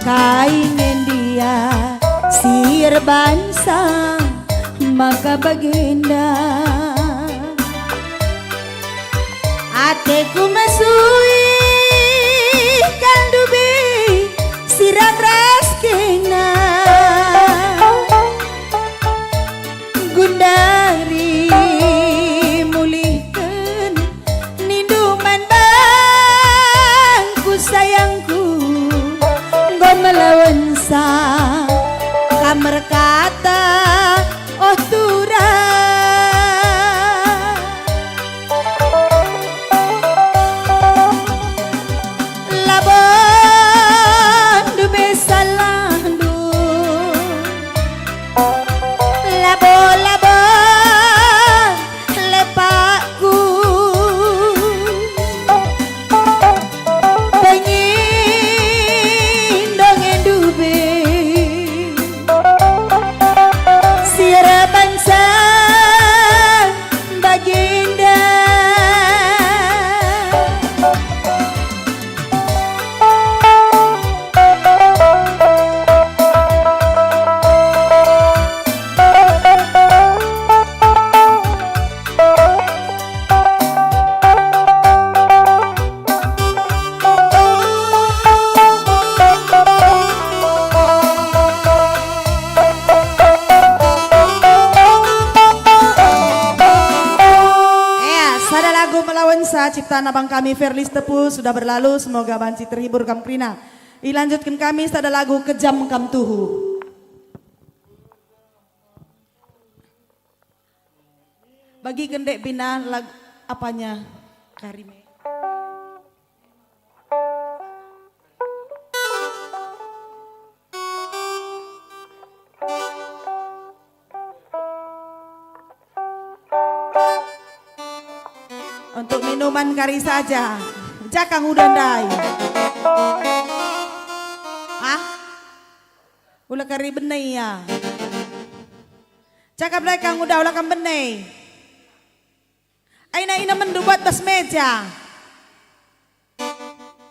Kai nge ndia si erbahansa maka bagenda? Ateku mesui kal ndube sirang ras kena, gundari mulihken nindu man bangku sayangku, enggo melawensa kam erkata, oh turang. Labo ndube salahndu, labo, labo lepakku, pengindo nge ndube si erbahansa bagenda. Ya, sada lagu melawensa ciptaan abang kami Ferlis Tepu sudah berlalu, semoga banci terhibur kam kerina. Ilanjutken kami sada lagu Kejam Kam Tuhu. Bagi gendek bina lag-, apanya Karime. Untuk minuman kari saja. Jakang udah ndai. Ah? Ula kari bene ia. Cakap lai kang udah, ula kam bene. Aina ina mendu buat bas meja.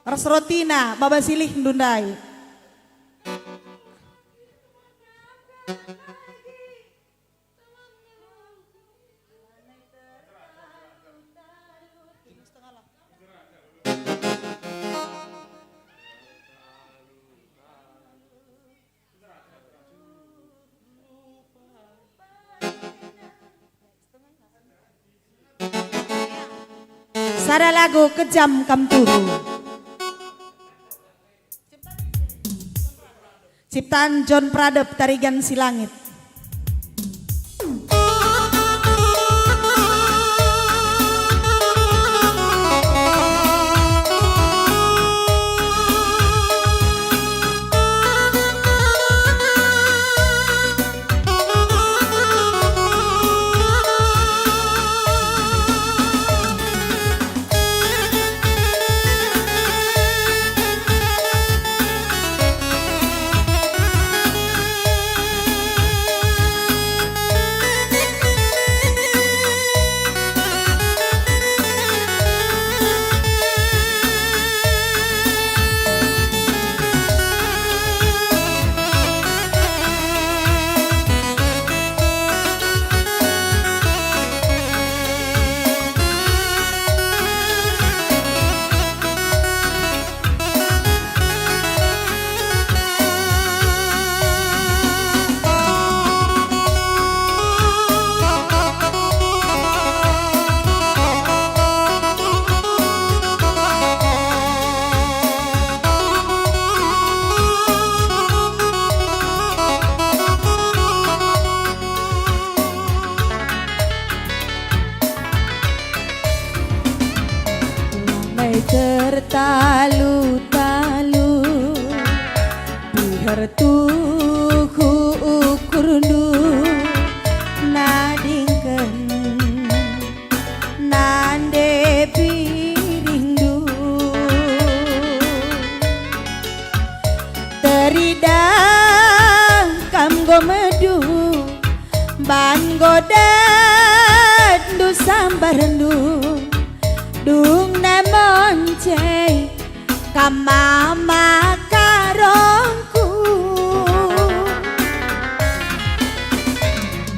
Ras rotina, baba silihndu ndai. Sada lagu Kejam Kam Tuhu. Ciptaan John Pradep, Tarigan Si Langit. Lanai tertalu-talu, biher tuhu ukurndu, nadingken nande piringndu. Teridah kam enggo medu, ban enggo datndu sambarndu, dungna monce kam mama karongku.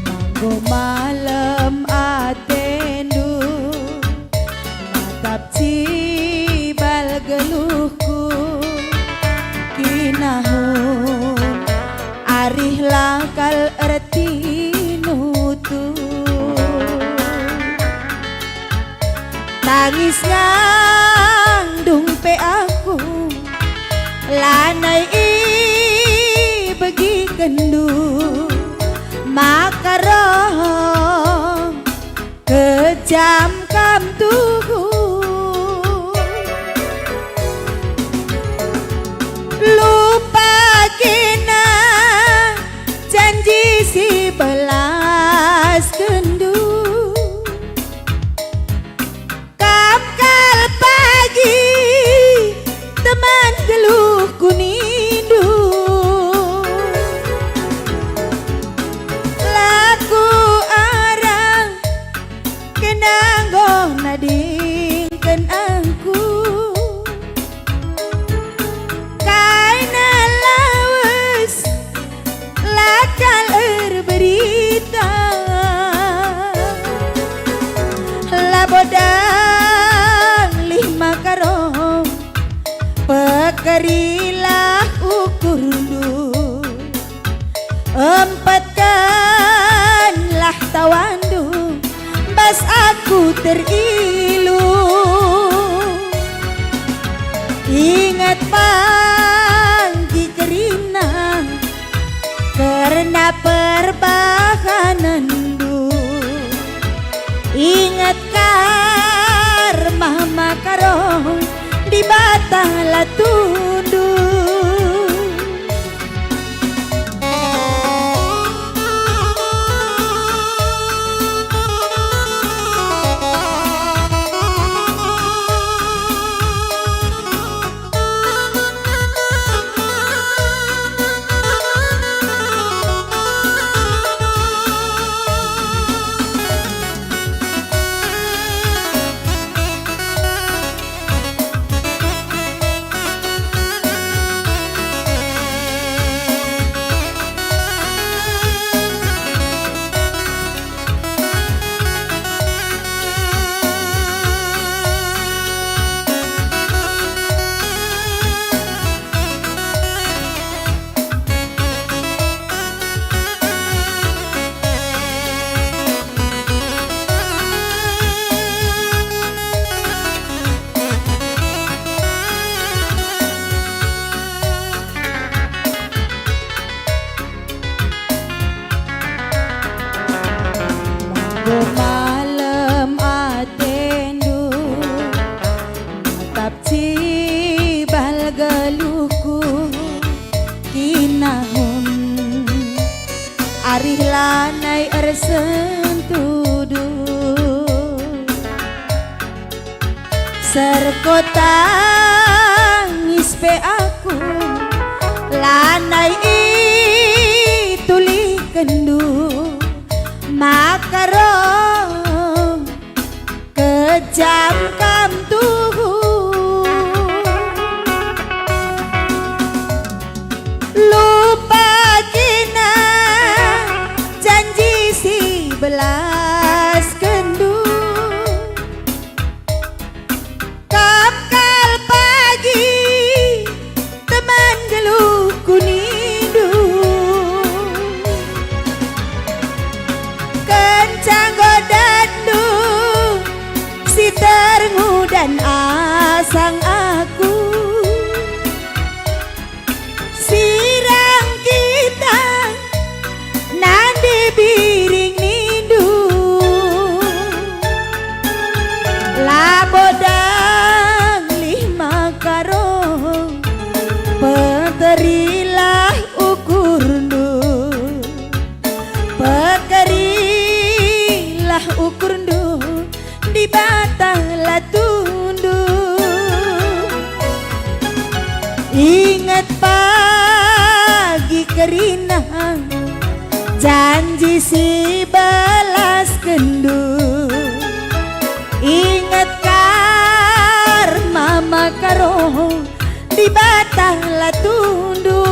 Enggo malem atendu, natap cibal geluhku, kinahun arih la kal ertinu tuh. Tangis ngandung pe aku, lanai ibegikenndu, maka roh kejam kam tuhu. Lupa kena janji si belaskenndu. Kam kal pagi teman geluhku nindu. La ku arang kena enggo nadingken aku. Kaina lawes la kal erberita. Labo dang lih maka roh, pekerilah ukurndu. Empetkenlah tawandu, bas aku terilu. Inget pagi kerina kerna perbahanenndu. Inget kar mama karo Dibata la tunduk. lanai ersentudu. Serko tangis pe aku lanai itulihkenndu, maka roh kejam kam tuhu. Lupa kina janji si belaskenndu. Kam kal pagi teman geluhku nindu. Kenca enggo datndu si terngudan asang aku. Sirang kita nande biring nindu. Labo dang lih maka roh, peterilah ukurndu. Pekerilah ukurndu, Dibata la tundu. Inget pagi kerina janji si belaskenndu. Inget kar mama karo Dibata la tundu.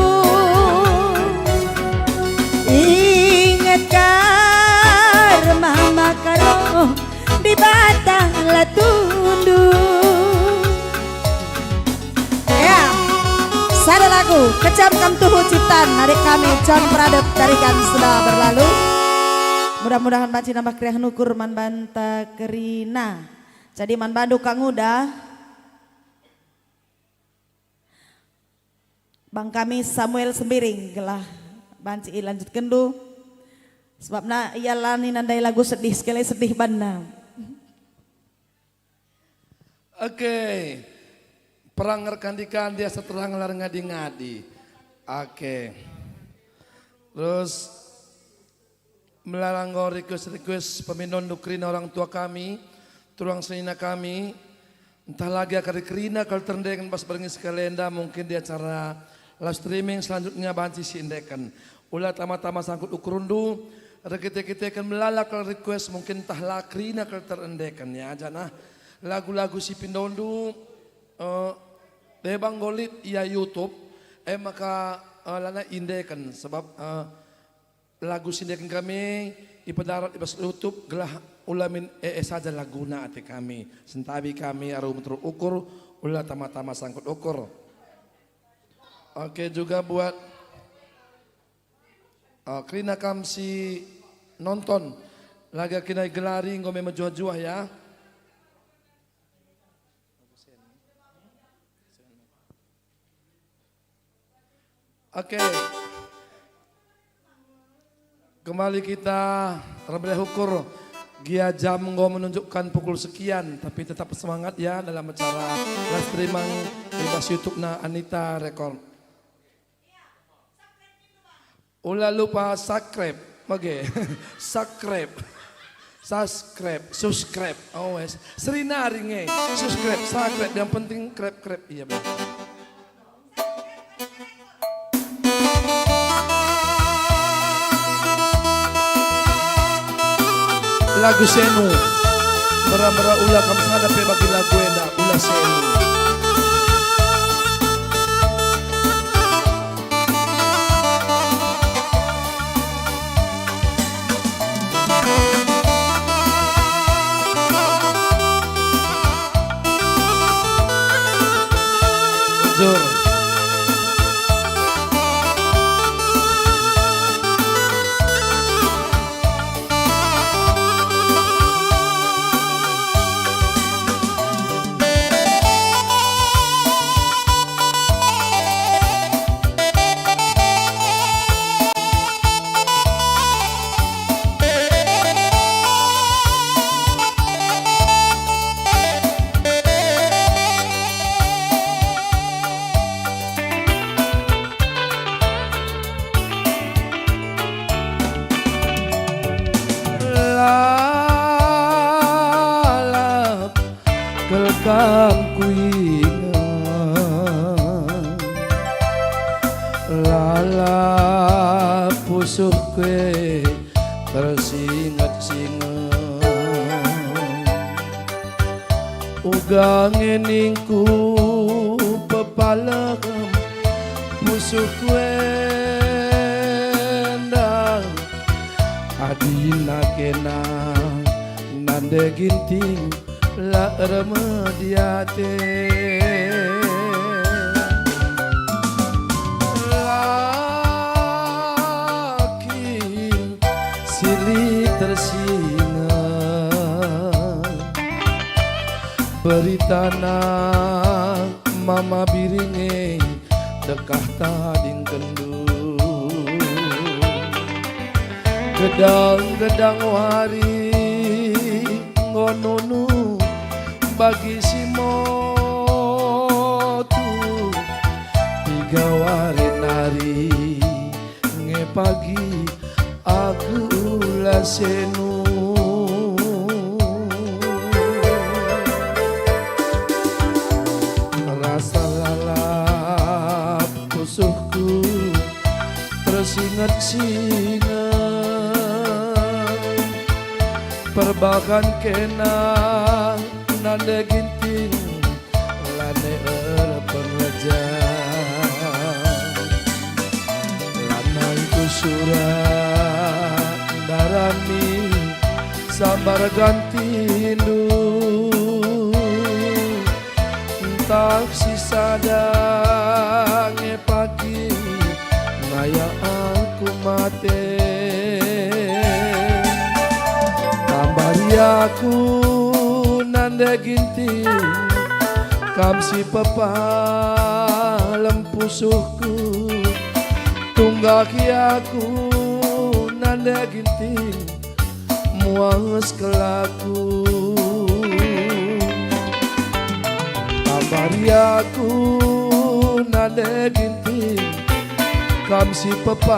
Inget kar mama karo Dibata la tundu. Ya, sada lagu, Kejam Kam Tuhu ciptaan adik kami John Peradep dari Kan Sudah Berlalu. Mudah-mudahan banci nambah keriahen ukur man banta kerina. Jadi man bandu ka nguda. Bang kami Samuel Sembiring gelah banci ilanjutkenndu. Sebabna ia la nina ndai lagu sedih, sekali sedih banna. Oke. Perang erkandi-kandi asa terang lar ngadi-ngadi. Oke. Terus Melala enggo request-request peminondu kerina orang tua kami, turang senina kami, ntah lagi adi kerina kal terendeken bas berngi sekali enda, mungkin di acara live streaming selanjutnya banci siendeken. Ula tama-tama sangkut ukurndu, erkite-kiteken melala kal request, mungkin ntah la kerina kal terendeken, ya, janah lagu-lagu si pindondu, eh, deba enggo lit ia YouTube, eh, maka, eh, lanai iendeken, sebab, eh, lagu si iendeken kami ipedarat i bas YouTube gelah ula min e-e saja laguna ate kami. Sentabi kami aru meteruk ukur, ula tama-tama sangkut ukur. Oke, juga buat, eh, kerina kam si nonton, lagi kerina igelari enggo me mejuah-juah ya. Oke. Kembali kita terlebih ukur, gia jam enggo menunjukkan pukul sekian, tapi tetap semangat ya dalam acara live streaming di bas YouTube-na Anita Record. Ula lupa subscribe, oke. Subscribe. Subscribe, subscribe. Oh, wes. Serinari nge. Subscribe, subscribe. Yang penting krep-krep. Iya, benar. Lagu Senu. Mera-mera ula kam sada pe bagi lagu enda, ula Senu. Jujur. Lalap pusuhku e tersinget-singet. Uga nge ningku pepalem pusuhku enda, adina kena nande Ginting la ermedi ate. Lakin si lit tersinget beritana Mama Biring e dekah tadingkenndu. Gedang-gedang wari enggo nunu bagi si motu. Piga wari nari nge pagi aku la senu. Rasa lalap pusuhku tersinget-singet. Perbahan kena nande Ginting lanai erpengerja. Lanai ku surat ndarami sambar gantindu. Ntah si sada nge pagi ngaya aku mate. Tambari aku nande Ginting, kam si pepalem pusuhku. Tunggahi aku nande Ginting, muas kelaku. Tambari aku nande Ginting, kam si pepalem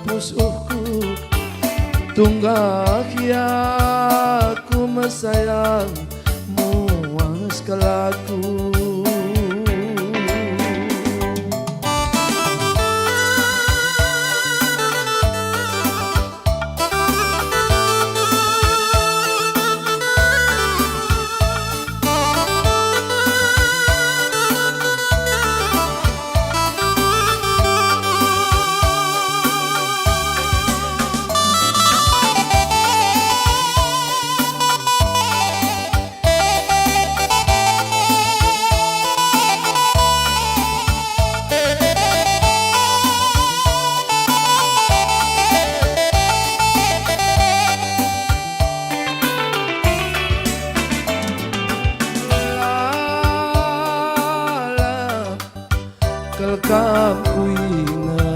pusuhku. Tunggahi aku me sayang, muas kelaku. Lalap kal kam kuinget,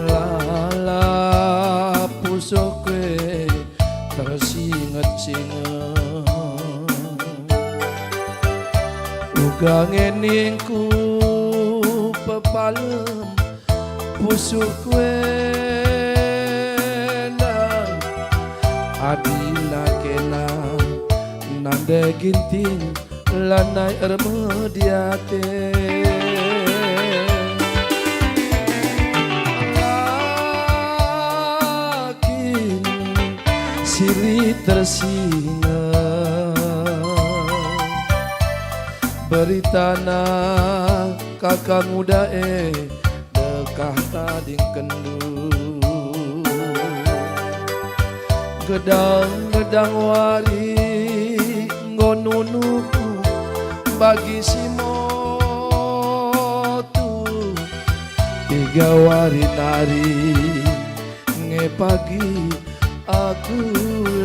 lalap pusuhku e tersinget-singet. Uga nge ningku pepalem pusuhku enda, adina kena nande Ginting lanai ermedi ate. Lakin si lit tersinget beritana kaka nguda e dekah tadingkenndu. Gedang-gedang wari enggo nunu bagi si motu. Piga wari nari nge pagi aku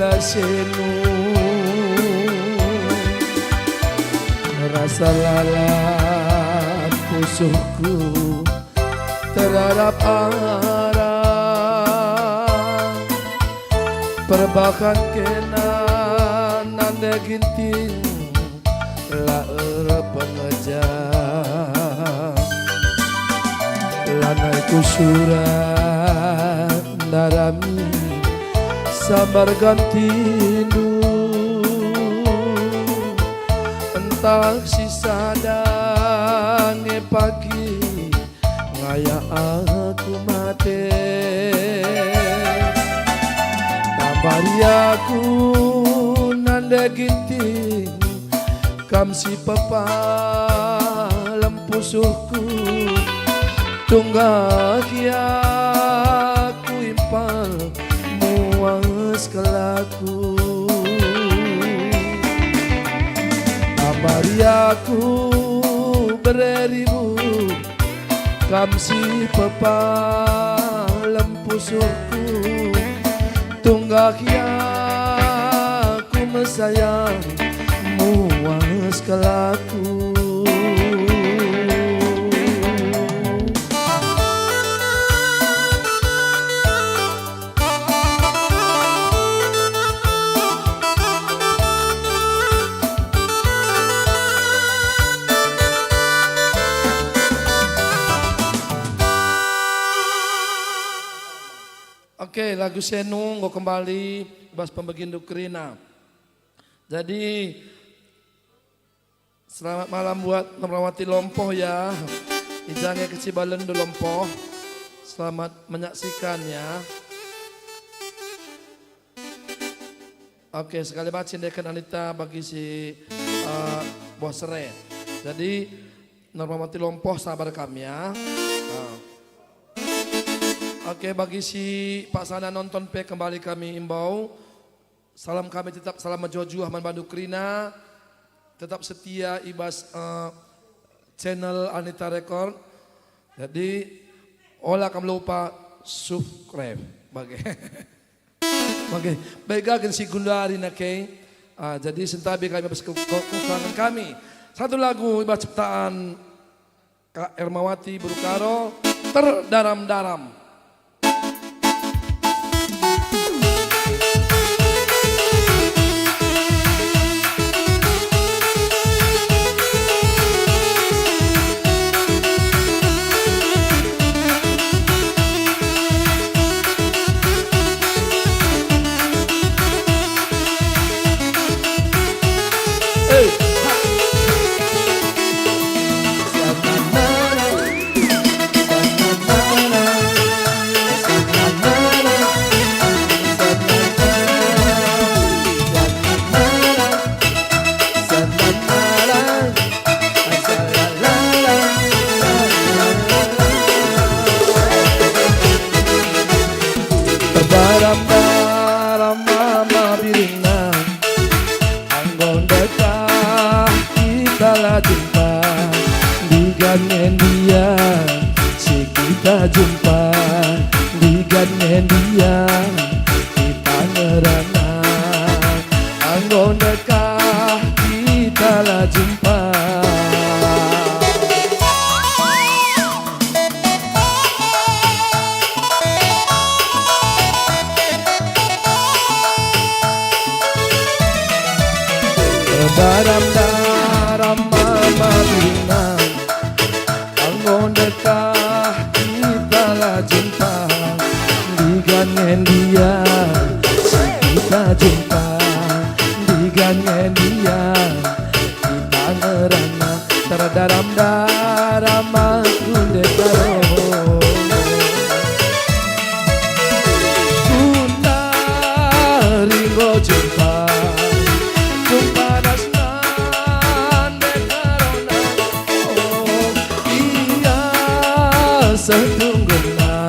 la senu. Rasa lalap pusuhku terarap arah, perbahan kena nande Ginting la erpengeja. Lanai ku surat ndarami sambar gantindu. Tah sisada nge pagi ngayak aku mate. Tambari aku nande Ginting, kam si pepalem pusuhku. Tunggah ia ku impal muas kelaku. Tambari aku bere ribut, kam si pepalem pusuhku. Tunggah ia ku mesayang muas kelaku. Oke, lagu Senu enggo kembali bas pembegindu kerina. Jadi, selamat malam buat Nurmawati Lompoh ya. I ja nge kecibalen du Lompoh. Selamat menyaksikan ya. Oke, sekali bacin deken Anita bagi si, eh, Boh Sere. Jadi, Nurmawati Lompoh sabar kam ya. Nah. Oke, bagi si paksana nonton pe kembali kami imbau. Salam kami tetap salam mejuah-juah man bandu kerina. Tetap setia i bas, eh, channel Anita Record. Jadi, ola kam lupa subscribe. Bage. Bage. Bage gen si gundari nake. Ah, jadi sentabi kami bas ke-, ke-, kekurangan kami. Satu lagu i bas ciptaan Kak Ermawati Beru Karo, Terdaram-daram. Daram-daram mama biringna, enggo ndekah kita la jumpa. Ndigan ngendia si kita jumpa? Ndigan ngendia kita ngerana? Enggo ndekah kita la jumpa. Daram-daram mama biringna, enggo ndekah kita la jumpa. Ndigan ngendia si kita jumpa? Ndigan ngendia kita ngerana? Terdaram-daram aku ndekah. Guna ringo jumpa, jumpa ras nande karona. Oh, ia setungguna.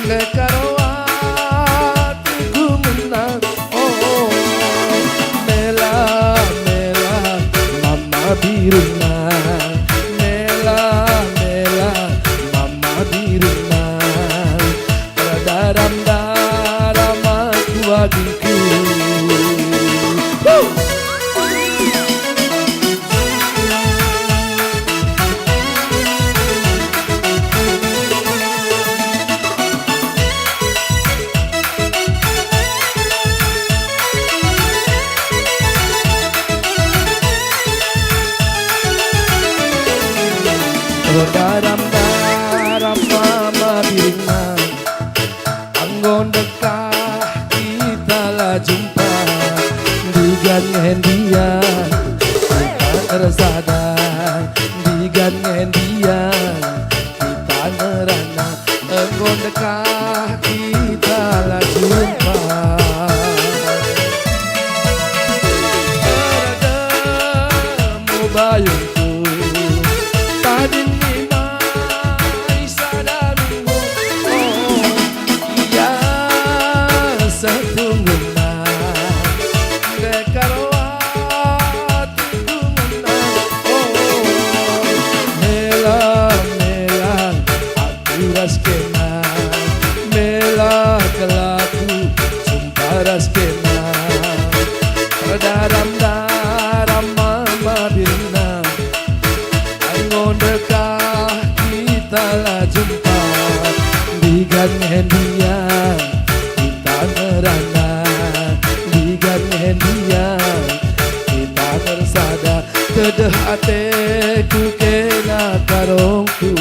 Ndekah ro atiku ngena, oh, mela, mela, mama biringna. Mela, mela, mama biringna. Daram-daram aku adingku. Huh! Daram, daram mama biringna. Enggo ndekah kita la jumpa, ndigan ngendia Ersada, ndigan ngendian kita ngerana, enggo ndekah kita la jumpa. Erademu bayungku, tading nimai sada minggu. Oh, ia setunggunna, ndekah ro atiku ngena. Oh, mela-mela aku ras kena, mela kelaku jumpa ras kena. Erdaram-daram mama birna, enggo ndekah kita la jumpa. Ndigan ngendian kita ngerana, ndigan ngendian kita ersada. Tedeh ateku kena karongku.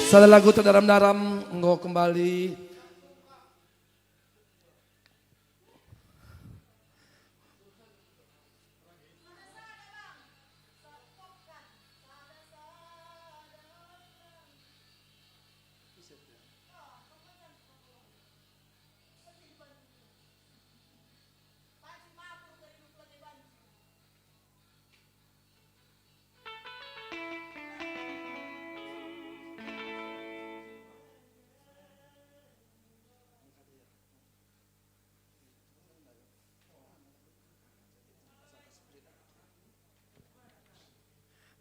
Sada lagu terdaram-daram enggo kembali.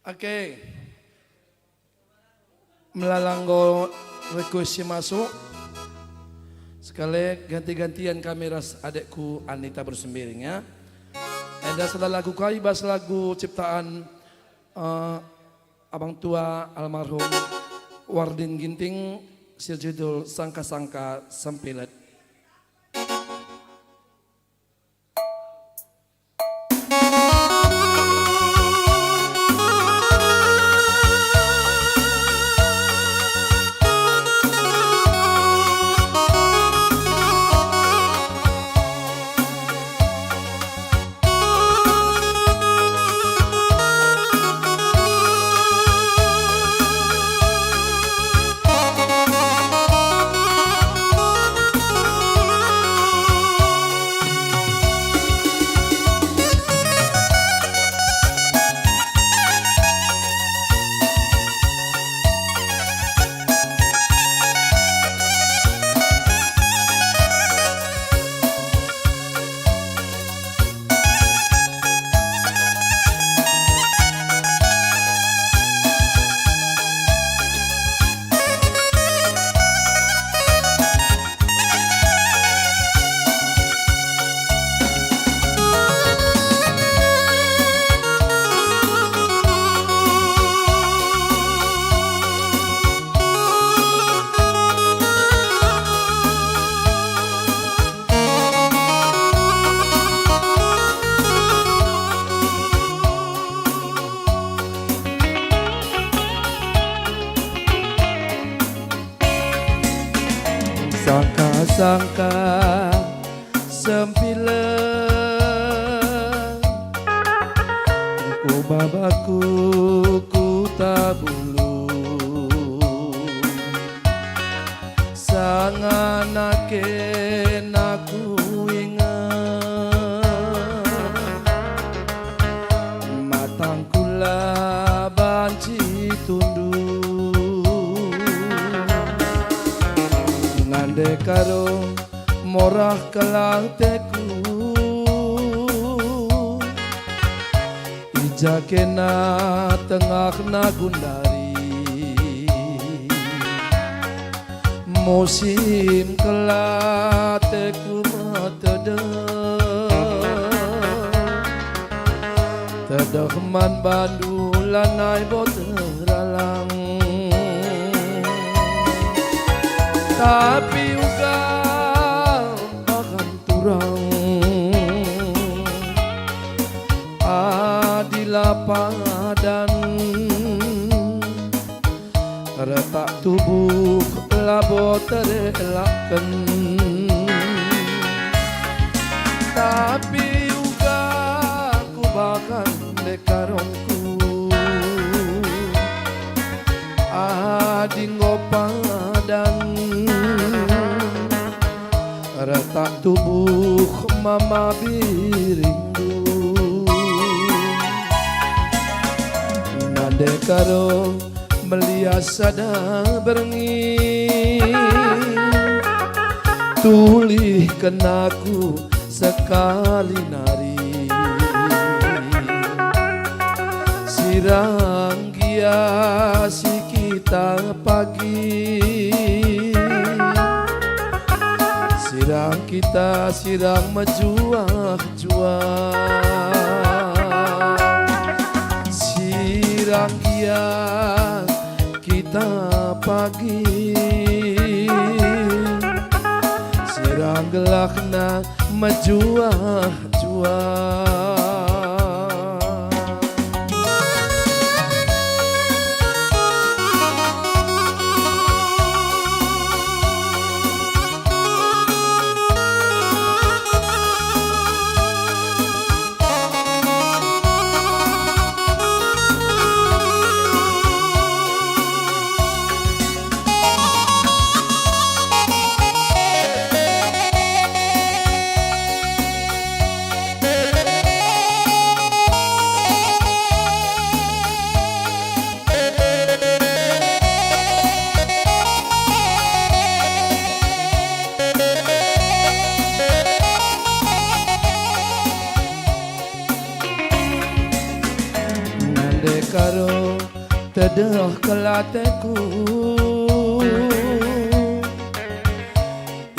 Oke. Melala enggo request si masuk. Sekali ganti-gantian kami ras adekku Anita Bersembiring, ya. Enda sada lagu kai bas lagu ciptaan, eh, Abang Tua almarhum Wardin Ginting, si judul Sangka-Sangka Sempilet. Sangka-sangka sempilen, engko babaku kuta bulu. Sangana kena kuinget, matangku la banci tunduh. Ngande karo morah kal ateku, i ja kena tengahna gundari. Musim kal ateku metedeh, tedeh man bandu lanai bo teralang. Tapi uga bahan turang adi la padan retak tubuh labo terelakken. Tapi uga kubahan dekarongku, adi enggo padan retak tubuh mama biringndu. Nande karo melias sada berngi, tulihken aku sekali nari. Sirang gia si kita pagi, sirang kita, sirang mejuah-juah. Sirang gia kita pagi, sirang gelahna mejuah-juah. Nande karo tedeh kal ateku,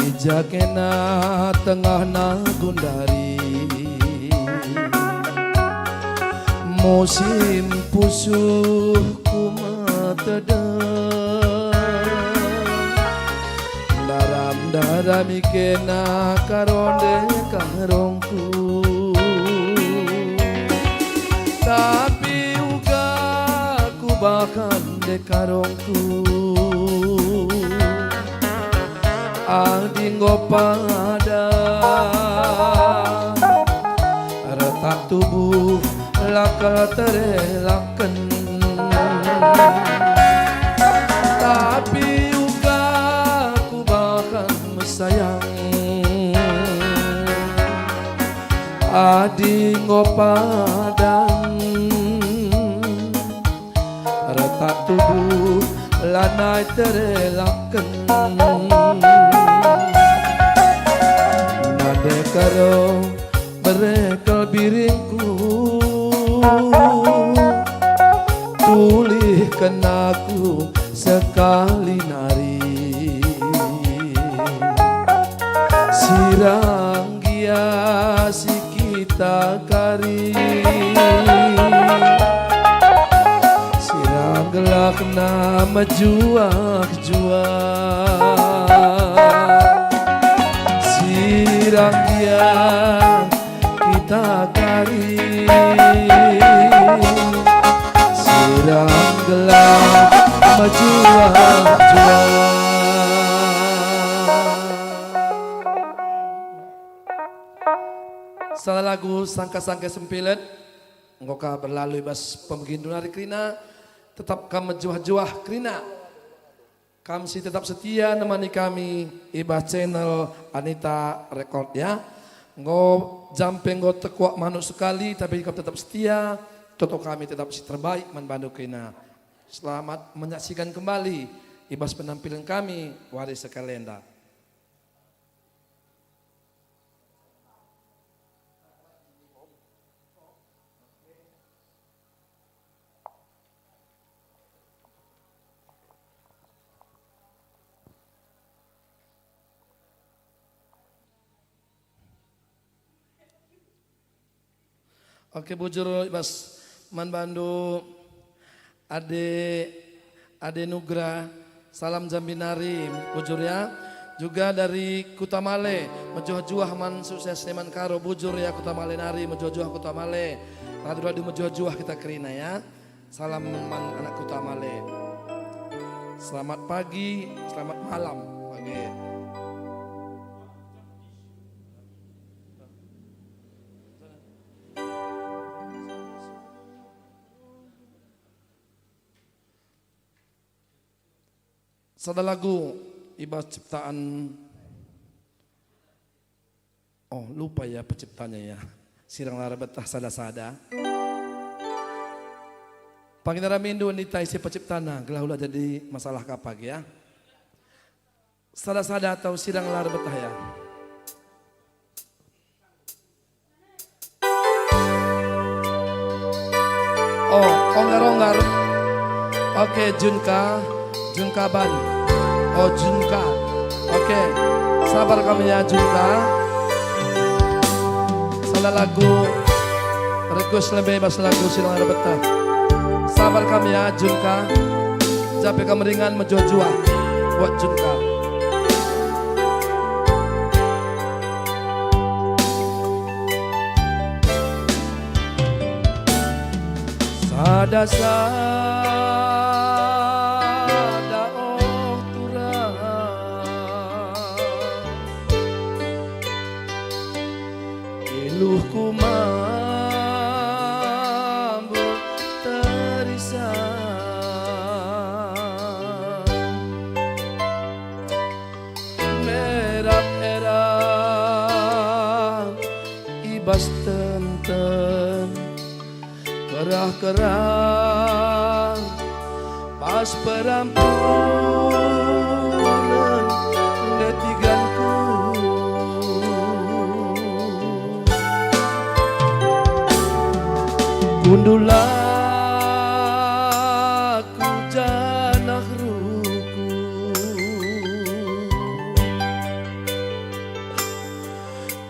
i ja kena tengahna gundari. Musim pusuhku metedeh, ndaram-ndarami kena karonde karongku. Tapi uga kubahan dekarongku, adi enggo padan retak tubuh la kal terelakken. Tapi uga kubahan me sayang, adi enggo padan retak tubuh lanai terelakken. Nande karo bere kal biringku, tulihken aku sekali nari. Sirang gia si kita kari, sirang gelahna mejuah-juah. Sirang gia kita kari, sirang gelah mejuah-juah. Salah lagu Sangka-sangka Sempilet, enggo ka berlalu i bas pemeginndu nari kerina, tetap kam mejuah-juah kerina. Kam si tetap setia nemani kami i bas channel Anita Record, ya. Enggo jam pe enggo tekuak manuk sekali, tapi kam tetap setia, toto kami tetap si terbaik man bandu kerina. Selamat menyaksikan kembali i bas penampilan kami, wari sekalenda. Oke, bujur i bas man bandu Ade, Ade Nugra, salam Jambi nari, bujur ya. Juga dari Kuta Male, mejuah-juah man sukses Seniman Karo, bujur ya Kuta Male nari, mejuah-juah Kuta Male. Radu-radu mejuah-juah kita kerina ya. Salam man anak Kuta Male. Selamat pagi, selamat malam. Oke. Sada lagu i bas ciptaan, oh, lupa ya peciptanya ya. Sirang la erbetah sada-sada. Pangina ramindu ndai si peciptana, gelah ula jadi masalah ka pagi ya. Sada-sada atau sirang la erbetah ya. Oh, Onggar-Onggar. Oke, Junka, Junka Ban. Oh, Junka. Oke, sabar kam ya, Junka. Sada lagu request lebe bas lagu sirang la erbetah. Sabar kam ya, Junka. Jape kam ringan mejuah-juah buat Junka. Sada-sada, oh, turang, iluhku mambu terisa. Merap-erap i bas tenten, kerah-kerah bas perampunen ndai tiganku. Kundul aku janah ruku.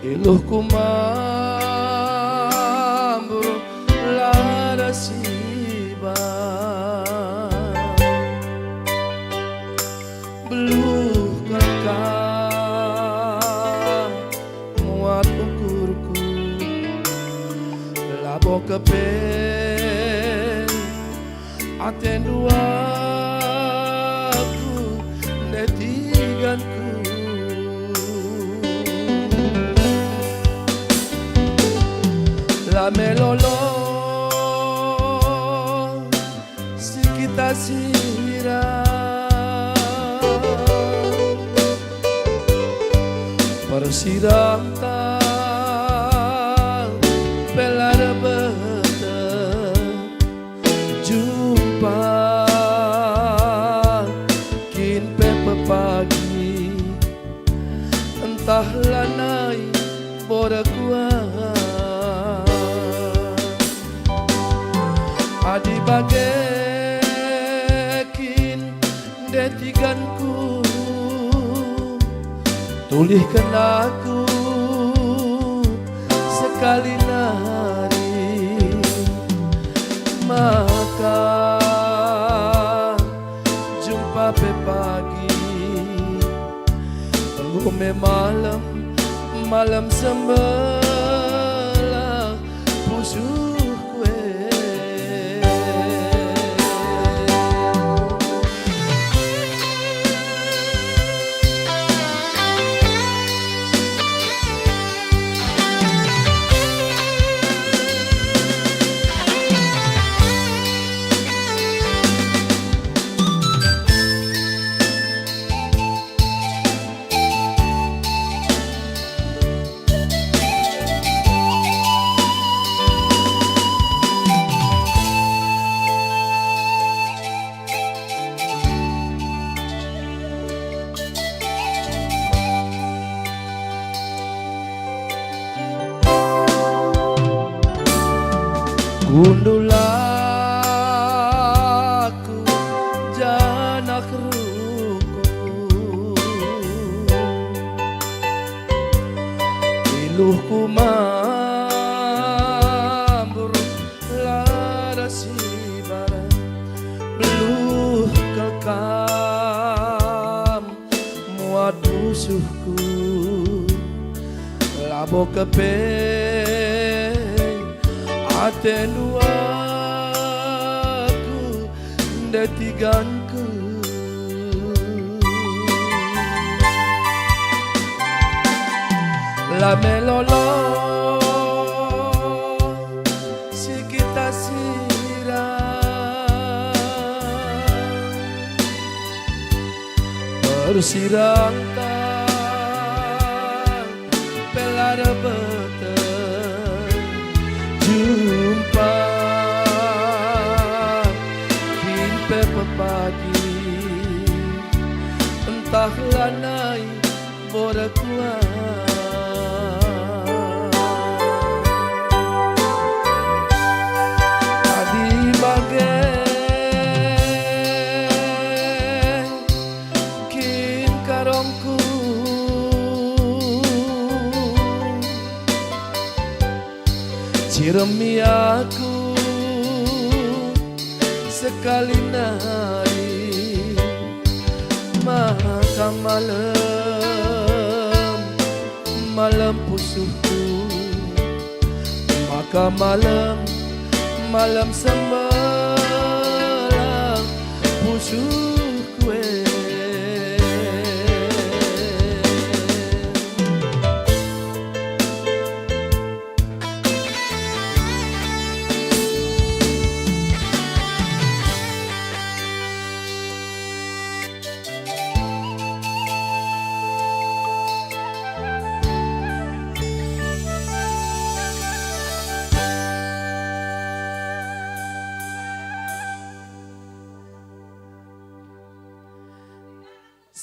Iluhku mambur la ersibar. Beluh kal kam muat ukurku, labo kepe atendu aku ndai tiganku. La melolo si kita sira, persiranta pe la erbeteh. Jumpa kin pe pepagi, ntah lanai bora kuat. Adi bage kin ndai tiganku, tulihken aku sekali nari, maka jumpa pe pagi. Enggo me malem, malem sembelah pusuhku e. Kundul aku janah ruku, iluhku mambur la ersibar, beluh kal kam muat pusuhku, labo kepe atendu aku ndai tiganku. Melolo si kita sirang, ersirang tang pe la erbeteh jumpa, kin pe pepagi, ntah lanai. Bore kuat. Adi bage kin karongku, ciremi aku sekali nari, maka malem, malem pusuhku, maka malem, malem sembelang pusuhku e.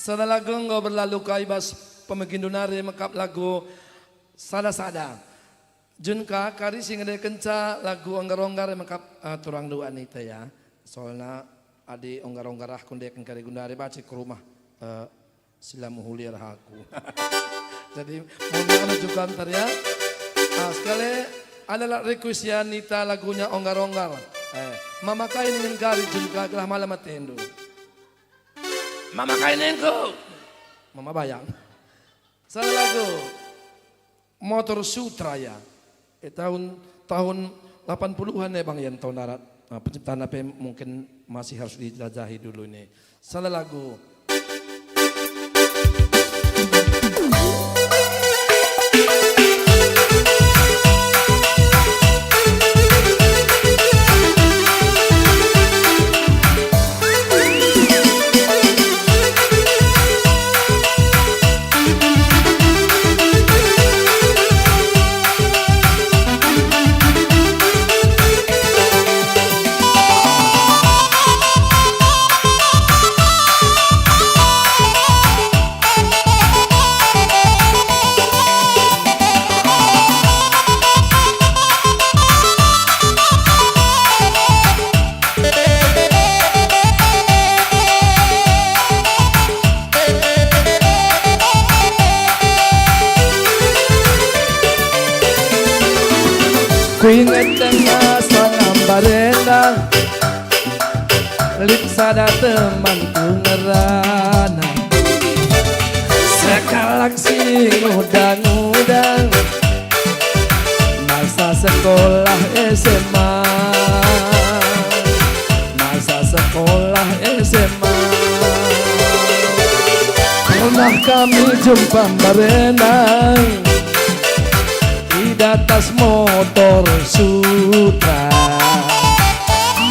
Sada lagu enggo berlalu kai bas pemegindu nari mekap lagu sada-sada. Junka kari si ngendekenca lagu onggar-onggar mekap, eh, turang dua nita ya. Soalna adi onggar-onggar ah kundeken kari gundari baci ke rumah, eh, sila mehuli arah aku. Jadi, mohon maaf juga ntar ya. Ah, sekali, ada lah request ya nita lagunya onggar-onggar. Eh, mama kai ningen kari Junka gelah malem atendu. Mama kai nengku. Mama bayang. Salah lagu. Motor Sutra ya. Eh, tahun, tahun delapan puluhan ya, Bang, ya, tahun darat. Nah, penciptana pe mungkin masih harus dijelajahi dulu ini. Salah lagu. Kuinget denga sangam barenda, lit sada temanku ngerana. Sekalak si nguda-nguda, masa sekolah S M A, masa sekolah S M A. Pernah kami jumpa barenda i datas motor Sutra.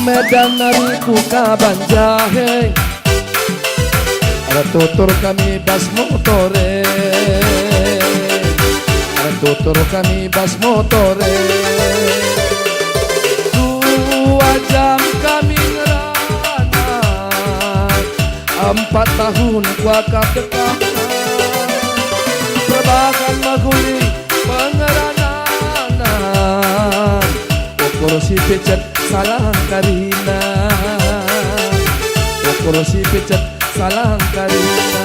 Medan nari ku Kaban Jahe, ertutur kami bas motor e, ertutur kami bas motor e. Dua jam kami ngerana, empat tahun kuakap dekahna. Perbahan mehuli pengerananan, ukur si picet salah karina, ukur si picet salah karina.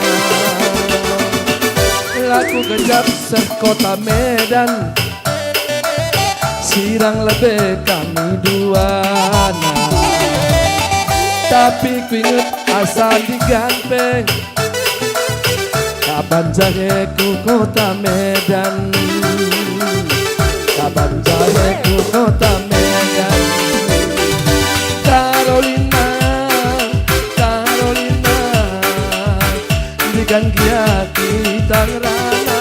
La ku gejap seh kota Medan, sirang lebe kami duana. Tapi kuinget asa ndigan pe, Kaban Jahe ku kota Medan, Kaban Jahe ku kota Medan. Carolina, Carolina, ndigan gia kita ngerana.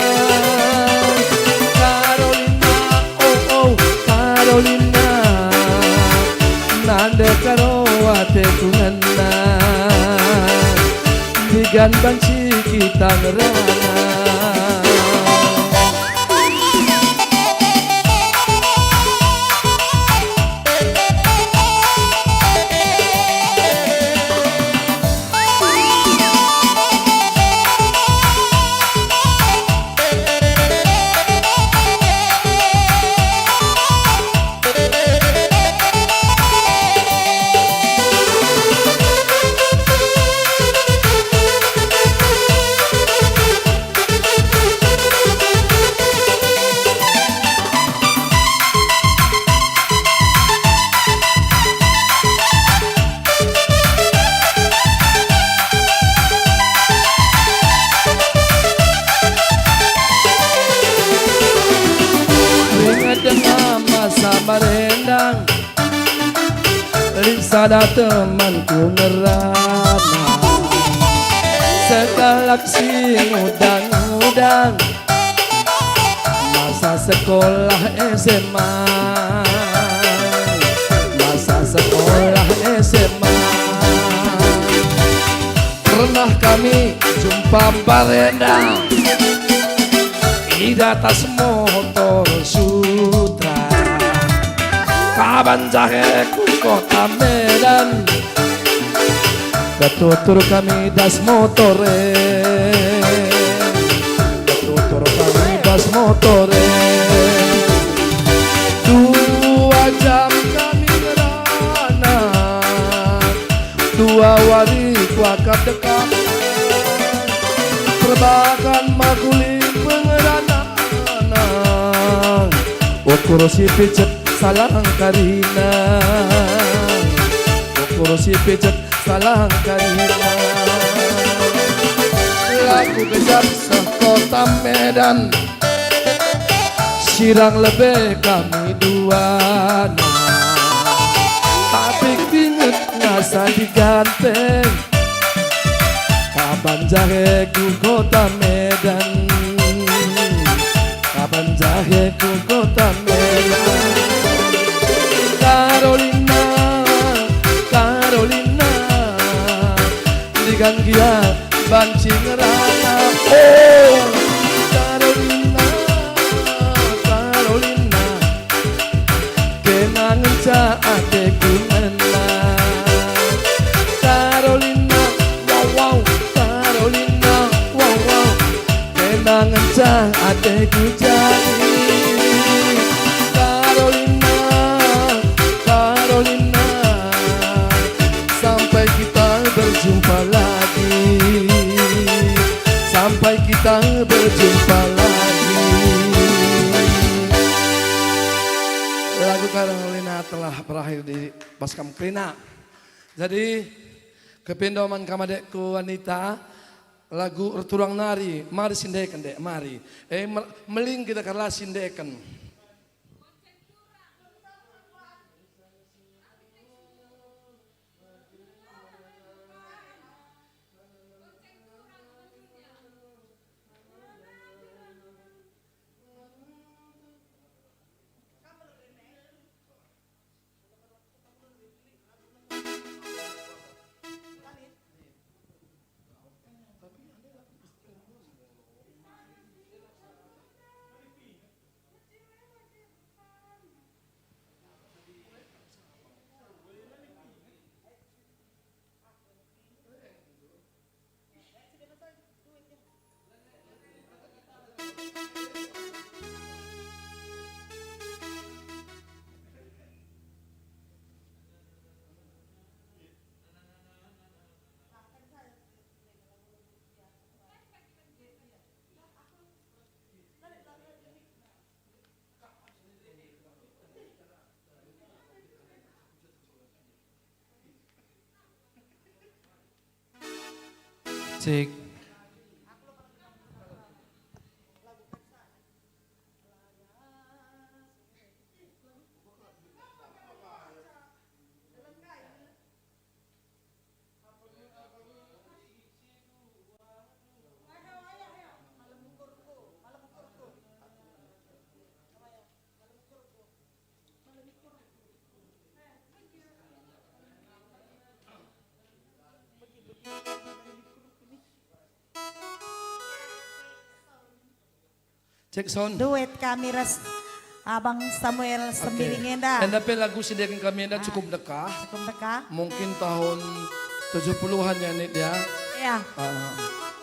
ku ngena, ndigan banci kita ngerana. Ringet denga masa marendang, lit sada temanku ngerana. Sekalak si ngudang-ngudang, masa sekolah S M A, masa sekolah S M A. Pernah kami jumpa barenda i datas motor Sutra. Kaban jahe ku kota Medan, betutur kami das motor e. Betutur kami das motor e. Dua jam kami ngerana, dua wari kuakap dekah. Perbakan makuli pengerana, ukur si picet salang karina, ukur si picet salang karina. Laku gejap seh kota Medan, sirang lebe kami duana. Tapi binget ngasa diganteng, kaban jahe ku kota Medan. Kaban jahe ku kota Medan. Carolina, Carolina, ndigan gia banci ngerana. Oh, Carolina, Carolina, kena ngenca ateku ngena. Carolina, wow, wow, Carolina, wow, wow, kena ngenca ateku jadi. Carolina, Carolina, sampai kita berjumpa lagi, sampai kita berjumpa lagi. Lagu Carolina telah berakhir di bas kam kerina. Jadi, kepindo man kam adekku wanita, lagu erturang nari, mari sindeken, Dek, mari. Eh, mer-, meling kita kala sindeken. Cek. Cek sound. Duet kami ras Abang Samuel. Oke. Sembiring enda. Enda pe lagu si deken kami enda. Ah, cukup ndekah. Cukup ndekah. Mungkin tahun tujuh puluhan ya, Nit, ya. Iya. Ah,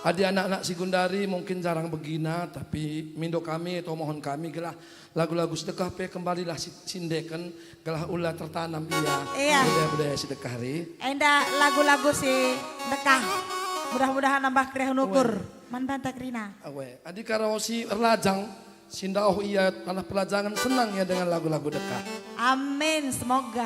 adi anak-anak si gundari mungkin jarang begina, tapi mindo kami atau mohon kami gelah lagu-lagu si ndekah pe kembalilah si, si ndeken gelah ula tertanam ia. Iya. Budaya-budaya si ndekah ri. Enda lagu-lagu si ndekah. Mudah-mudahan nambah kerina ukur. Wen. Man banta kerina. Awe, adi karo si erlajang, si ndauh ia tanah pelajangen, senang ia dengan lagu-lagu ndekah. Amin, semoga.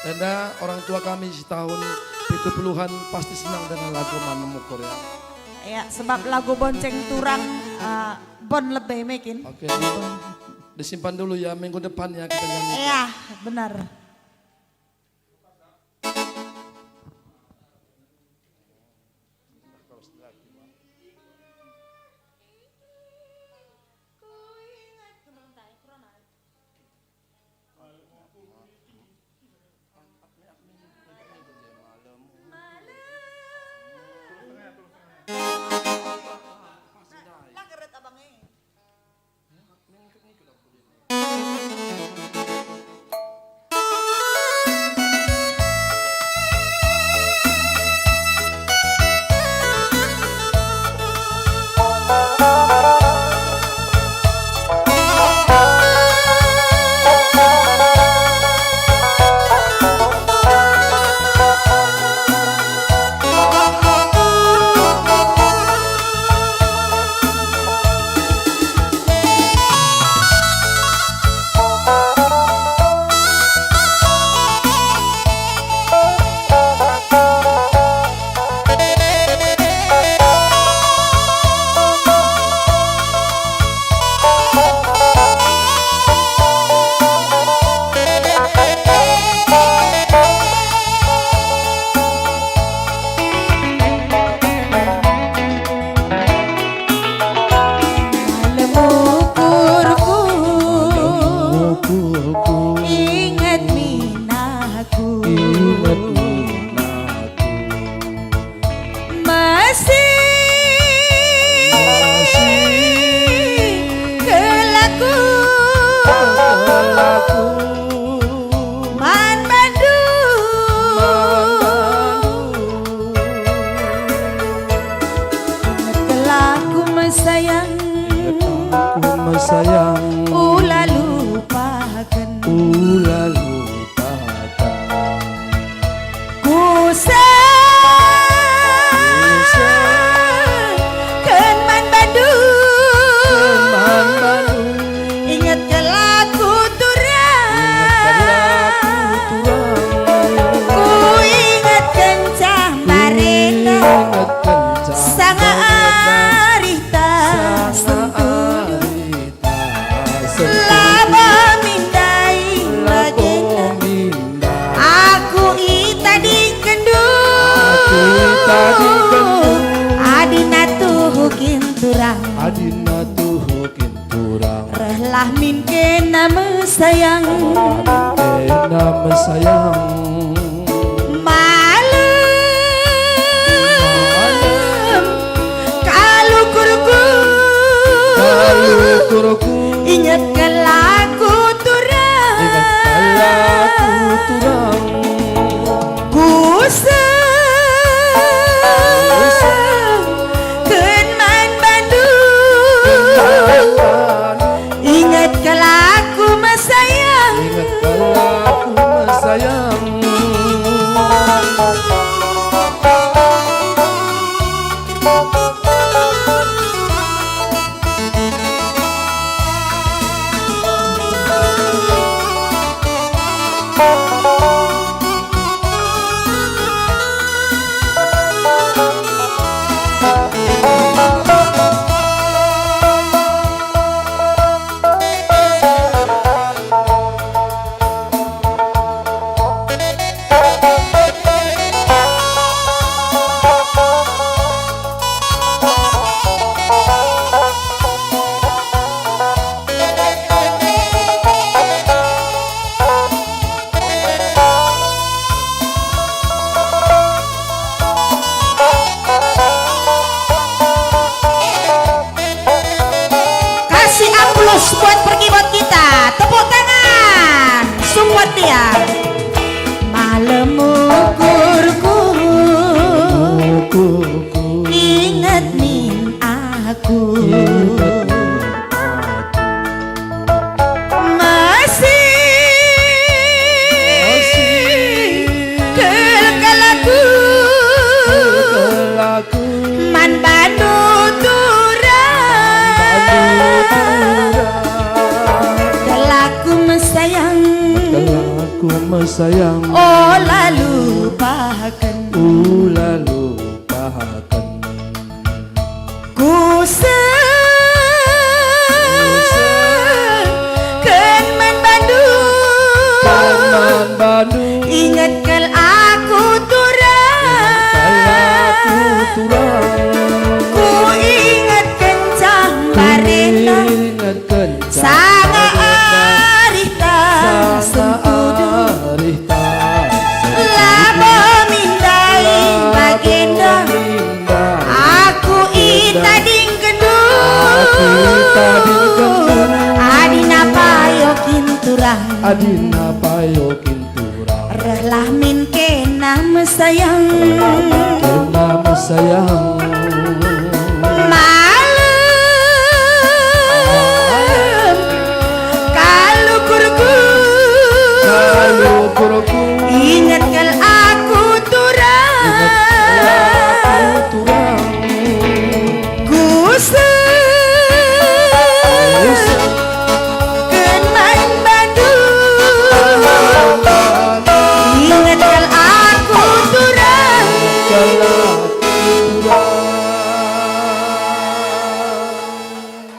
Enda orang tua kami si tahun pitu puluhan pasti senang dengan lagu Man Memukur, ya. Ya, sebab lagu Bonceng Turang, eh, bon lebe mekin. Oke. Disimpan dulu ya, minggu depan ya kita nyanyikan. Iya, benar. Malem ukurku, inget min aku. Masih kelaku man bandu. Inget kelaku mesayang, ula lupaken. Ula lupaken. Kusehken man bandu. Inget kelaku turang. Kuingetkenca mbarenda. Sanga arihta sentudu. Labo mindai bagenda. Aku itadingkenndu. Adina tuhu kin turang. Adina tuhu kin turang. Rehlah min kena mesayang. Kena mesayang. Malem. Malem. Kal ukurku. Kal ukurku. Inget kelaku turang. Inget kelaku turang. Kusehken man bandu. Inget kelaku mesayang. Inget kelaku mesayang. Ya, malem ukurku, inget min aku. Masih kal-kal aku man bandu turang. Kal aku mesayang, kal aku mesayang, ola lupaken, ola lupaken. Kusehken man bandu, man bandu. Inget kal aku turang. Inget kal aku turang. Kuingetken cang barenda. Kuingetken cang barenda. Sanga arihta sengkudu. Sanga arihta sengkudu. Labo min ndai bagenda. Labo min ndai bagenda. Aku itadingkenndu. Aku itadingkenndu. Adina payo kin turang. Adina payo kin turang. Rehlah min kena mesayang. Kena mesayang. Malem kal ukurku. Kal ukurku. Inget kal aku turang. Inget kal aku turang. Kusehken man bandu. Inget kal aku turang.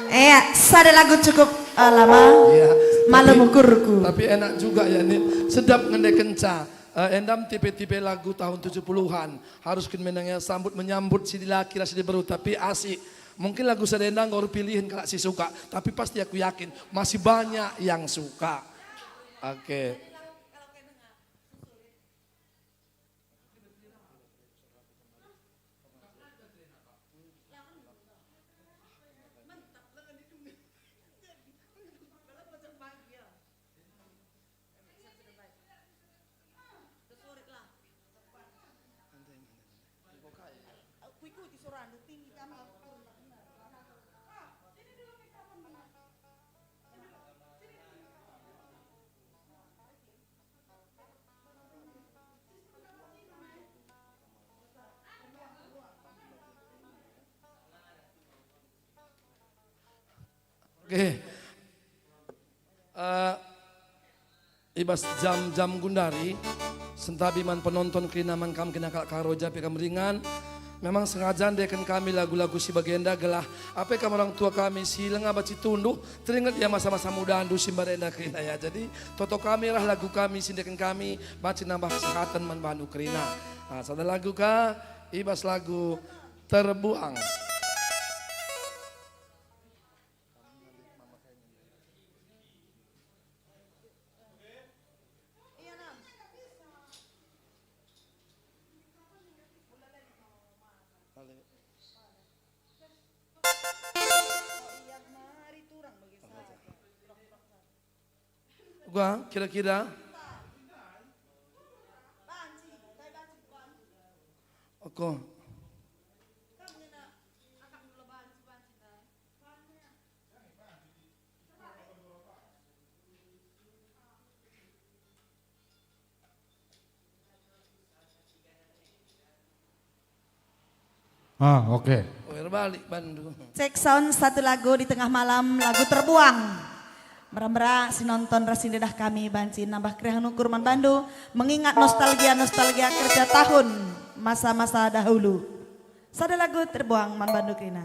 Eh, sada lagu cukup, eh, lama. Iya, malem tapi, ukurku. Tapi enak juga ya, Nin. Sedap ngendekenca. Eh, enda tipe-tipe lagu tahun tujuh puluhan. Harus kin menang ya, sambut menyambut si dilaki ras si diberu, tapi asik. Mungkin lagu sada enda enggo erpilihen kalak si suka, tapi pasti aku yakin masih banyak yang suka. Oke. Oke. Eh, i bas jam-jam gundari, sentabi man penonton kerina man kam kena kalak Karo Japi kam ringan. Memang sengaja ndeken kami lagu-lagu si bagenda gelah ape kam orang tua kami si langa banci tunduh, teringet ia masa-masa mudandu si mbarenda kerina ya. Jadi, toto kami rah lagu kami si ndeken kami banci nambah kesehatan man bandu kerina. Nah, sada lagu ka, i bas lagu Terbuang. Gua kira-kira. Oke. Ah, oke. Oh, erbalik bandu. Cek sound satu lagu di tengah malam, lagu Terbuang. Mera-mera si nonton ras si ndedah kami banci nambah keriahen ukur man bandu, mengingat nostalgia-nostalgia kerja tahun masa-masa dahulu. Sada lagu Terbuang man bandu kerina.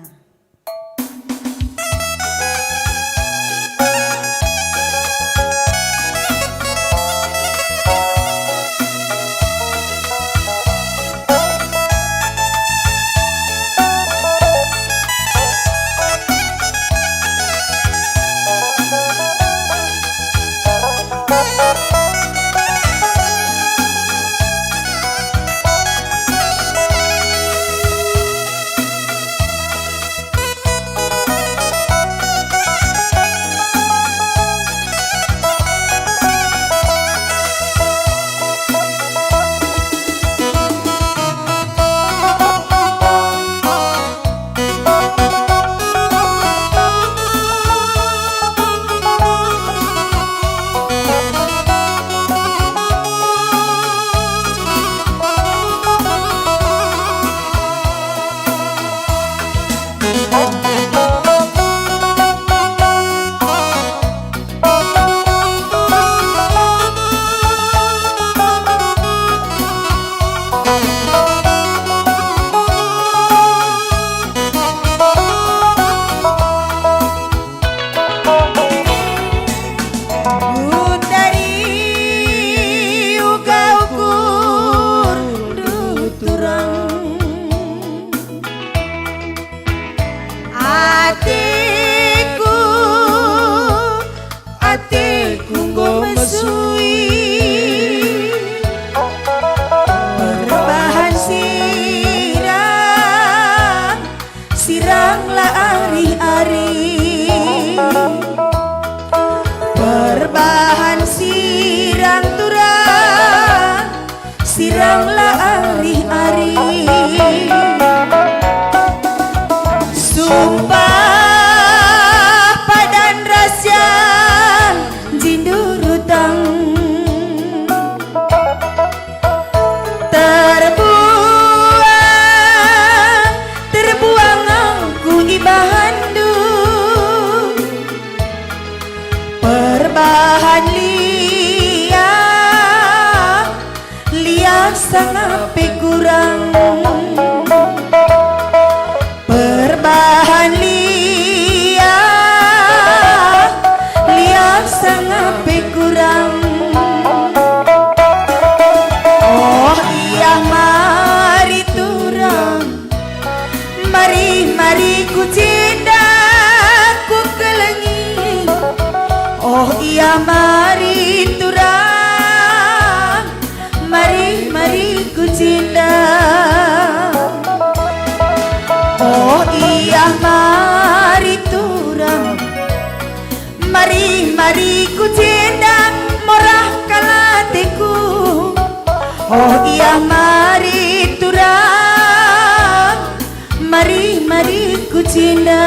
Ku jenda ku kelengi, oh ia mari turang, mari, mari ku jenda. Oh ia mari turang, mari, mari ku jenda, morah kal ateku. Oh ia mari turang, mari, mari ku jenda.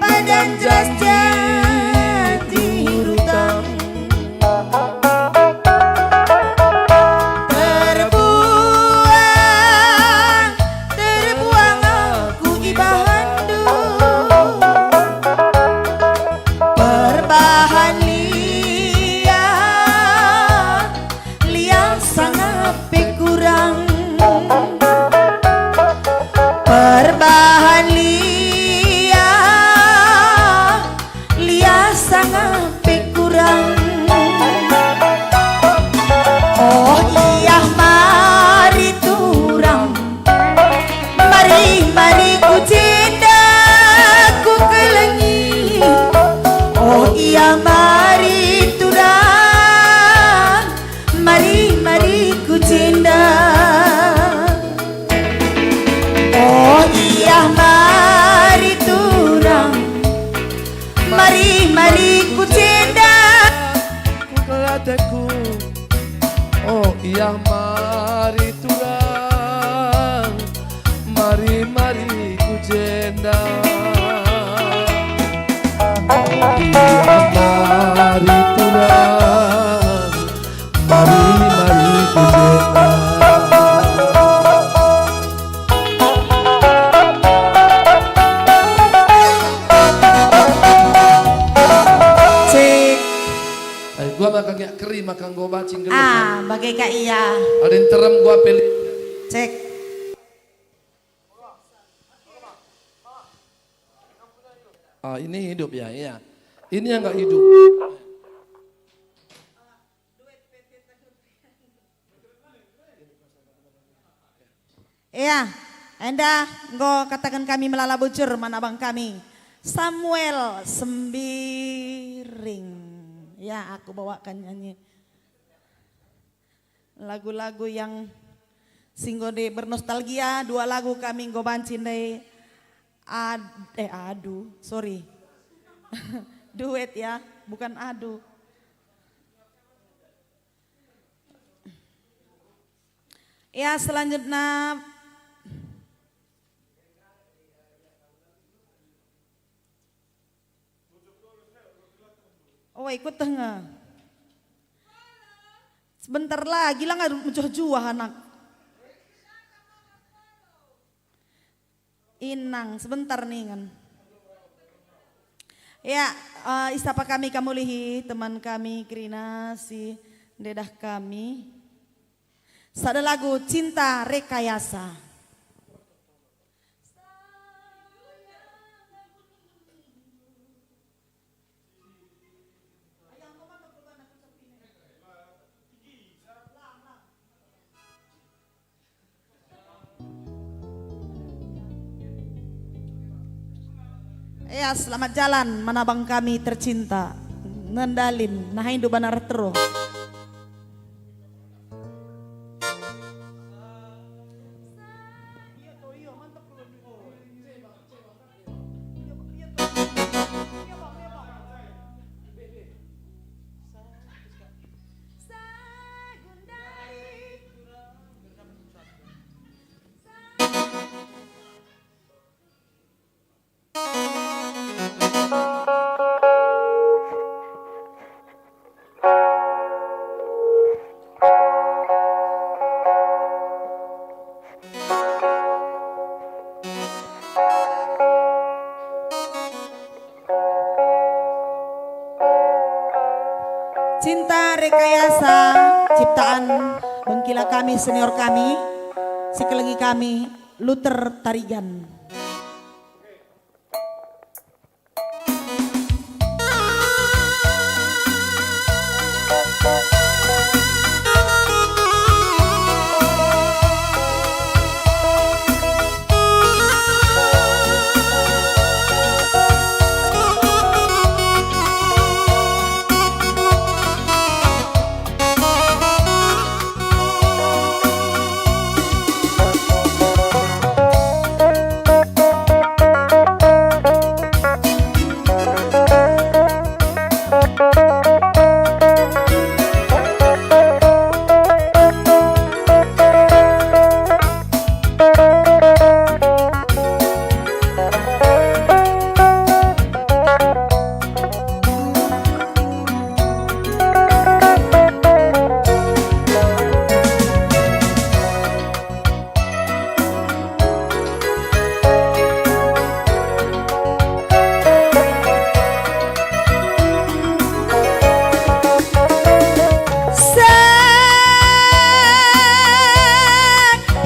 Padan janji rutang. Terbuang, terbuang aku ibahanndu. Perbahan lia, lia sangap pe kurang. Perbahan lia, lia sangap pe kurang. Oh ia mari turang, mari, mari ku jenda ku kelengi. Oh ia mari turang, mari, mari ku jenda. Oh ia mari turang, mari, mari ku jenda. Ku kelateku. Oh ia mari turang, mari, mari ku jenda. Oh ia mari turang, mari, mari ku jenda. Cek. Ai, gua maka ngiak keri maka enggo banci nggeluh. Ah, bage ka ia. Ada yang terem gua pilih. Cek. Ah, ini hidup ya, iya. Ini yang nggak hidup. Ea, enda enggo kataken kami melala bujur man abang kami, Samuel Sembiring. Ya, aku bawakan nyanyi lagu-lagu yang si enggo ndai bernostalgia, dua lagu kami enggo banci ndai ad-, eh, adu, sorry. Duet ya, bukan adu. Ya, selanjutnya. Oh, ikut tengah. Sebentar lagi lah nggak mencuah-cuah anak. Inang, sebentar ningen. Ya, eh, isapa kami kamulihi, teman kami kerina si ndedah kami. Sada lagu Cinta Rekayasa. Ya, selamat jalan, man abang kami tercinta. Ngendalin, nah indu banar terus. Kayasa, ciptaan bengkila kami, senior kami, sikelengi kami, Luther Tarigan.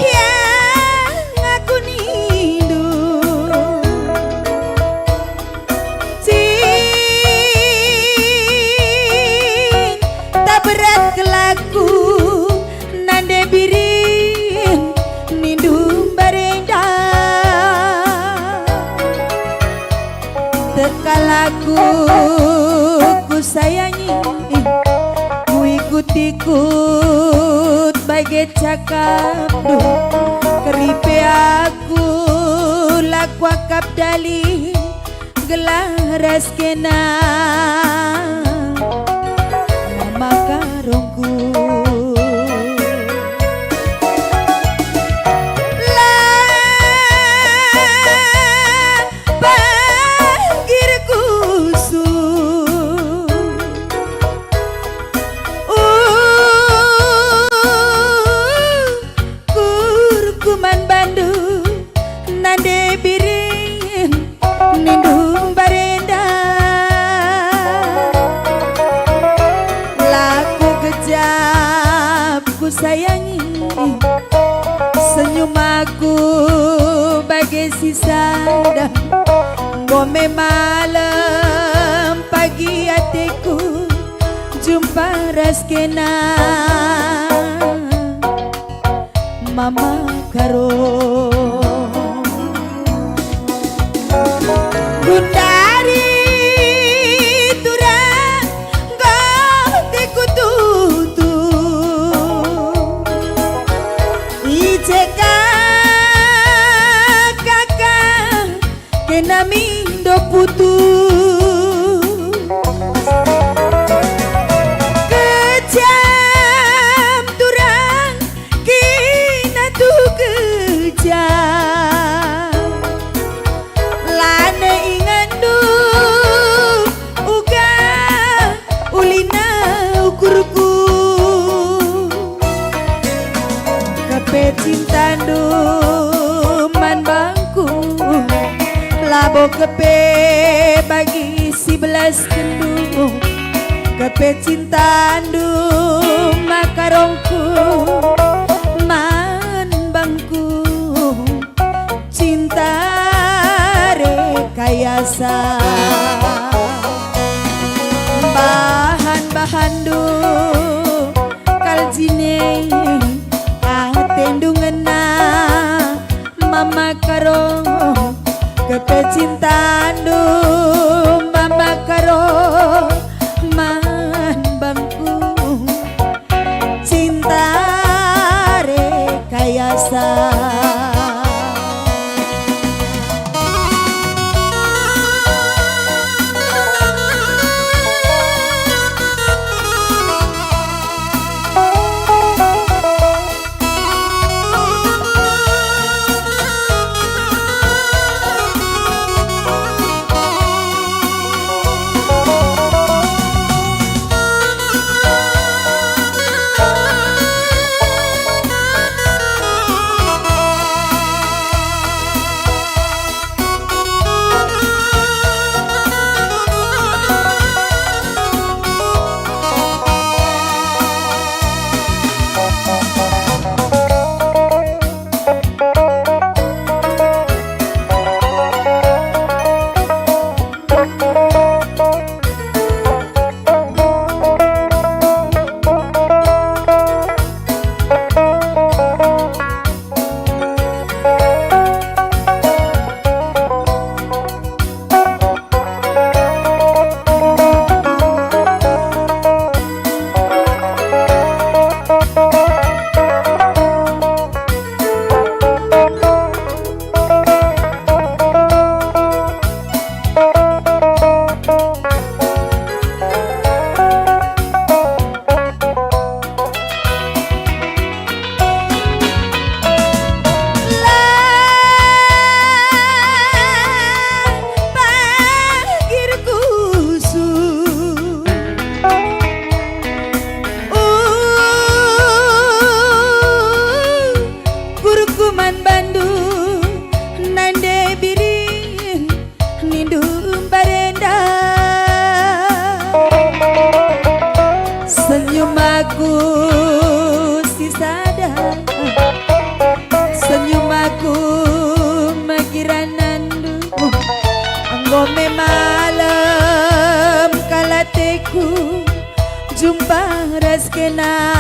Sayang, aku nindu. Cinta berat kelaku, nande biring nindu mbarenda. Tekalaku kusayangi, kuikut-ikut bage cakapndu. Keripe aku la kuakap dali, gelah ras kena mama karongku. La pagir kusu. Ukurku man bandu, nande biring nindu mbarenda. La kugejap kusayangi, senyum aku bage si sada. Enggo me malem pagi ateku jumpa ras kena mama karong. Gundari turang enggo teku tutu. I je ka kaka kena mindo putus. Kejam turang kena tu kejam. Lanai ingandu uga ulina ukurku. Kepe cintandu man bangku, labo kepe bagi si belaskenndu. Kepe cintandu makarongku man bangku. Cinta rekayasa. Bahan-bahanndu kal jine, atendu ngena mama karong. Kepe cintandu mama karong man bangku. Cinta rekayasa. Man bandu nande biring nindu mbarenda. Senyum aku si sada, senyum aku megiranandu. Enggo me malem kal ateku jumpa ras kena.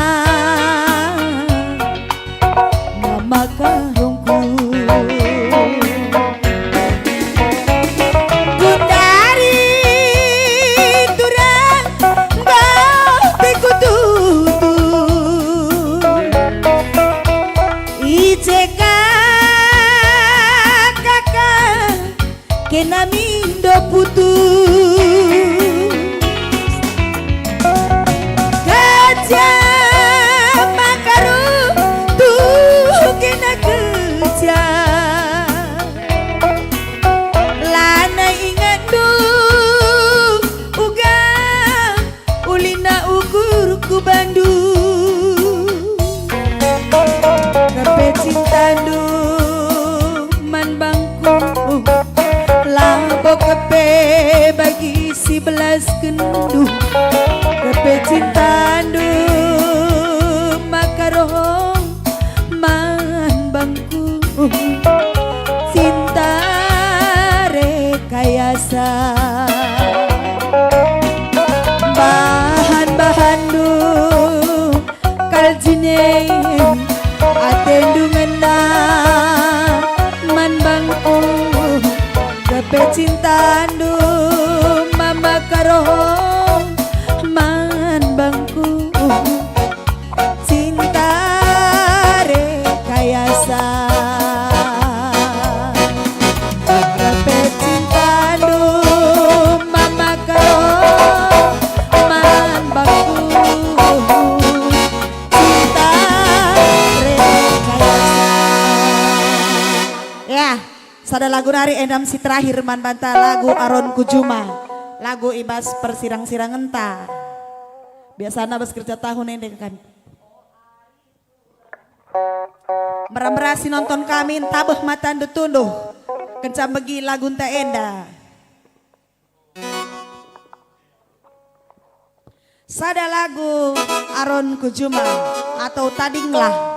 Mama karungku. Gundari turang bau ku tutu. I C K K K. Kena mindo putus. Kejam maka runtuh kena kejam. Lanai ingetndu uga ulina ukurku bandu. Kepe cintandu man bangku, labo kepe bagi si belaskenndu. Kepe cintandu maka roh man bangku. Cinta rekayasa. Bahan-bahandu kal jine, atendu ngena man bangku. Kepe cintandu mama karoh man bangku. Cinta rekayasa. Kepe cintandu mama karoh man bangku. Cinta rekayasa. Ya, sada lagu nari enda me si terakhir man banta, lagu Aronku Juma. Lagu i bas persirang-sirangenta. Biasana bas kerja tahun enda kan. Mera-mera si nonton kami, ntabeh matandu tunduh kenca megi lagunta enda. Sada lagu Aronku Juma atau Tadinglah.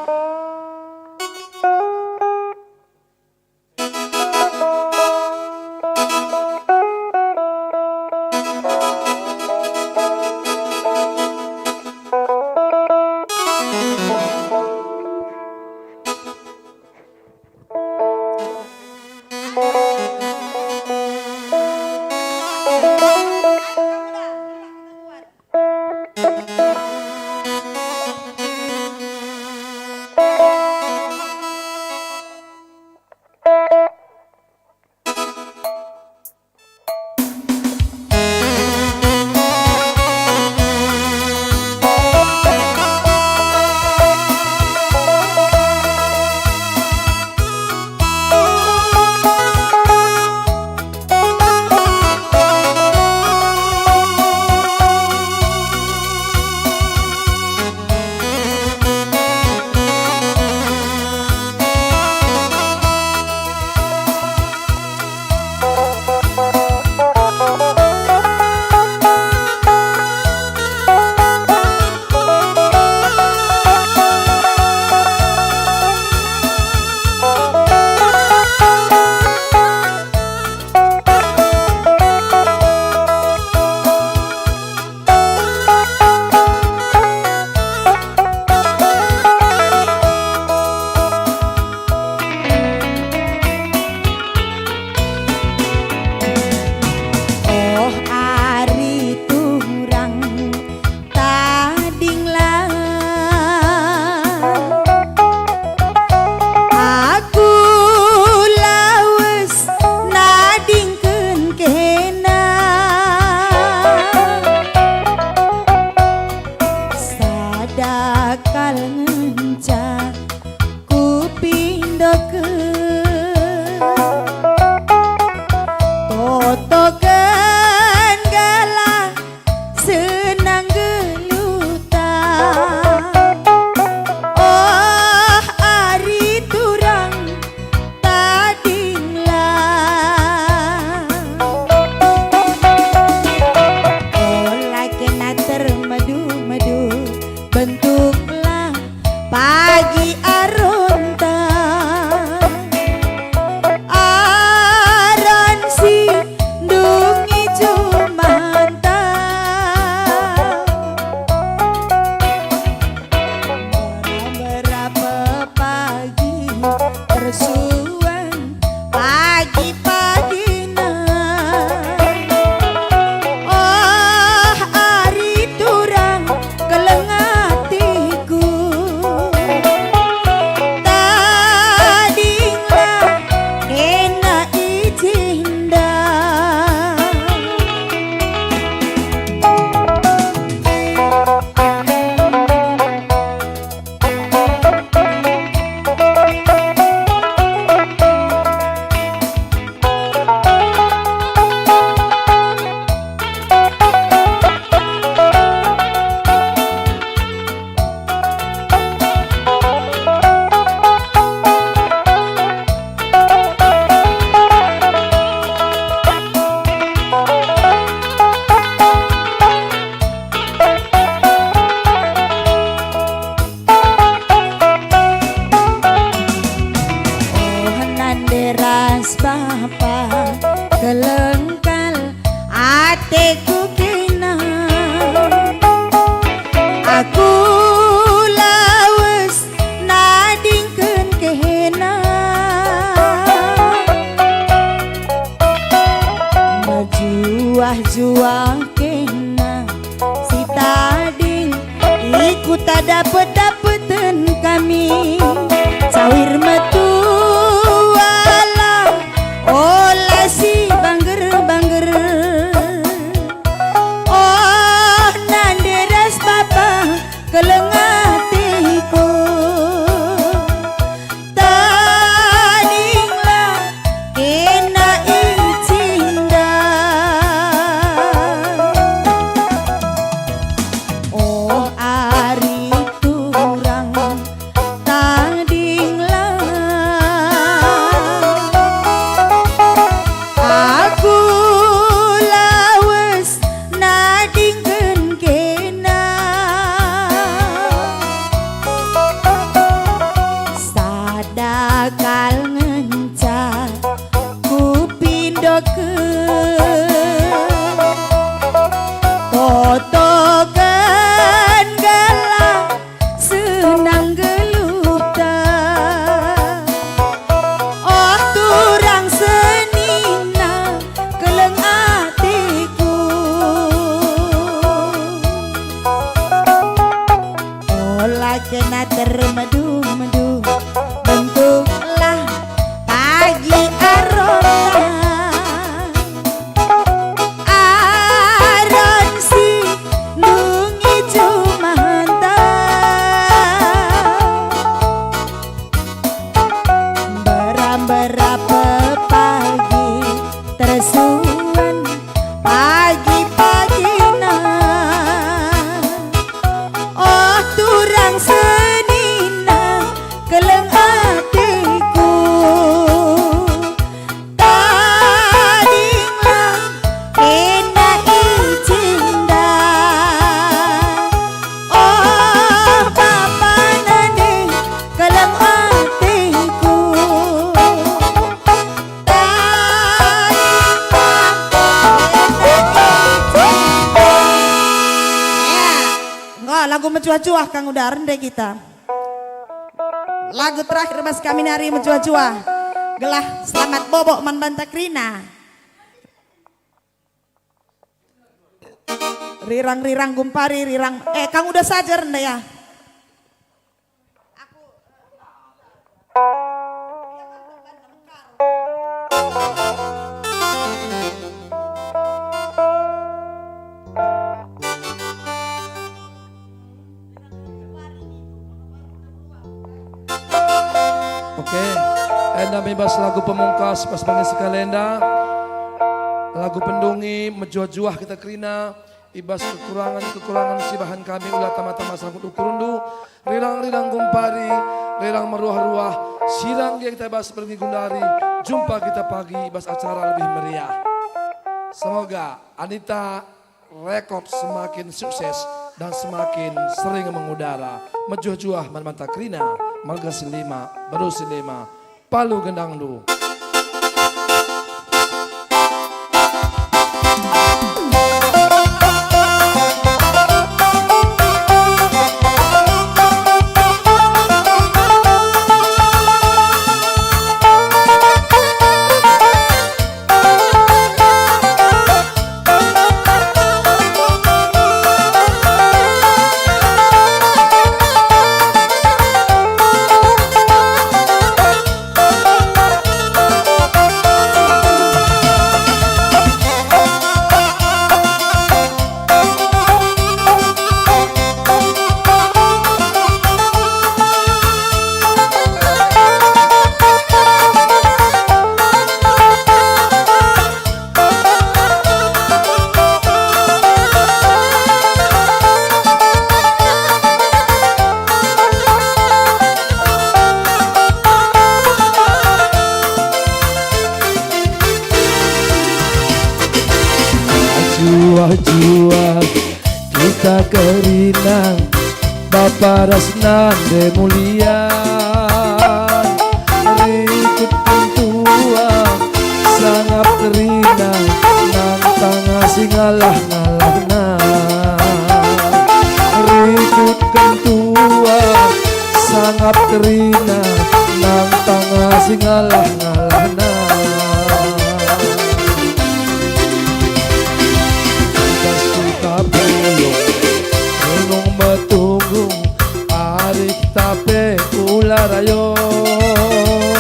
Oh, ari turang tadinglah. Aku lawes nadingken kena. Sada kal ngenca kupindoken. Totoken gelah senang geluhta. Oh, ari turang Tuan pagi-pagina. Oh, ari turang keleng atiku. Tadinglah kena i jenda. Oh, nande ras bapa, keleng kal ateku kena. Aku lawes nadingken kena. Mejuah-juah kena si tading, ikut tak dapet-dapeten kami. Cawir metualah, ola si bangger-bangger. Oh, nande ras bapa, keleng atiku. Tadinglah kena i jenda. Oh, ari turang tadinglah. Aku lawes nadingken kena. Sada kal ngenca kupindoken. Totoken gelah senang geluhta. Oh, turang senina keleng atiku. Ola kena termedu-medu, bentuklah pagi arona. Aron si ndungi jumanta. Mbera-mbera pepagi tersuan pagi-pagina. Oh, turang senina keleng atiku. Tadinglah kena i jenda. Oh, bapa nande keleng atiku. Tadinglah kena i jenda. Ya, enggo lagu mejuah-juah kang udah rende kita. Lagu terakhir bas kami nari mejuah-juah. Gelah selamat bobok man banta kerina. Rirang-rirang gumpari, rirang, eh, kang udah saja renda ya. Oke, enda me bas lagu pemungkas bas bangin sekalenda. Lagu pendungi, mejuah-juah kita kerina i bas kekurangan-kekurangan si bahan kami ula tama-tama sangkut ukurndu, rirang-rirang gumpari, rirang meruah-ruah, sirang gia kita i bas berngi gundari, jumpa kita pagi i bas acara lebih meriah. Semoga Anita Rekod semakin sukses dan semakin sering mengudara. Mejuah-juah man banta kerina, marga si lima, beru si lima, palu gendangndu. Juah kita kerina, bapa ras nande mulia. Rikut kentua sangap kerina, nang tanga si ngalah-ngalahna. Rikut kentua sangap kerina, nang tanga si ngalah-ngalahna. Bas kita pulung, renung metunggung, arih tape ula rayong.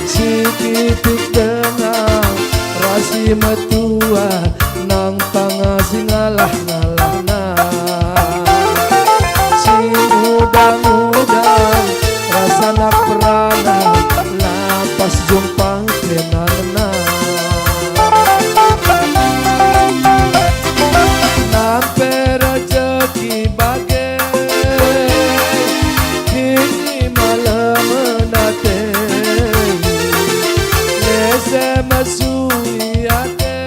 Sikitik denga, rasi metua, nang tanga si ngalah-ngalahna. Si nguda-nguda, rasa nak perana, lapas jumpang kenanna. Nampe rejeki bage, kini malemen ate, ngese mesui ate,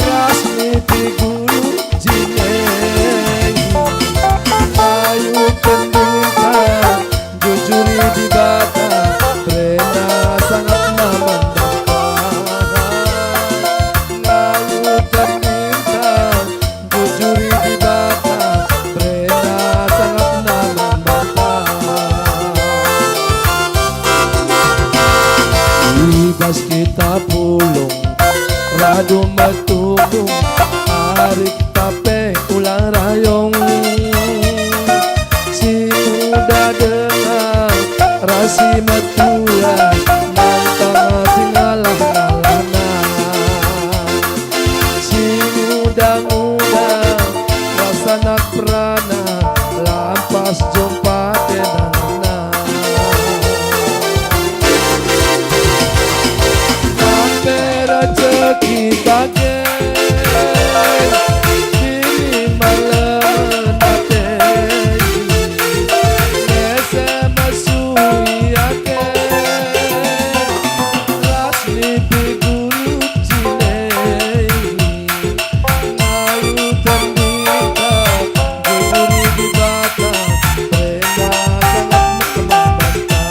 ras nipi guru jine. Ayu pendeta, jujuri Dibata, prena sangapna mendakah. Ayu pendeta, jujuri Dibata, prena sangapna mendakah. I bas kita pulung, radu metunggung, arih tape ula rayong. Si nguda denga, rasi metua, nang tanga si ngalah-ngalahna. Si nguda-nguda, rasa nak perana, lapas jumpang kenanna. Nampe rejeki bage, kini malemen ate, ngese mesui ate, ras nipi guru jine. Ayu tandika, jujuri Dibata, prena sangapna mendakah.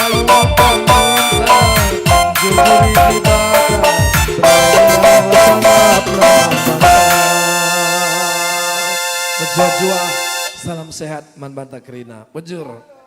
Ayu tandika, jujuri Dibata, prena sangapna mendakah. Mejuah-juah, salam sehat man banta kerina. Bujur.